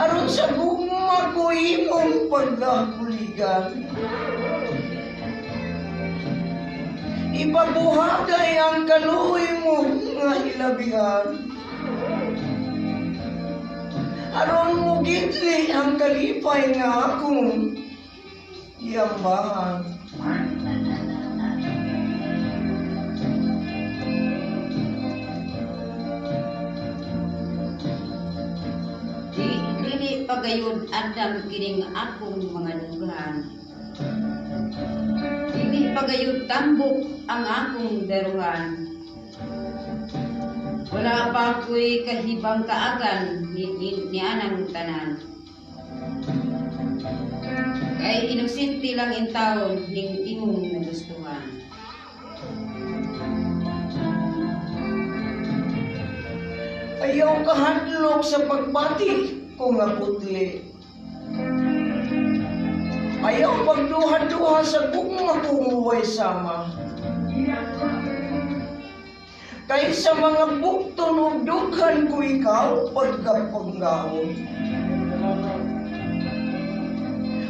Aron sa gugma ko imong pagkabuligan. Ipabuhagay ang kaluoy mo nga hilabihan. Aron mo gitli ang kalipay nga akong giambahan. Di dili pagayod andam kining akong mga dughan. Dili pagayod tambok ang akong daruhan. Wala pa ko'y kahibang kaagan ni anang tanan. Kay inosente lang intawon ning imong nagustuhan. Ayaw kahadlok sa pagbati ko nga putli. Ayaw pagduha-duha sa gugma kong way sama. Kay sa mga bukton ug dughan ko ikaw pagkapanggaon.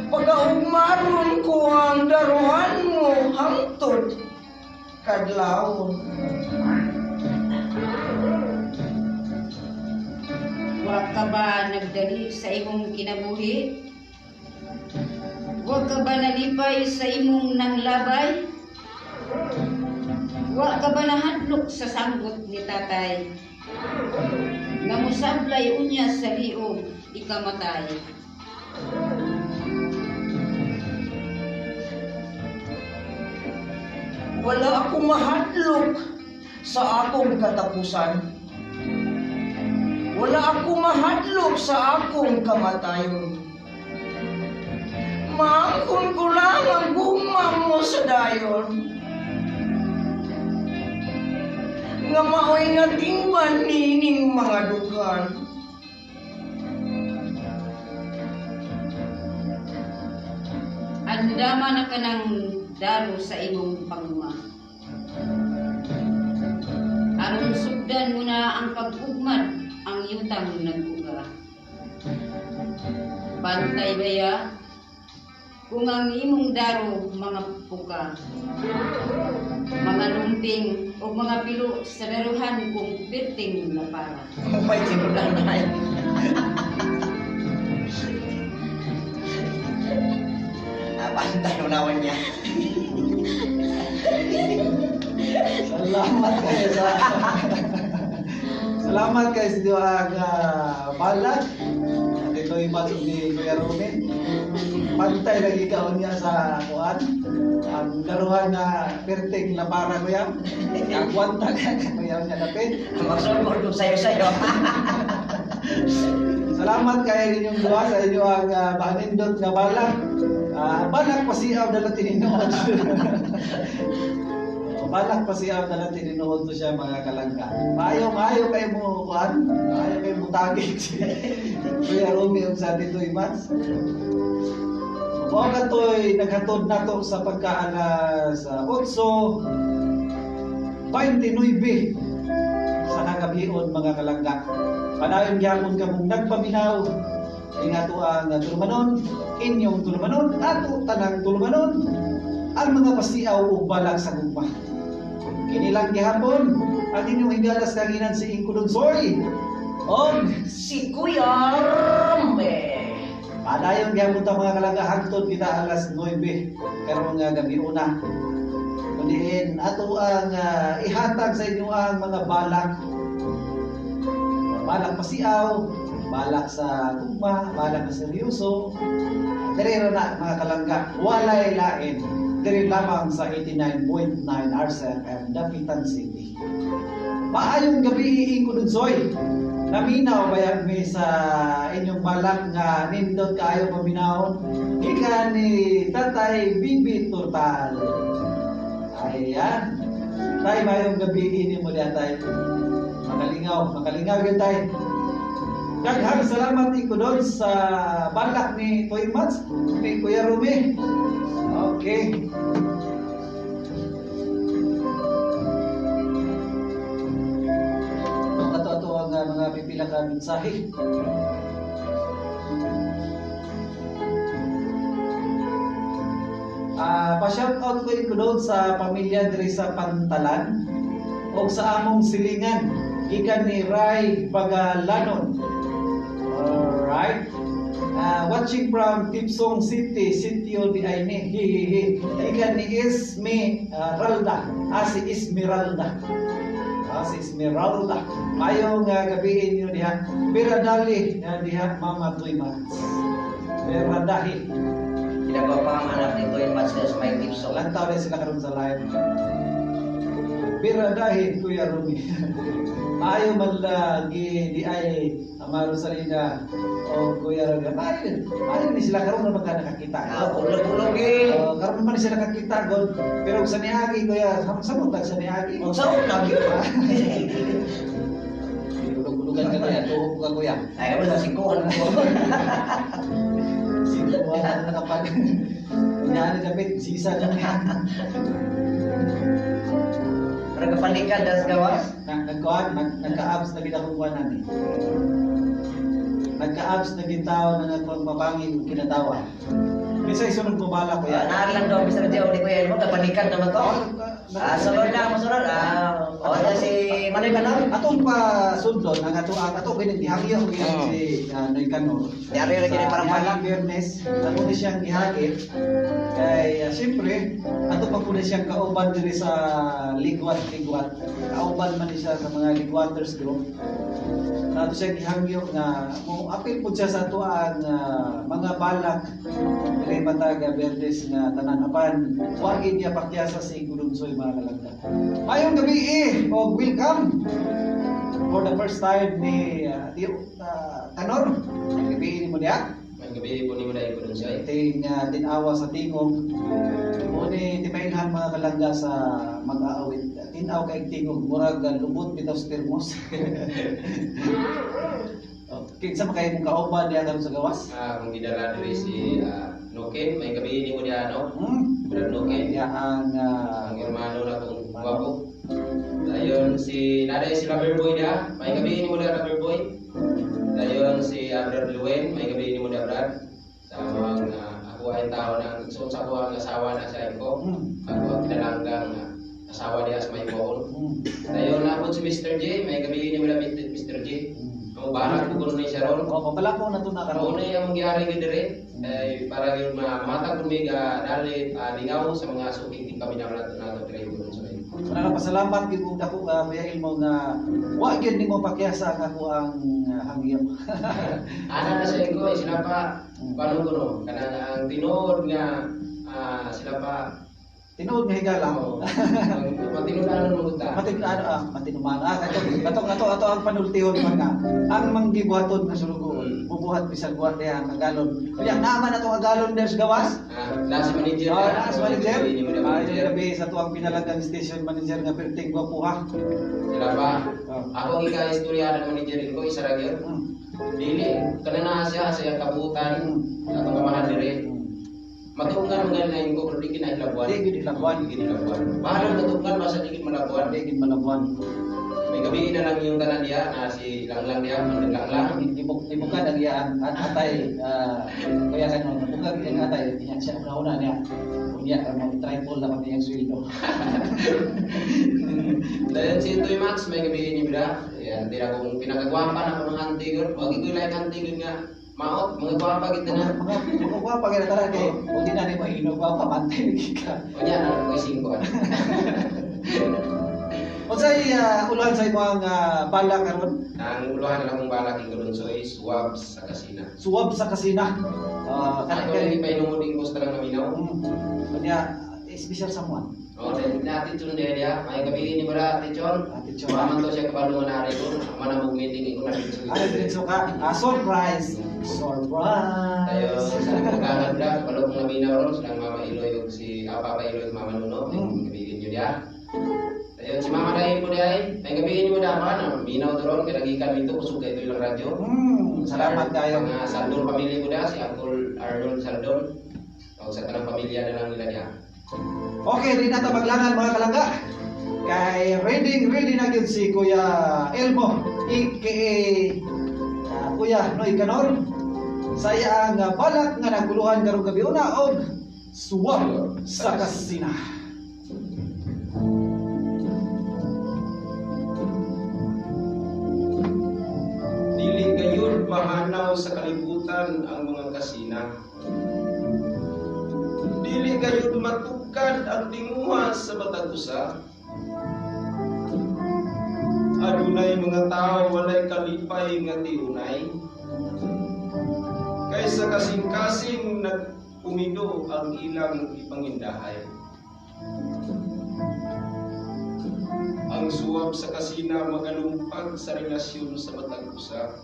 Pagkaugmaron ko ang daruhan mo hangtod kadlawon. Wa ka ba nagdali sa imong kinabuhi? Wa ka ba nalipay sa imong nanglabay? Wa ka ba nahadlok sa sanggot ni tatay? Nga mosablay unya sa liog ikamatay. Wala akong mahadlok sa akong katapusan. Wala akong mahadlok sa akong kamatayon. Maangkon ko lang ang gugma mo sa dayon. Nga maoy nga tingban niining mga dughan. Andama na ka ng daro sa imong panguma. Aron sugdan mo na ang pag-ugmad ang yutang nag-uga. Pantay baya kung ang imong daro mga puka, mga lumping o mga pilo sa daruhan kung pirting lapara. May tinulanay. Pantay unawan niya. Salamat kayo sa Salamat kayo sa diwang balak. At ito yung match ni Kuya Romy. Pantay lagi kaon niya sa kuan. Ang daruhan na perting lapara kuya. Agwanta ka kuya niya dapit. Magsulod kung sayo-sayo. Salamat kayo ninyong duha sa inyong maanindot nga balak. Balak pa siya dala tinuod. Balak pa siya dala tinuod to siya mga kalangka. Maayo maayo kayo mo kuan, maayo kayo mo tagig. Kuya Romy ug sa dito Imats. Mao katoy naghatod nato sa pagkaalas 8:29 sa kagabion mga kalangga. Padayon gyapon kamong nagpaminaw ing ato ang tulumanon, inyong tulumanon, ato tanang tulumanon, ang mga pasiaw ug balak sa gugma. Kini lang gihapon ang inyong higalas kaginan si Ingko Dunsoy og si Kuya Rome. Padayon gyapon ta mga kalangga hangtod kita alas 9 karong gabi una. Kundi ato ang ihatag sa inyo ang mga balak. Balak pasiaw, balak sa gugma, balak na seryoso. Diri ra na mga kalangga, walay lain. Diri lamang sa 89.9 RCFM Dapitan City. Maayong gabi Ingko Dunsoy. Naminaw ba mi sa inyong balak nga nindot kaayo paminawon? Gikan ni Tatay Bibi Turtal. Ayan. Tay, maayong gabi ini mo diha tay. Makalingaw, makalingaw gyud tay. Daghang salamat iko doon sa balak ni Toy Mats, ni Kuya Rumi. Okay. Ato-ato ang mga pipila ka mensahe. Pa-shout out ko iko doon sa pamilya diri sa Pantalan o sa among silingan gikan ni Ray Bagalanon. Alright. Watching from Tipsong City, Sitio di Aine. Hihihi. Gikan ni Esme Ralda. Si Esmeralda. Si Esmeralda. Maayong gabi inyo diha. Biradali na diha Mama Toy Mats. Biradahi. Ginagawa pa ang anak ni Toy Mats sa may tipso. Lantaw rin sila karon sa live. Biradahin, Kuya Rumi. Maayo man lagi di ay Ama Rosalina o Kuya Rumi. Maayo, maayo ni sila karon naman ka nakakita. Ulog-ulog eh. Oh, karon man ni sila nakakita god. Pero sa niagi kuya, samot tag sa niagi. Kung sa unag yun. Ulog-ulogan ka kuya, tuhog ka kuya. Ay, wala singkuhan ko. Sino wala na nakapag. Kunyari dapat sisa na niya. Para kapalikan das gawas. Nagkuhan, nagka-abs na gid akong kuhanan eh. Nagka-abs na gid tao na akong mabangin ug kinatawa. Minsan isunod mo bala Kuya, kuya. naan lang daw Mr. J, ni Kuya Elmo, kapalikan naman to. Sunod na, masunod. O, na si Manoy Kanor. Atong pa sundon ang ato ang ato kining gihagyo og gihagi si Noy Kanor. Yari ra gini parang Sa balak. Biyernes, ato ni siyang gihagit kay siyempre ato pa po ni siyang kauban diri sa Ligwat Ligwat. Kauban man ni siya sa mga Ligwaters group. Na ato siyang gihangyo nga mo apil pud siya sa ato ang mga balak diri matag Biyernes nga tanan apan wa gid niya pakyasa si Gulunsoy mga kalangga. Mayong gabi eh, og welcome for the first time ni Kanor. Gabi mo niya. May gabi po ni mo dahil ko dun siya. Ting tinawa sa tingog. Mo ni timailhan mga kalangga sa mag-aawit. Tinaw kay tingog murag lubot bitaw sa termos. Okay, kinsa man kay mong kauban diha karon sa gawas? Ang gidala diri si Noken, may gabi ni mo diha no. Brad Noken, Diha ang ang hermano na kong gwapo. Dayon si naday si Lover Boy diha, may gabi ni mo diha Lover Boy. Dayon si Brad Luen, may gabi ni mo diha Brad. Sa among ako ay tao ng igsoon sa ako ang asawa na sa ko. Ako ang pinalanggang asawa diha sa may buon. Dayon nabot si Mr. J, may gabi ni mo diha Mr. J. Ang balak ko kuno ni siya ron. Oh, papalako na to na karon. Karon na ang gyari gid diri ay para gyud mamata kun mi ga dalit lingaw sa mga suking ting kami naman nato diri kuno sa Pasalamat gyud kong dako Kuya Ilmo nga wa gyud nimo pakyasa ang ako ang hangyo. Ana na sa ko sila pa paano kuno kanang ang tinuod nga sila pa tinuod nga higala. Matinudanon mo ta. Matinuman. Kato kato kato ato ang panultihon man nga. Ang manggibuhaton nga sulugoon, bubuhat bisan buhat diha ang agalon. Unya naman ato agalon der sa gawas. Na si manager. Na si manager. Ay, gabi sa tuang pinalagang station manager nga perting gwapuha. Sila pa. Ako ang ika-istorya ng manager ko isa ra gyud. Dili kana na siya sa iyang kabutan atong kamahan diri. Matuungan mga na ko pero di kinahilabuan. Di gid hilabuan, di gid hilabuan. Bahala matuungan basta di gid malabuan. Di gid malabuan. May gabi na lang yung tanan diya na si Langlang diya, man Langlang. Ibukad ang iyang atay kuya kanon, ibukad ang atay niya siya una-una niya. Unya mo tripod na kami ang sweldo. Dayon si Toy Max may gabi niya bida. Yan, di na kung pinakagwapa na ko ng auntie girl. Wag ko like auntie girl nga. Maot, mga gwapa gid na. Mga gwapa gid na kay ug di na nimo ino gwapa pantay ka. Unya na ko singko. Unsay uluhan sa imong balak karon? Ang uluhan na akong balak ing karon so is suwab sa kasina. Suwab sa kasina. Ako lagi pa inumod ing gusto lang naminaw. Unya special someone. Oh, then natin chon dia. May gabi ni bara Ate Chon. Ate Chon. Wa man to siya kabalo nga nari ko. Man ang meeting ko na dito. Ay, diretso ka. Surprise. Surprise. Tayo sa kagangan bra, kabalo kong naminaw ron silang Mama Iloy ug si Papa Iloy ug Mama Nuno. May gabi niyo dia. Tayo Ayun, si Mama Day po diay. May gabi mo daman, ang minaw doron kay nagikan dito kusog kay ito ilang radyo. Salamat kayo. Mga Saldon pamilya ko da, si Uncle Arnold Saldon. O sa tanang pamilya na lang nila niya. Okay, di na ta maglangan mga kalangga. Kay ready ready na gyud si Kuya Elmo aka Kuya Noy Kanor sa iyang balak nga naguluhan karong gabi una og suwab sa kasina. Dili gayud mahanaw sa kalibutan ang mga kasina. Dili gayud matukad ang tinguha sa matag usa. Adunay mga tao walay kalipay nga tiunay. Kaysa kasing-kasing nagpumido ang ilang ipangindahay. Ang suwab sa kasina magalumpag sa relasyon sa matag usa.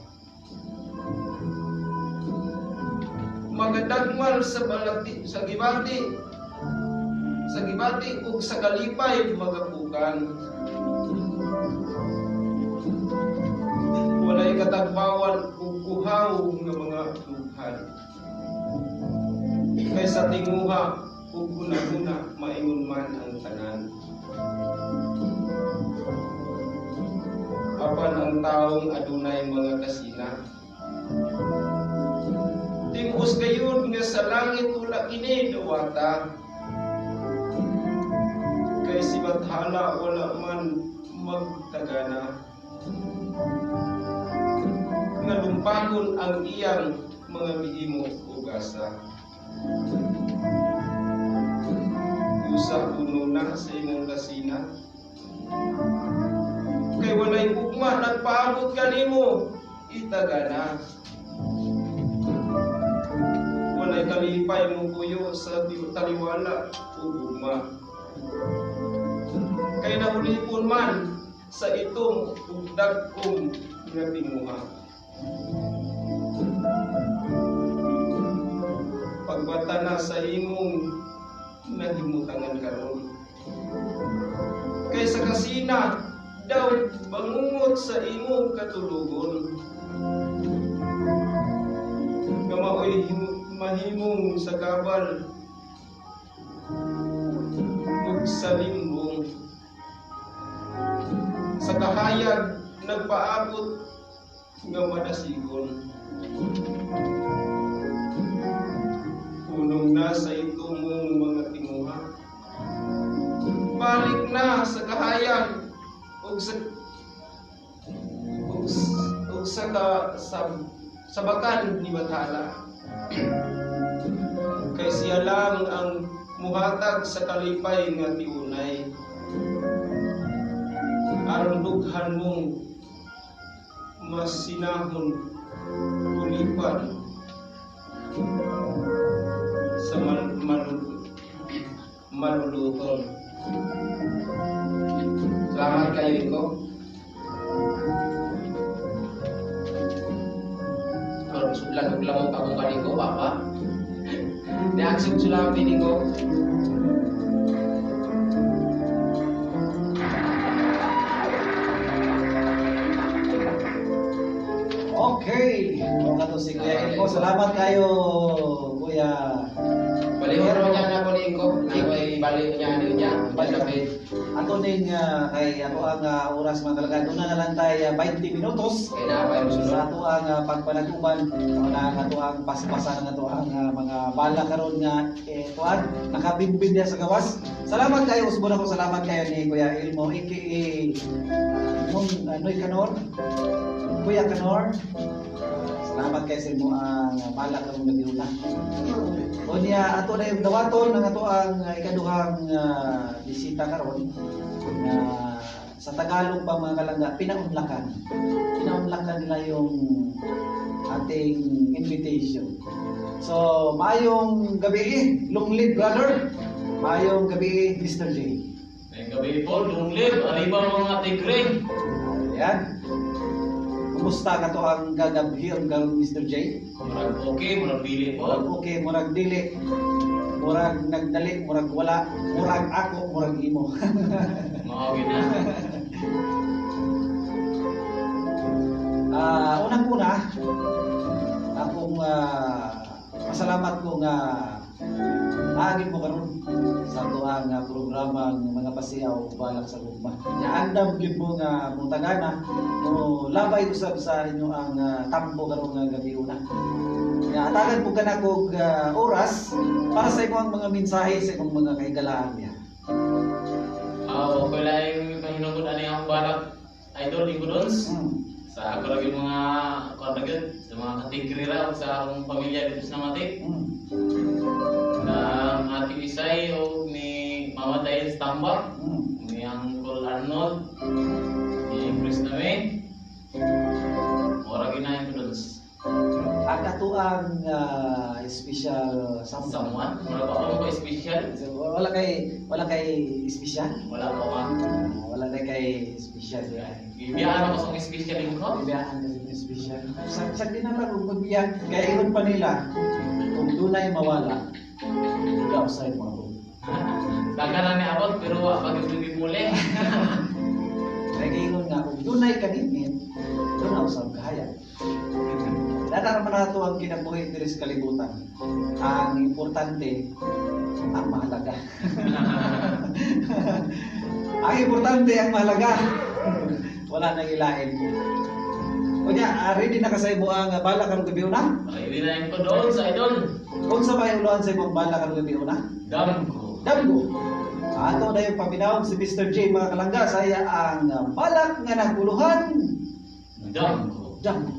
Magadagmal sa balati sa gibati ug sa kalipay magapukan. Walay katagbawan ug kuhaw nga mga dughan. Kaysa tinguha ug hunahuna maingon man ang tanan. Apan ang taong adunay mga kasina. Tingos gayud nga sa langit wala kini dawata. Kay si Bathala wala man magtagana. Nga lumpagon ang iyang mga bihimo ug asa. Usa puno na sa imong kasina. Kay walay ugma nagpaabot kanimo, itagana. Walay kalipay mo kuyo sa taliwala ug ugma. Kay nahulipon man sa itong ug dag-om nga tinguha. Pagbata na sa imong nahimutangan karon. Kay sa kasina daw bangungot sa imong katulugon. Nga maoy mahimong sa kabal ug sa limbong. Sa kahayag nagpaabot nga madasigon. Punong na sa ito mong mga tinguha. Balik na sa kahayag ug sa sabakan ni Bathala. Kay siya lang ang muhatag sa kalipay nga tiunay. Aron dughan mong masinahon kulipan sa maluluton. Salamat kayo, Iko. Aron sudlan og lamok akong kaliko, papa. Niagsog sila ang ko. Okay. Mga to si Kuya Elmo. Salamat kayo, Kuya. Balihon ro niya na ko ni Iko. Nakoy bali niya ani niya. Balik. Ato ning kay ato ang oras mga kalangga. Doon na lang tayo 20 minutos. Kay naa pa yung sunod. Sa ato ang pagpanag-uban, na ang ato ang paspasan ang ato ang mga bala karon nga kuan nakabinbin diya sa gawas. Salamat kayo, usbon ako, salamat kayo ni Kuya Elmo aka mong Noy Kanor. Kuya Kanor. Salamat kay sa imo ang bala karong gabi. Unya ato na yung dawaton ang ato ang ikaduhang bisita karon na sa Tagalog pa mga kalangga, pinaunlakan. Pinaunlakan nila yung ating invitation. So, maayong gabi, long live brother. Maayong gabi, Mr. J. Maayong gabi po, long live, arriba mga tigre. Ayan. Kumusta ka to ang gagabi ang Mr. J? Murag okay, murag dili po. Murag okay, murag dili. Murag nagdali, murag wala, murag ako, murag imo. Mao gid na. Unang-una, akong pasalamat ko nga aagin mo karon sa atoang programa ng mga pasiyaw balak sa gugma. Nya andam gyud mo nga mutagana mo labay usab sa inyo ang tambo karon nga gabi una. Nya atagan po ka og oras para sa imong mga mensahe sa imong mga kahigalaan niya. Okay lang pahinungod ani ang balak idol ingudons. Sa ako lagi mga kuan na gyud, sa mga katigre ra ug sa akong pamilya dito sa Namati. Nang Ate Isay o ni Mama Dayan Stamba, ni Uncle Arnold, ni Chris Name. Mora gina ingudons. Ang katuang special someone. Someone? Wala pa ako special. So, wala kay special? Wala pa man. Wala na kay special diya. Gibiyaan ako sa special ko. Gibiyaan ka sa special. Sa dinala kung magbiya, kaya ingon pa nila, kung dunay mawala, ikaw sa mga buo. Daga na ni abot pero wa pa gyud muli. Kaya ingon nga kung dunay kanimit, doon usab kahaya. Data naman nato ang kinabuhi diri sa kalibutan. Ang importante, ang mahalaga. Ang importante, ang mahalaga. Wala nang ilain. Unya, ready na ka sa imo ang bala karong gabi una? Ready na ko doon sa idol. Unsa ba yung ulohan sa imong bala karong gabi una? Damgo. Damgo. Ato na yung paminawag si Mr. J mga kalangga saya ang balak nga naguluhan. Damgo. Damgo.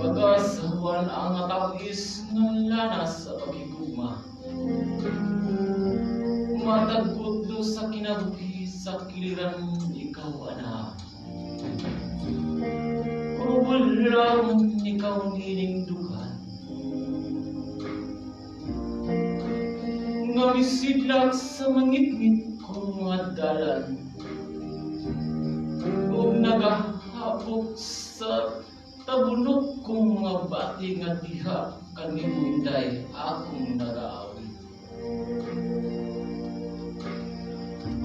Pag-asawan ang atawis ng lanas sa pagigugma. Matagputlo sa kinabuhi sa kiliran ikaw anak. Ubulang ikaw nilingdugan. Ngamisidlak sa mangitngit kong mga dalan. Ug nagahapok sa tabunok kong mga bati nga diha kanimo inday akong nagaawit.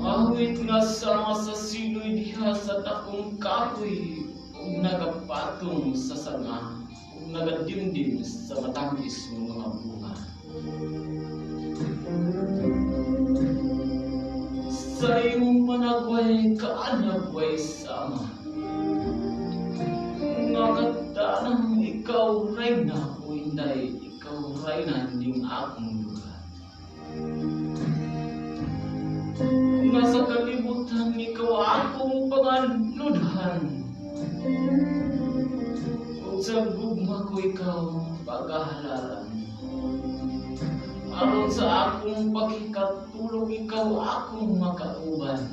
Awit nga sama sa siloy diha sa takong kahoy ug nagapatong sa sanga ug nagadimdim sa matangis ng mga bunga. Sa imong panagway kaanagway sama. Nga katanang ikaw reyna o inday, ikaw reyna ning akong lugar. Nga sa kalibutan ikaw akong panganudhan. Ug sa gugma ko ikaw pagahalaran. Aron sa akong pagkatulog ikaw akong makauban.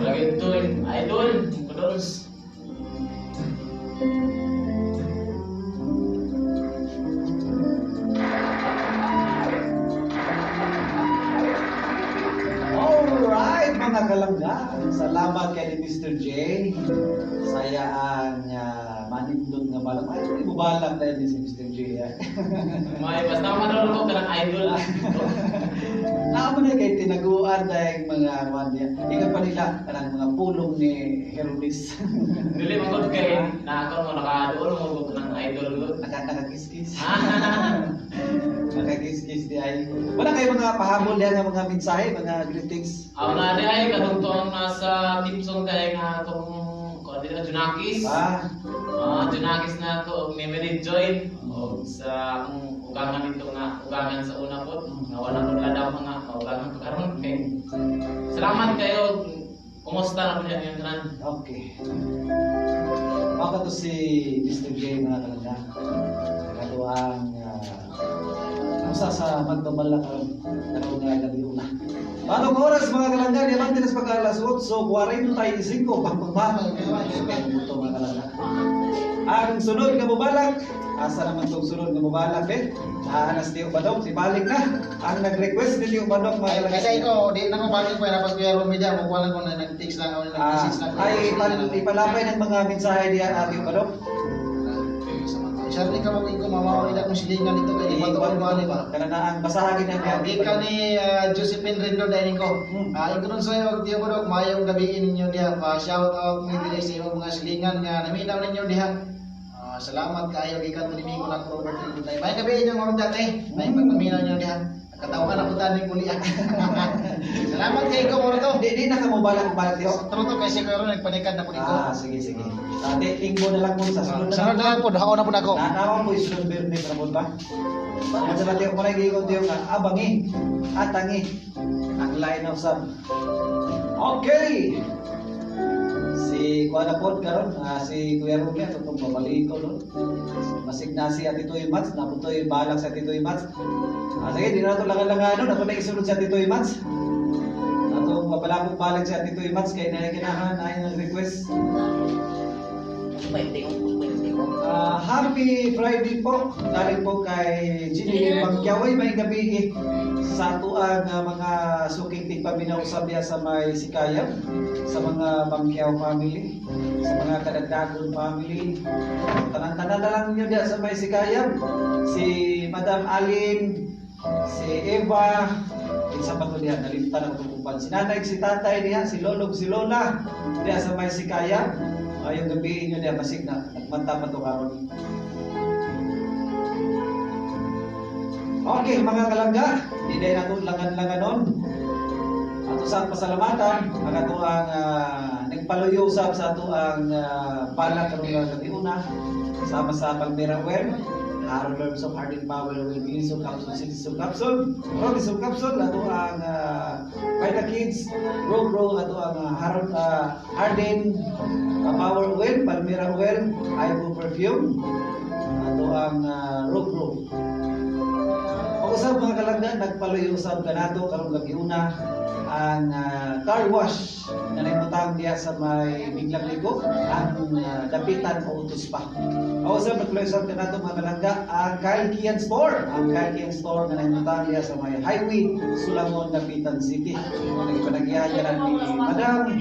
Lagi ito, idol, kudos. Alright mga kalangga, salamat kay Mr. J. Saya ang manindot nga balak. Ay, hindi mo balak na yun si Mr. J. May basta manood ko kanang idol. Naamo na kay tinaguan dahil mga kuan niya. Ingat pa nila kanang mga pulong ni Herodes. Dili man gud kay naakon mo nakaduol mo gud kanang idol gud. Nakakiskis. Nakakiskis di ay. Wala kayo mga pahabol diyan nga mga mensahe, mga greetings. Ang na di ay kadugtong nasa team song kay nga atong kuan dito Junakis. Junakis na to og ni Mary Joy og sa akong ugangan dito nga ugangan sa una pod nga wala ko ladaw mga kaugangan ko karon kay salamat kayo. Kumusta na po niya yung tanan? Okay. Baka to si Mr. J mga kalangga. Katuang usa sa magbabala karon karon nga gabi una. Batong oras mga kalangga, di man tinas pagka alas 8:45 pagpagbamal ito mga kalangga. Ang sunod nga mubalak, asa naman tong sunod nga mubalak eh? Naanas Tio Badong, si balik na. Ang nag-request ni Tio Badong mga kalangga. Kasi ko, di na ko balik ko, napag Kuya Rumi dyan, kung wala ko na nag-text lang ako, nag-message lang. Ay, ipalapay ng mga mensahe diyan, Tio Badong. Sir ni ka mo ko mama ida kong silingan dito kay matuon ko ani ba. Kana na ang basahagin na Ah, gikan ni Josephine Rendon dahil ko. Ingko nun sa'yo, Tiyo Budok, mayong gabi ninyo diha. Pa shout out mi diri sa imong mga silingan nga naminaw ninyo diha. Salamat kaayo gikan ni Mingo lang Robert Rendon tayo. Mayong gabi inyo mga dati. Mayong pagpaminaw ninyo diha. Katawagan ako taning muli. Salamat kay ko moro to. Di na ka mo balak balak tiyo. Tro to kay siguro nagpanikan na po ko. Ah, sige sige. Ate, tingbo na lang po sa sunod na Sunod na lang po, duhaon na po nako. Nanawa po isunod Biyernes na po ba? Ano sa tiyo mo na gigon tiyo nga abangi, atangi ang line of sub. Okay. Si Kuya na po karon, si Kuya Rumi ato pong babalik ko no. Masig na si Ate Toy Mats, naputoy balak sa Ate Toy Mats. Sige, di na nato langan-langan no, nato na isunod si Ate Toy Mats. Ato pabalakong balik si Ate Toy Mats kay na ganahan ay nang request. Happy Friday po. Galing po kay Ginny Pagkyaway. May gabi sa atuang mga suking tigpaminaw sabya sa may Sikayam, sa mga Bangkyaw family, sa mga Kadagdagon family. Tanan-tanan na lang ninyo diya sa may Sikayam. Si Madam Alin, si Eva, kinsa pa to diha, nalimtan ako itong uban. Si nanay, si tatay diha, si lolog, si lola diha sa may Sikayam. Ayong gabi inyo diha, basig na nagmanta pa to karon. Okay, mga kalangga, di dahil nato langan-langanon. Ato sa pasalamatan, ang ato ang nagpaluyo usab sa ato ang balak karong gabi una, sama sa Palmera Well, Harold Herbs of Hardin Power Will Wilson Capsule, Citizen Capsule, Robinson Capsule, ato ang Vita Kids, Grow Grow, ato ang Harold Hardin Power Well, Palmera Well, Ivo Perfume, ato ang Row Grow. Usab mga kalangga, nagpaluyo usab kanato karong gabi una ang car wash na naimutang diha sa may Biglang Ligo ang dapitan o utos pa. Usab nagpaluyo usab kanato mga kalangga ang Kyle Kian Store, ang Kyle Kian Store na naimutang diha sa may Highway Sulangon, Dapitan City. Nagipanagihan ka ni Madam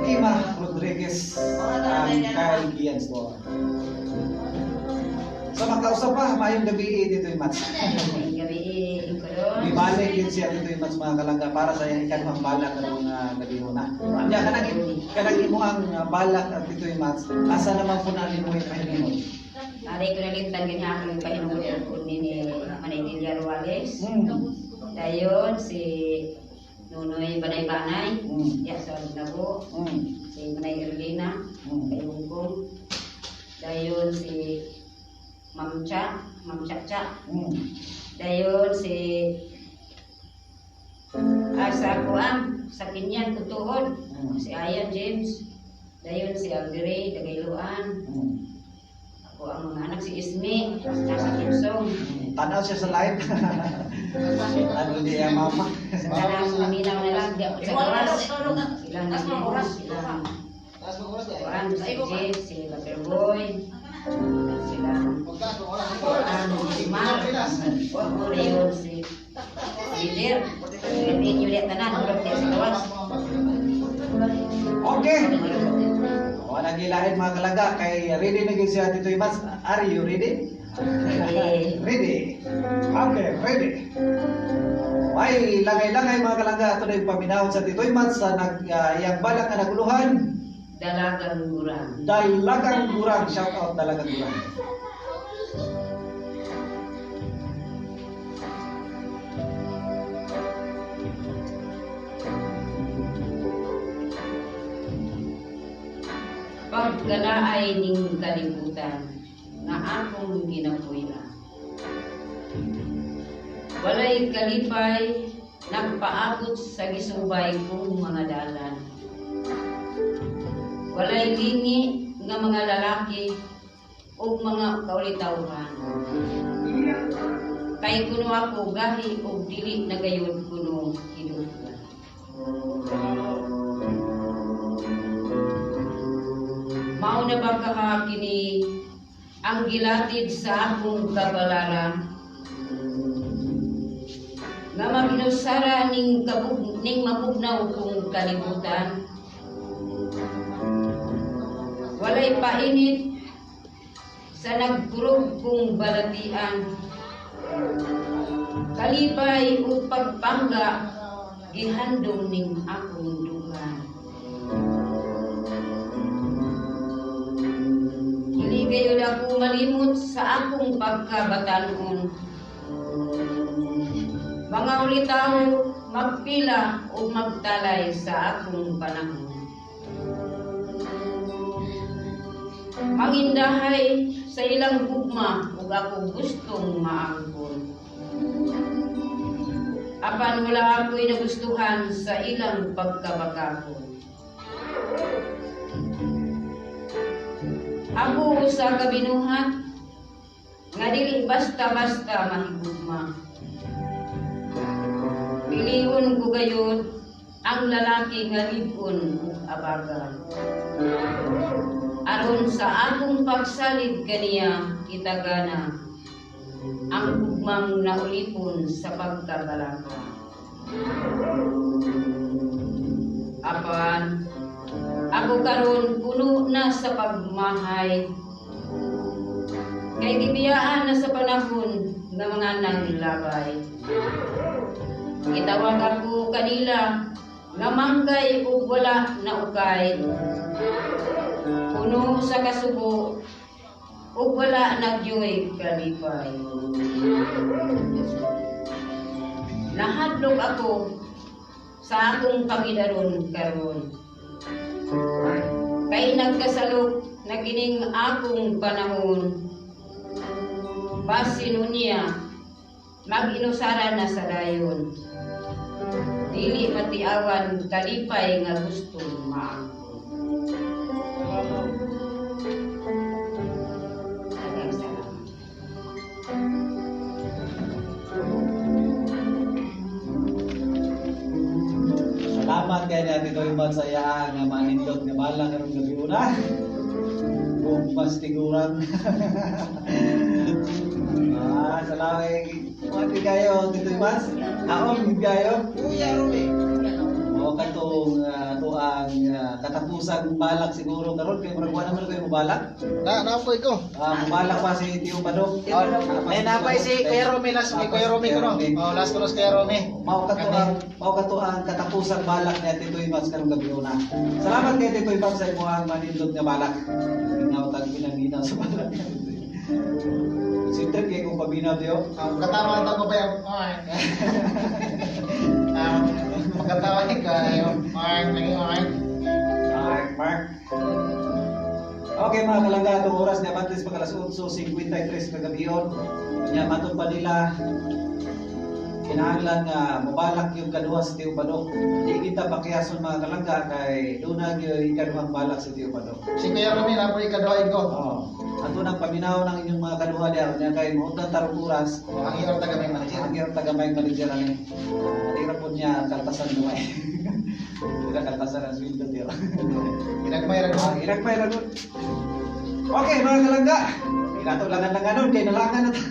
Ima Rodriguez ang Kyle Kian Store. Sa makausap pa, maayong gabi dito yung Mats. Maayong gabi ko doon. Ibalik yun siya dito yung Mats mga kalangga para sa ikaduhang balak karong gabi una. Nya kanang imo ang balak at dito yung Mats. Asa naman po na linuhin pahinungod? Aray ko nalimtan ganyan akong pahinungod po ni Manay Delia Ruales. Dayon si Nunoy Banay-Banay, ya sa Labo, si Manay Erlina, kay Hongkong. Dayon si Ma'am Cha, Ma'am Cha-Cha. Dayon si sa kuan, sa Kinyan Kutuhod, si Ayan James. Dayon si Algere Dagayloan. Ako ang mga anak si Ismi, nasa Kimsong. Tanaw siya sa live. Ano niya mama. Sa tanang maminaw na lang, di ako sa gawas. Sila na sila. Kuan, si Jeff, si Laperboy. Sila. Kuan, si Mar. Dayon si Lider. Gabi niyo lihat tanan, murag di sa gawas. Okay. Wala gilain mga kalaga kay ready na gyud siya Tito Mats. Are you ready? Ready. Okay, ready. Ay, langay-langay mga kalangga ato na yung paminahon sa Tito Mats sa nag iyang balak nga naguluhan. Dalagang Gurang. Dalagang Gurang. Shout out Dalagang Gurang. Pagkalaay ning kalibutan nga akong ginapuy-an. Walay kalipay nagpaabot sa gisubay kong mga dalan. Walay lingi nga mga lalaki ug mga kaulitawhan. Kay kuno ako gahi og dili na gayud kuno hidupgan. Mao na ba ka kini ang gilatid sa akong kabalaran nga maginusara ning kabug ning mabugnaw kong kalibutan? Walay painit Sa nagkurog kong balatian. Kalipay ug pagpangga gihandom ning akong dugan. Dili gayud ako malimot sa akong pagkabatanon. Mga ulitaw magpila o magtalay sa akong panahon. Mangindahay sa ilang gugma ug ako gustong maangkon. Apan wala ako'y nagustuhan sa ilang pagkabakakon. Ako usa ka binuhat nga dili basta-basta mahigugma. Piliun ko gayud ang lalaki nga lipon ug abaga. Aron sa akong pagsalig kaniya kitagana ang gugmang naulipon sa pagkabalaka. Apan, ako karon puno na sa pagmahay. Kay gibiyaan na sa panahon nga mga nanglabay. Gitawag ako kanila nga manggay ug wala na ukay. Puno sa kasubo ug wala nagyoy kalipay. Nahadlok ako sa akong pangidaron karon. Kay nagkasalok na kining akong panahon. Basin unya mag-inusara na sa dayon. Dili matiawan kalipay nga gustong maangkon. Daghang salamat. Salamat kay ni Ate Toy Mat sa iya nga manindot nga bala karong gabi una. Kung mas tiguran. Salamat. Mati kayo, Tito Mas. Aon gid kayo. Kuya Rumi. O katong tuang katapusang balak siguro karon kay murag wala man kayo mobalak. Na na ko ikaw. Mobalak pa si Tio Badok. Ay napay si Kuya Rumi last may Kuya Rumi ko no. Oh, last ko si Kuya Rumi. Mao kato ang katapusang balak ni Ate Toy Mats karong gabi una. Salamat kay Ate Toy Mats sa imong manindot nga balak. Ginaw tag pinanginaw sa balak. Concentrate kay kung paminaw Tio. Katawa ta ko ba yung Makatawa ni kayo. Mark, lagi Mark. Mark, Mark. Okay mga kalangga, itong oras ni Abantes pag alas 8:53 kagabion. Nya matod pa nila kinahanglan nga mobalak yung kaduha si Tio Badok. Di kita pakiyason mga kalangga kay doon yung ikaduhang balak si Tio Badok. Si Kuya Rumi na po ikaduhain ko. Oo. Ato nang paminaw ng inyong mga kaduha diya nya kay mountan tarong oras. Oh, ang hirap taga may manager. Ang hirap taga may manager ani. Di ra po niya kaltasan gamay. Di ra kaltasan ang sweldo Tio. Ginagmay ra ko. Ginagmay ra ko. Okay mga kalangga. Inato langan langanon kay nalangan na ta.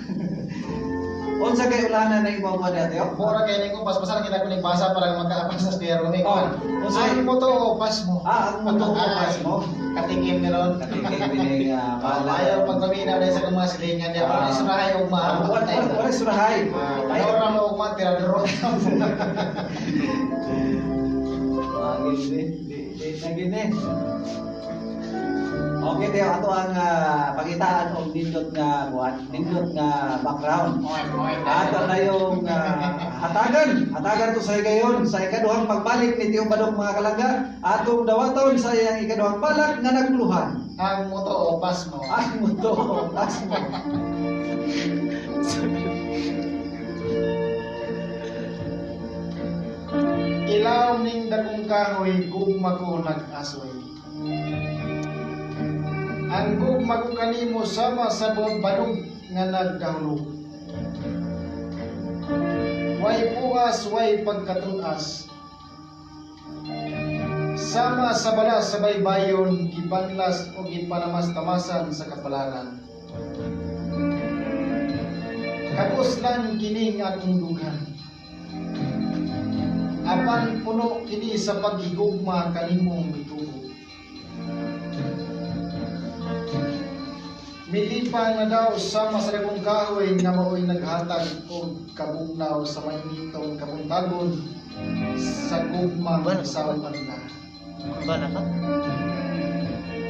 Unsa kay ulanan na imo mo dati? Mura kay ning paspasan kita kuning basa para magkaapas sa Kuya Rumi. Oh, unsa Ang moto o pas mo? Ang moto o pas mo? Katingin ni ron. Katingin ni Ayaw pagpaminaw dahil sa kung mga silingan niya. Wala surahay og ma. Wala surahay. Ayaw ra mo ugma tiradro. Di di di gini. Okay, Teo, ato ang pagitaan og nindot nga kuan, nindot nga background. Ato na yung hatagan, hatagan to sa higayon sa ikaduhang pagbalik ni Tio Badok mga kalangga, atong dawaton sa iyang ikaduhang balak nga naguluhan. Ang moto o pas mo. Ang moto o pas mo. Ilaw ning dakong kahoy, gugma ko nag-asoy. Ang gugma ko kanimo sama sa banog nga nagdahulog. Way puas, way pagkatunas. Sama sa bala sa baybayon, gibanlas o gipanamastamasan sa kapalaran. Kagos lang kining akong dughan. Apan puno kini sa paghigugma kanimong mitubo. Milipang na daw sa masaragong kahoy nga maoy naghatag og kabugnaw sa mainitong kabuntagon sa gugma sa na.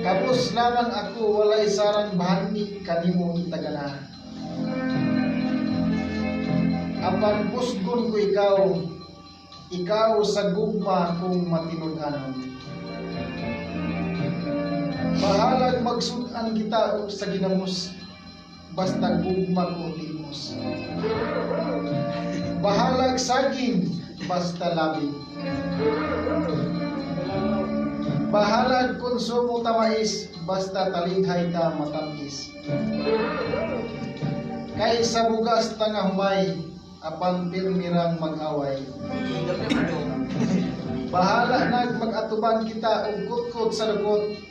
Kabus lamang ako walay sarang bahani kanimo itagana. Apan pusgon ko ikaw, ikaw sa gugma kung matinud-anon. Bahalag magsud-an kita og sa ginamos, basta gugma ko limos. Bahalag saging, basta labi. Bahalag konsumo ta mais, basta talinghay ta matamis. Kay sa bugas ta nga humay, apan pirmirang mag-away. Bahala nag mag-atubang kita og kutkot sa lukot,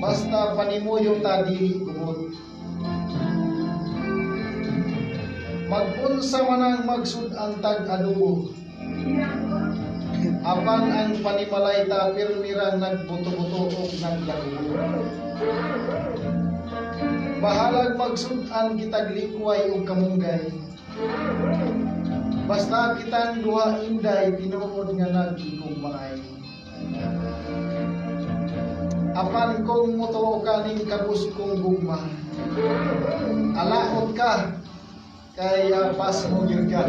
basta panimuyo ta dili gumot. Mag-unsa man ang magsud-an tag adobo, apan ang panimalay ta pirmirang nagbuto-buto og naglagubo. Bahalag magsud-an kitag likway og kamunggay, basta kitang duha inday tinuod nga nagigugmaay. Apan kung mutuo ka ning kabus kong gugma, alaot ka kay pas mo gyud ka.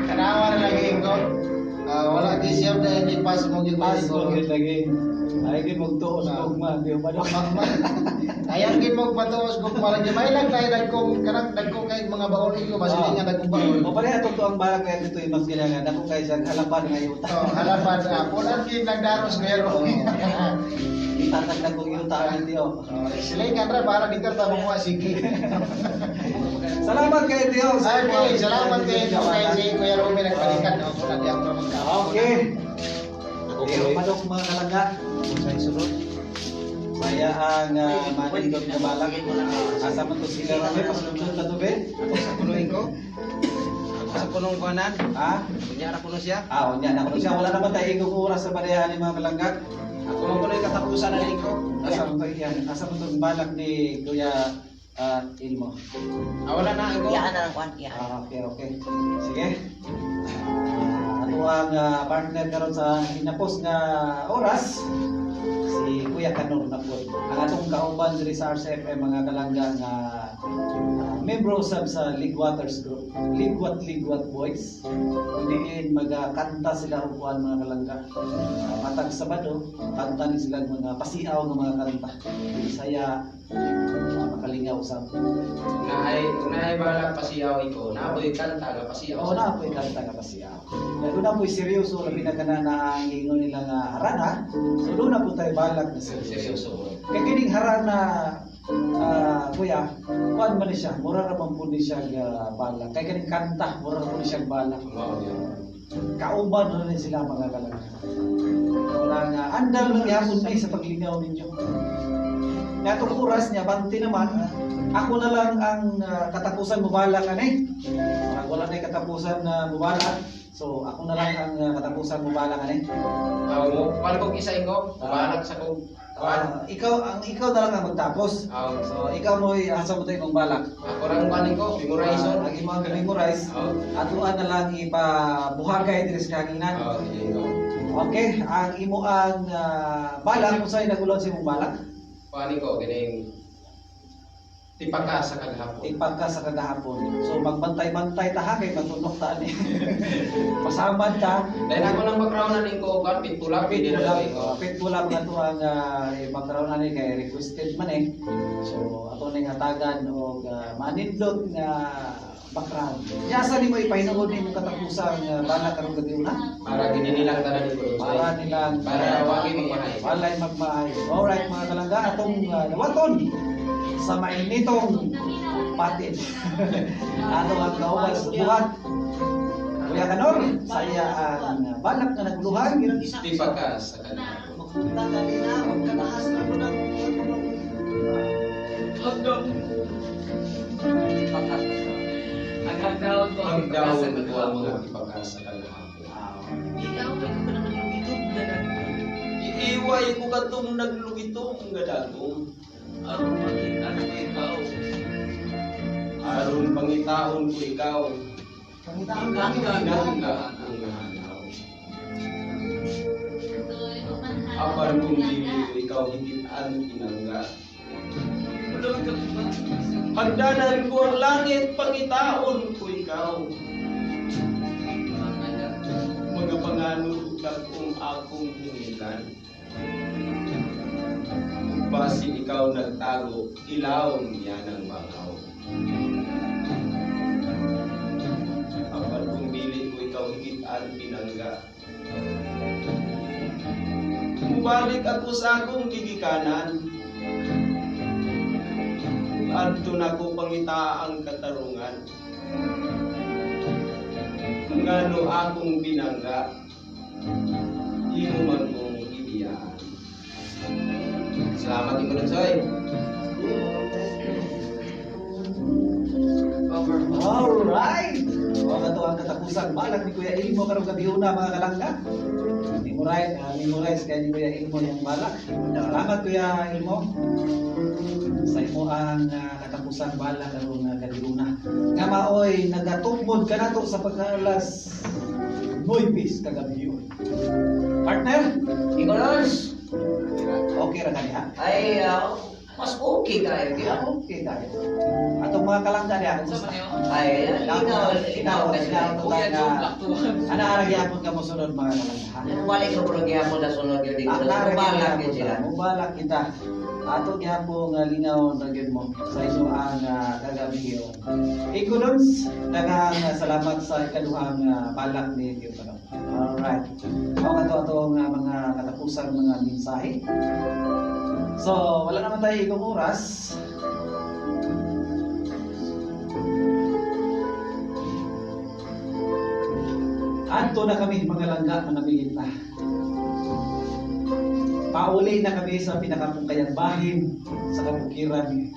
Kanawa na lagi ko. Wala di siya na hindi pas mo gyud. Pas mo gyud lagi. Ay gyud magtuos gugma, di ba? Ayan gyud mo patuos gugma lagi. May lang tayo dagkong kanang dagkong kay mga baon ko basiling nga dagkong baon. O pareha to ang balak kaya dito yung mas kailangan. Dako kay siya halapan nga yuta. Oh, halapan pulan gyud nagdaros pero. Itatag na kong yuta ang Tio. Silingan ra para dito ta mo sige. Salamat kay Tio. Okay, salamat kay kay si Kuya Romy nagpalikan no. Kuna di ako magka. Okay. Tio padok mga kalangga. Saya ang manindot nga balak. Asa man to sila Romy pasulod ta to be? Sa punuin ko. Ako sa punong kuanan. Ha? Unya ra kuno siya. Ah, unya na kuno siya. Wala naman tayo igong oras sa pareha ni mga kalangga. Ako man kuno yung katapusan na ko. Asa man to yan? Asa man to balak ni Kuya Ilmo? Ah, wala na ako. Iyaan na lang kuan, iyaan. Ah, okay, okay. Sige. Ato ang partner karon sa hinapos nga oras si Kuya Kanor na po. Ang atong kauban diri sa RCFM mga kalangga nga membro usab sa Ligwaters Group. Ligwat Ligwat Boys. Diin magakanta sila og kuan mga kalangga. Matag Sabado, kanta ni sila mga pasiaw nga mga kanta. Bisaya, makalingaw usab. Naay balak pasiyaw iko. Naapoy kanta nga pasiyaw. Oo, na po'y kanta nga pasiyaw. Doon na po'y seryoso, labi na ka na na ang ingon nila nga harana. So doon na po tayo balak na seryoso. Seryoso. Kaya kining harana, kuya, kuan man ni siya, mura ra man po ni siya balak. Kaya kining kanta, mura ra po ni siya balak. Mao yun. Kauban na rin sila mga kalangga. Wala nga, andal lang ihapon may sa paglingaw ninyo. Natong oras niya, banti naman, ako na lang ang katapusan mubalak ani. Parang wala na yung katapusan na mubalak. So ako na lang ang katapusan mubalak ani. Mo kuan kog isa iko, balak sa kog kuan. Ikaw na lang ang magtapos. So ikaw mo asa mo tayo imong balak. Ako rang kuan ko, memorize. Ang imong memorize. Atuan na lang ipabuhagay diri sa kahanginan. Sige iko. Okay, ang imo ang balak unsay nagulon sa imong balak? Kuan ko kining tipaka sa kagahapon. Tipaka sa kagahapon. So magbantay-bantay ta ha kay matunok ta ani. Pasamad ta. Dahil ako nang background na ning ko kuan pitulap Pitulap, pitulap nga to ang background ani kay requested man eh. So ato ning hatagan og manindot nga background. Yasa nimo ipahinuod nimo katapusang balak karong gabi una? Para gini nilang tanan ko. Para nilang para wagi magmahay. Walay magmahay. Alright mga kalangga, atong nawaton sa mainitong patin. Ato ang kauban sa buhat. Kuya Kanor, saya ang balak nga naguluhan. Tipaka sa kagahapon. Punta kanina, magkatahas na mo ng Hagdaw. Ang hagdaw ko. Ang dawon ko ang mga ipag-asa kagahapon. Ikaw, ikaw ka na naglugitong gadagong. Iiway ko katong naglugitong gadagong. Aron makita ko ikaw. Aron pangitaon ko ikaw. Pangitaon ka Pinangga akong nahanaw. Apan kung dili ko ikaw higitan pinangga. Wala ka ba? Hagdanan ko ang langit, pangitaon ko ikaw. Mga panganod ug dagkong akong hingilan. Basin ikaw nagtago, ilawom niya ng bangaw. Apan kung dili ko ikaw higitan pinangga. Mubalik ako sa akong gigikanan. Adto na ko pangita ang katarungan. Ngano akong binangga, imo man kong ibiyaan. Salamat imo Soy. Over. Alright! O kato ang katapusang balak ni Kuya Ilmo karong gabi una mga kalangga. Memorize, memorize kay ni Kuya Ilmo yung balak. Salamat Kuya Ilmo. Sa imo ang katapusang balak karong gabi una. Nga maoy nagatukmod kanato sa pagkaalas 9 kagabi yun. Partner, Nicolas, okay ra kaniya? ay mas okay kayo. Di ba? Okay tayo. Atong mga kalangga diha, kumusta? Ay, linaw, linaw kasi. Kuya Joe, laktuan. Ana ara gyapon ka mosunod mga kalangga. ha? Balik ko pero gihapon na sunod yun dito. Ana Mubalak yun sila. Mubalak kita. Ato gyapon nga lingaw ra gyud mo sa inyo ang kagabi. Ikunons, daghang salamat sa ikaduhang balak ni Tio Pano. Alright. Mao kato atong mga katapusang mga mensahe. So, wala naman tayo igong oras. Adto na kami mga langga, mga bilit na. Pauli na kami sa pinakapungkayang bahin sa kabukiran.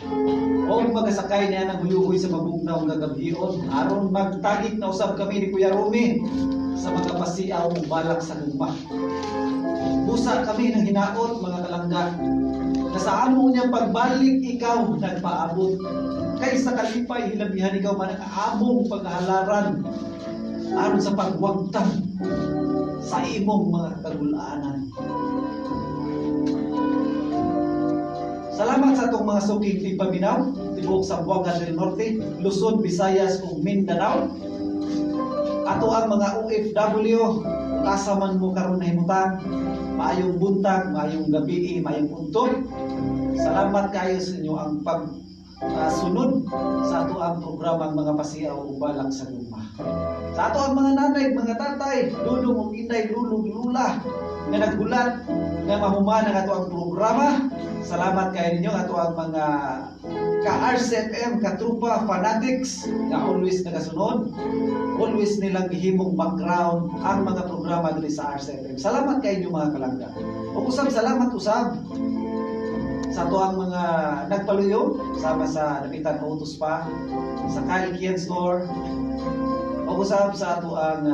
O magasakay niya ng huyuhoy sa mabugnaw nga gabhion, aron magtagik na usab kami ni Kuya Rumi sa mga pasiaw ug balak sa gugma. Busa kami ng hinaot mga kalangga na sa amo niyang pagbalik ikaw nagpaabot. Kay sa kalipay hilabihan ikaw man ang among paghalaran aron sa pagwagtang sa imong mga kagulanan. Salamat sa atong mga suking tigpaminaw, tibuok sa Zamboanga del Norte, Luzon, Visayas ug Mindanao. Ato ang mga OFW, kung asa man mo karon nahimutang, maayong buntag, maayong gabi, maayong untog. Salamat kayo sa inyo ang pag sunod sa ato ang programang mga pasiyaw ug balak sa gugma. Sa ato ang mga nanay, mga tatay, dudong ug inday, lulog, lula, nga naghulat, nga mahuman ang ato ang programa. Salamat kayo ninyo ato ang mga ka-RCFM, ka-trupa, fanatics, nga always nagasunod. Always nilang gihimong background ang mga programa diri sa RCFM. Salamat kayo inyo mga kalangga. Ug usab salamat usab sa ato ang mga nagpaluyo sama sa Dapitan Auto Spa, sa Kyle Kian Store, o usab sa ato ang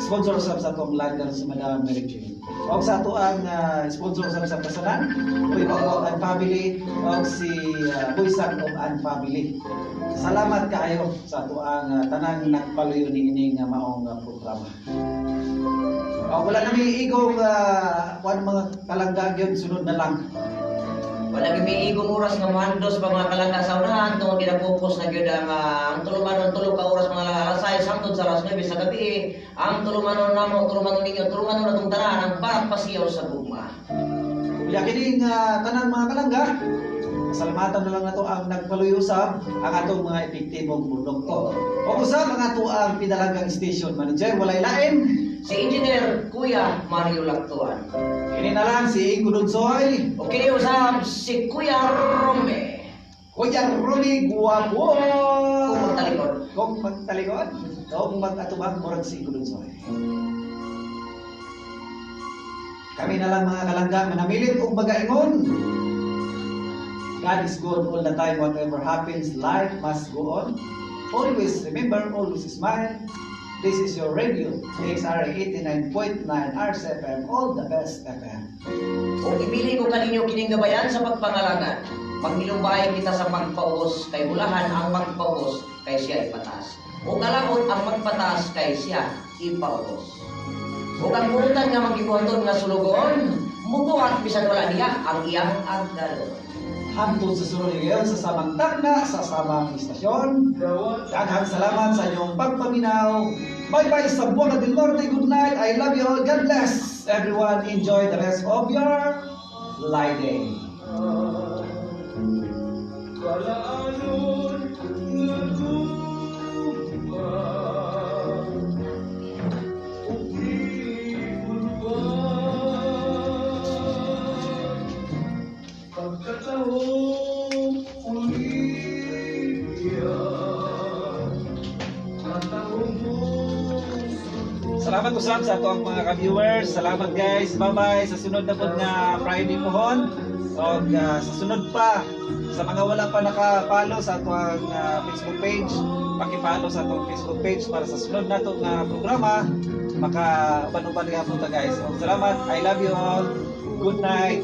sponsor usab sa atong live karon si Madam Mary Jane. O sa ato ang sponsor usab sa kasalan, Boy Pangwang and Family, o si Boysak og and Family. Salamat kaayo sa ato ang tanang nagpaluyo niini nga maong programa. O, wala na may igong kuan mga kalangga gyud, sunod na lang. Wala gyud may igong oras nga mohandos pa mga kalangga sa unahan tungod gina-focus na gyud ang tulumanon tulo ka oras mga alas 6 hangtod sa alas 9 sa gabi. Ang tulumanon namo, tulumanon ninyo, tulumanon natong tanan ang barak pasiyaw sa gugma. Unya kini nga tanan mga kalangga, salamatan na lang nato ang nagpaluyo-usab ang atong mga epektibong produkto. O usab ang ato ang pinalanggang station manager, walay lain si Engineer Kuya Mario Lactuan. Kini na lang si Ingo Dunsoy. O kini usab si Kuya Rome. Kuya Rome Guwapo. Kung magtalikod. Kung magtalikod, kung mag-atubang murag si Ingo Dunsoy. Kami na lang, mga kalangga, manamilit og magaingon. God is good all the time. Whatever happens, life must go on. Always remember, always smile. This is your radio, XRA 89.9 RCFM, all the best FM. Ug ibili ko kaninyo kining gabayan sa pagpangalangan. Magnilumbay kita sa pagpaubos kay bulahan ang magpaubos kay siya ipatas. Ug kalaot ang magpatas kay siya ipaubos. Ug ang buutan nga magibuhaton nga sulugoon, mubuhat bisan wala diha ang iyang agdalon. Hangtod sa sunod ngayon sa samang tagna, sa samang istasyon. Daghang salamat sa inyong pagpaminaw. Bye-bye sa Zamboanga del Norte. Good night. I love you all. God bless everyone. Enjoy the rest of your fly day. Kalaanon nga gugma ug di kulban. Pagkatahong Olivia, katahong mo. Salamat usab sa atoang mga ka-viewers. Salamat, guys. Bye-bye sa sunod na pod nga Friday pohon. Og sa sunod pa, sa mga wala pa naka-follow sa atoang Facebook page, paki-follow sa atong Facebook page para sa sunod nato nga programa maka uban-uban gihapon ta, guys. Og salamat. I love you all. Good night.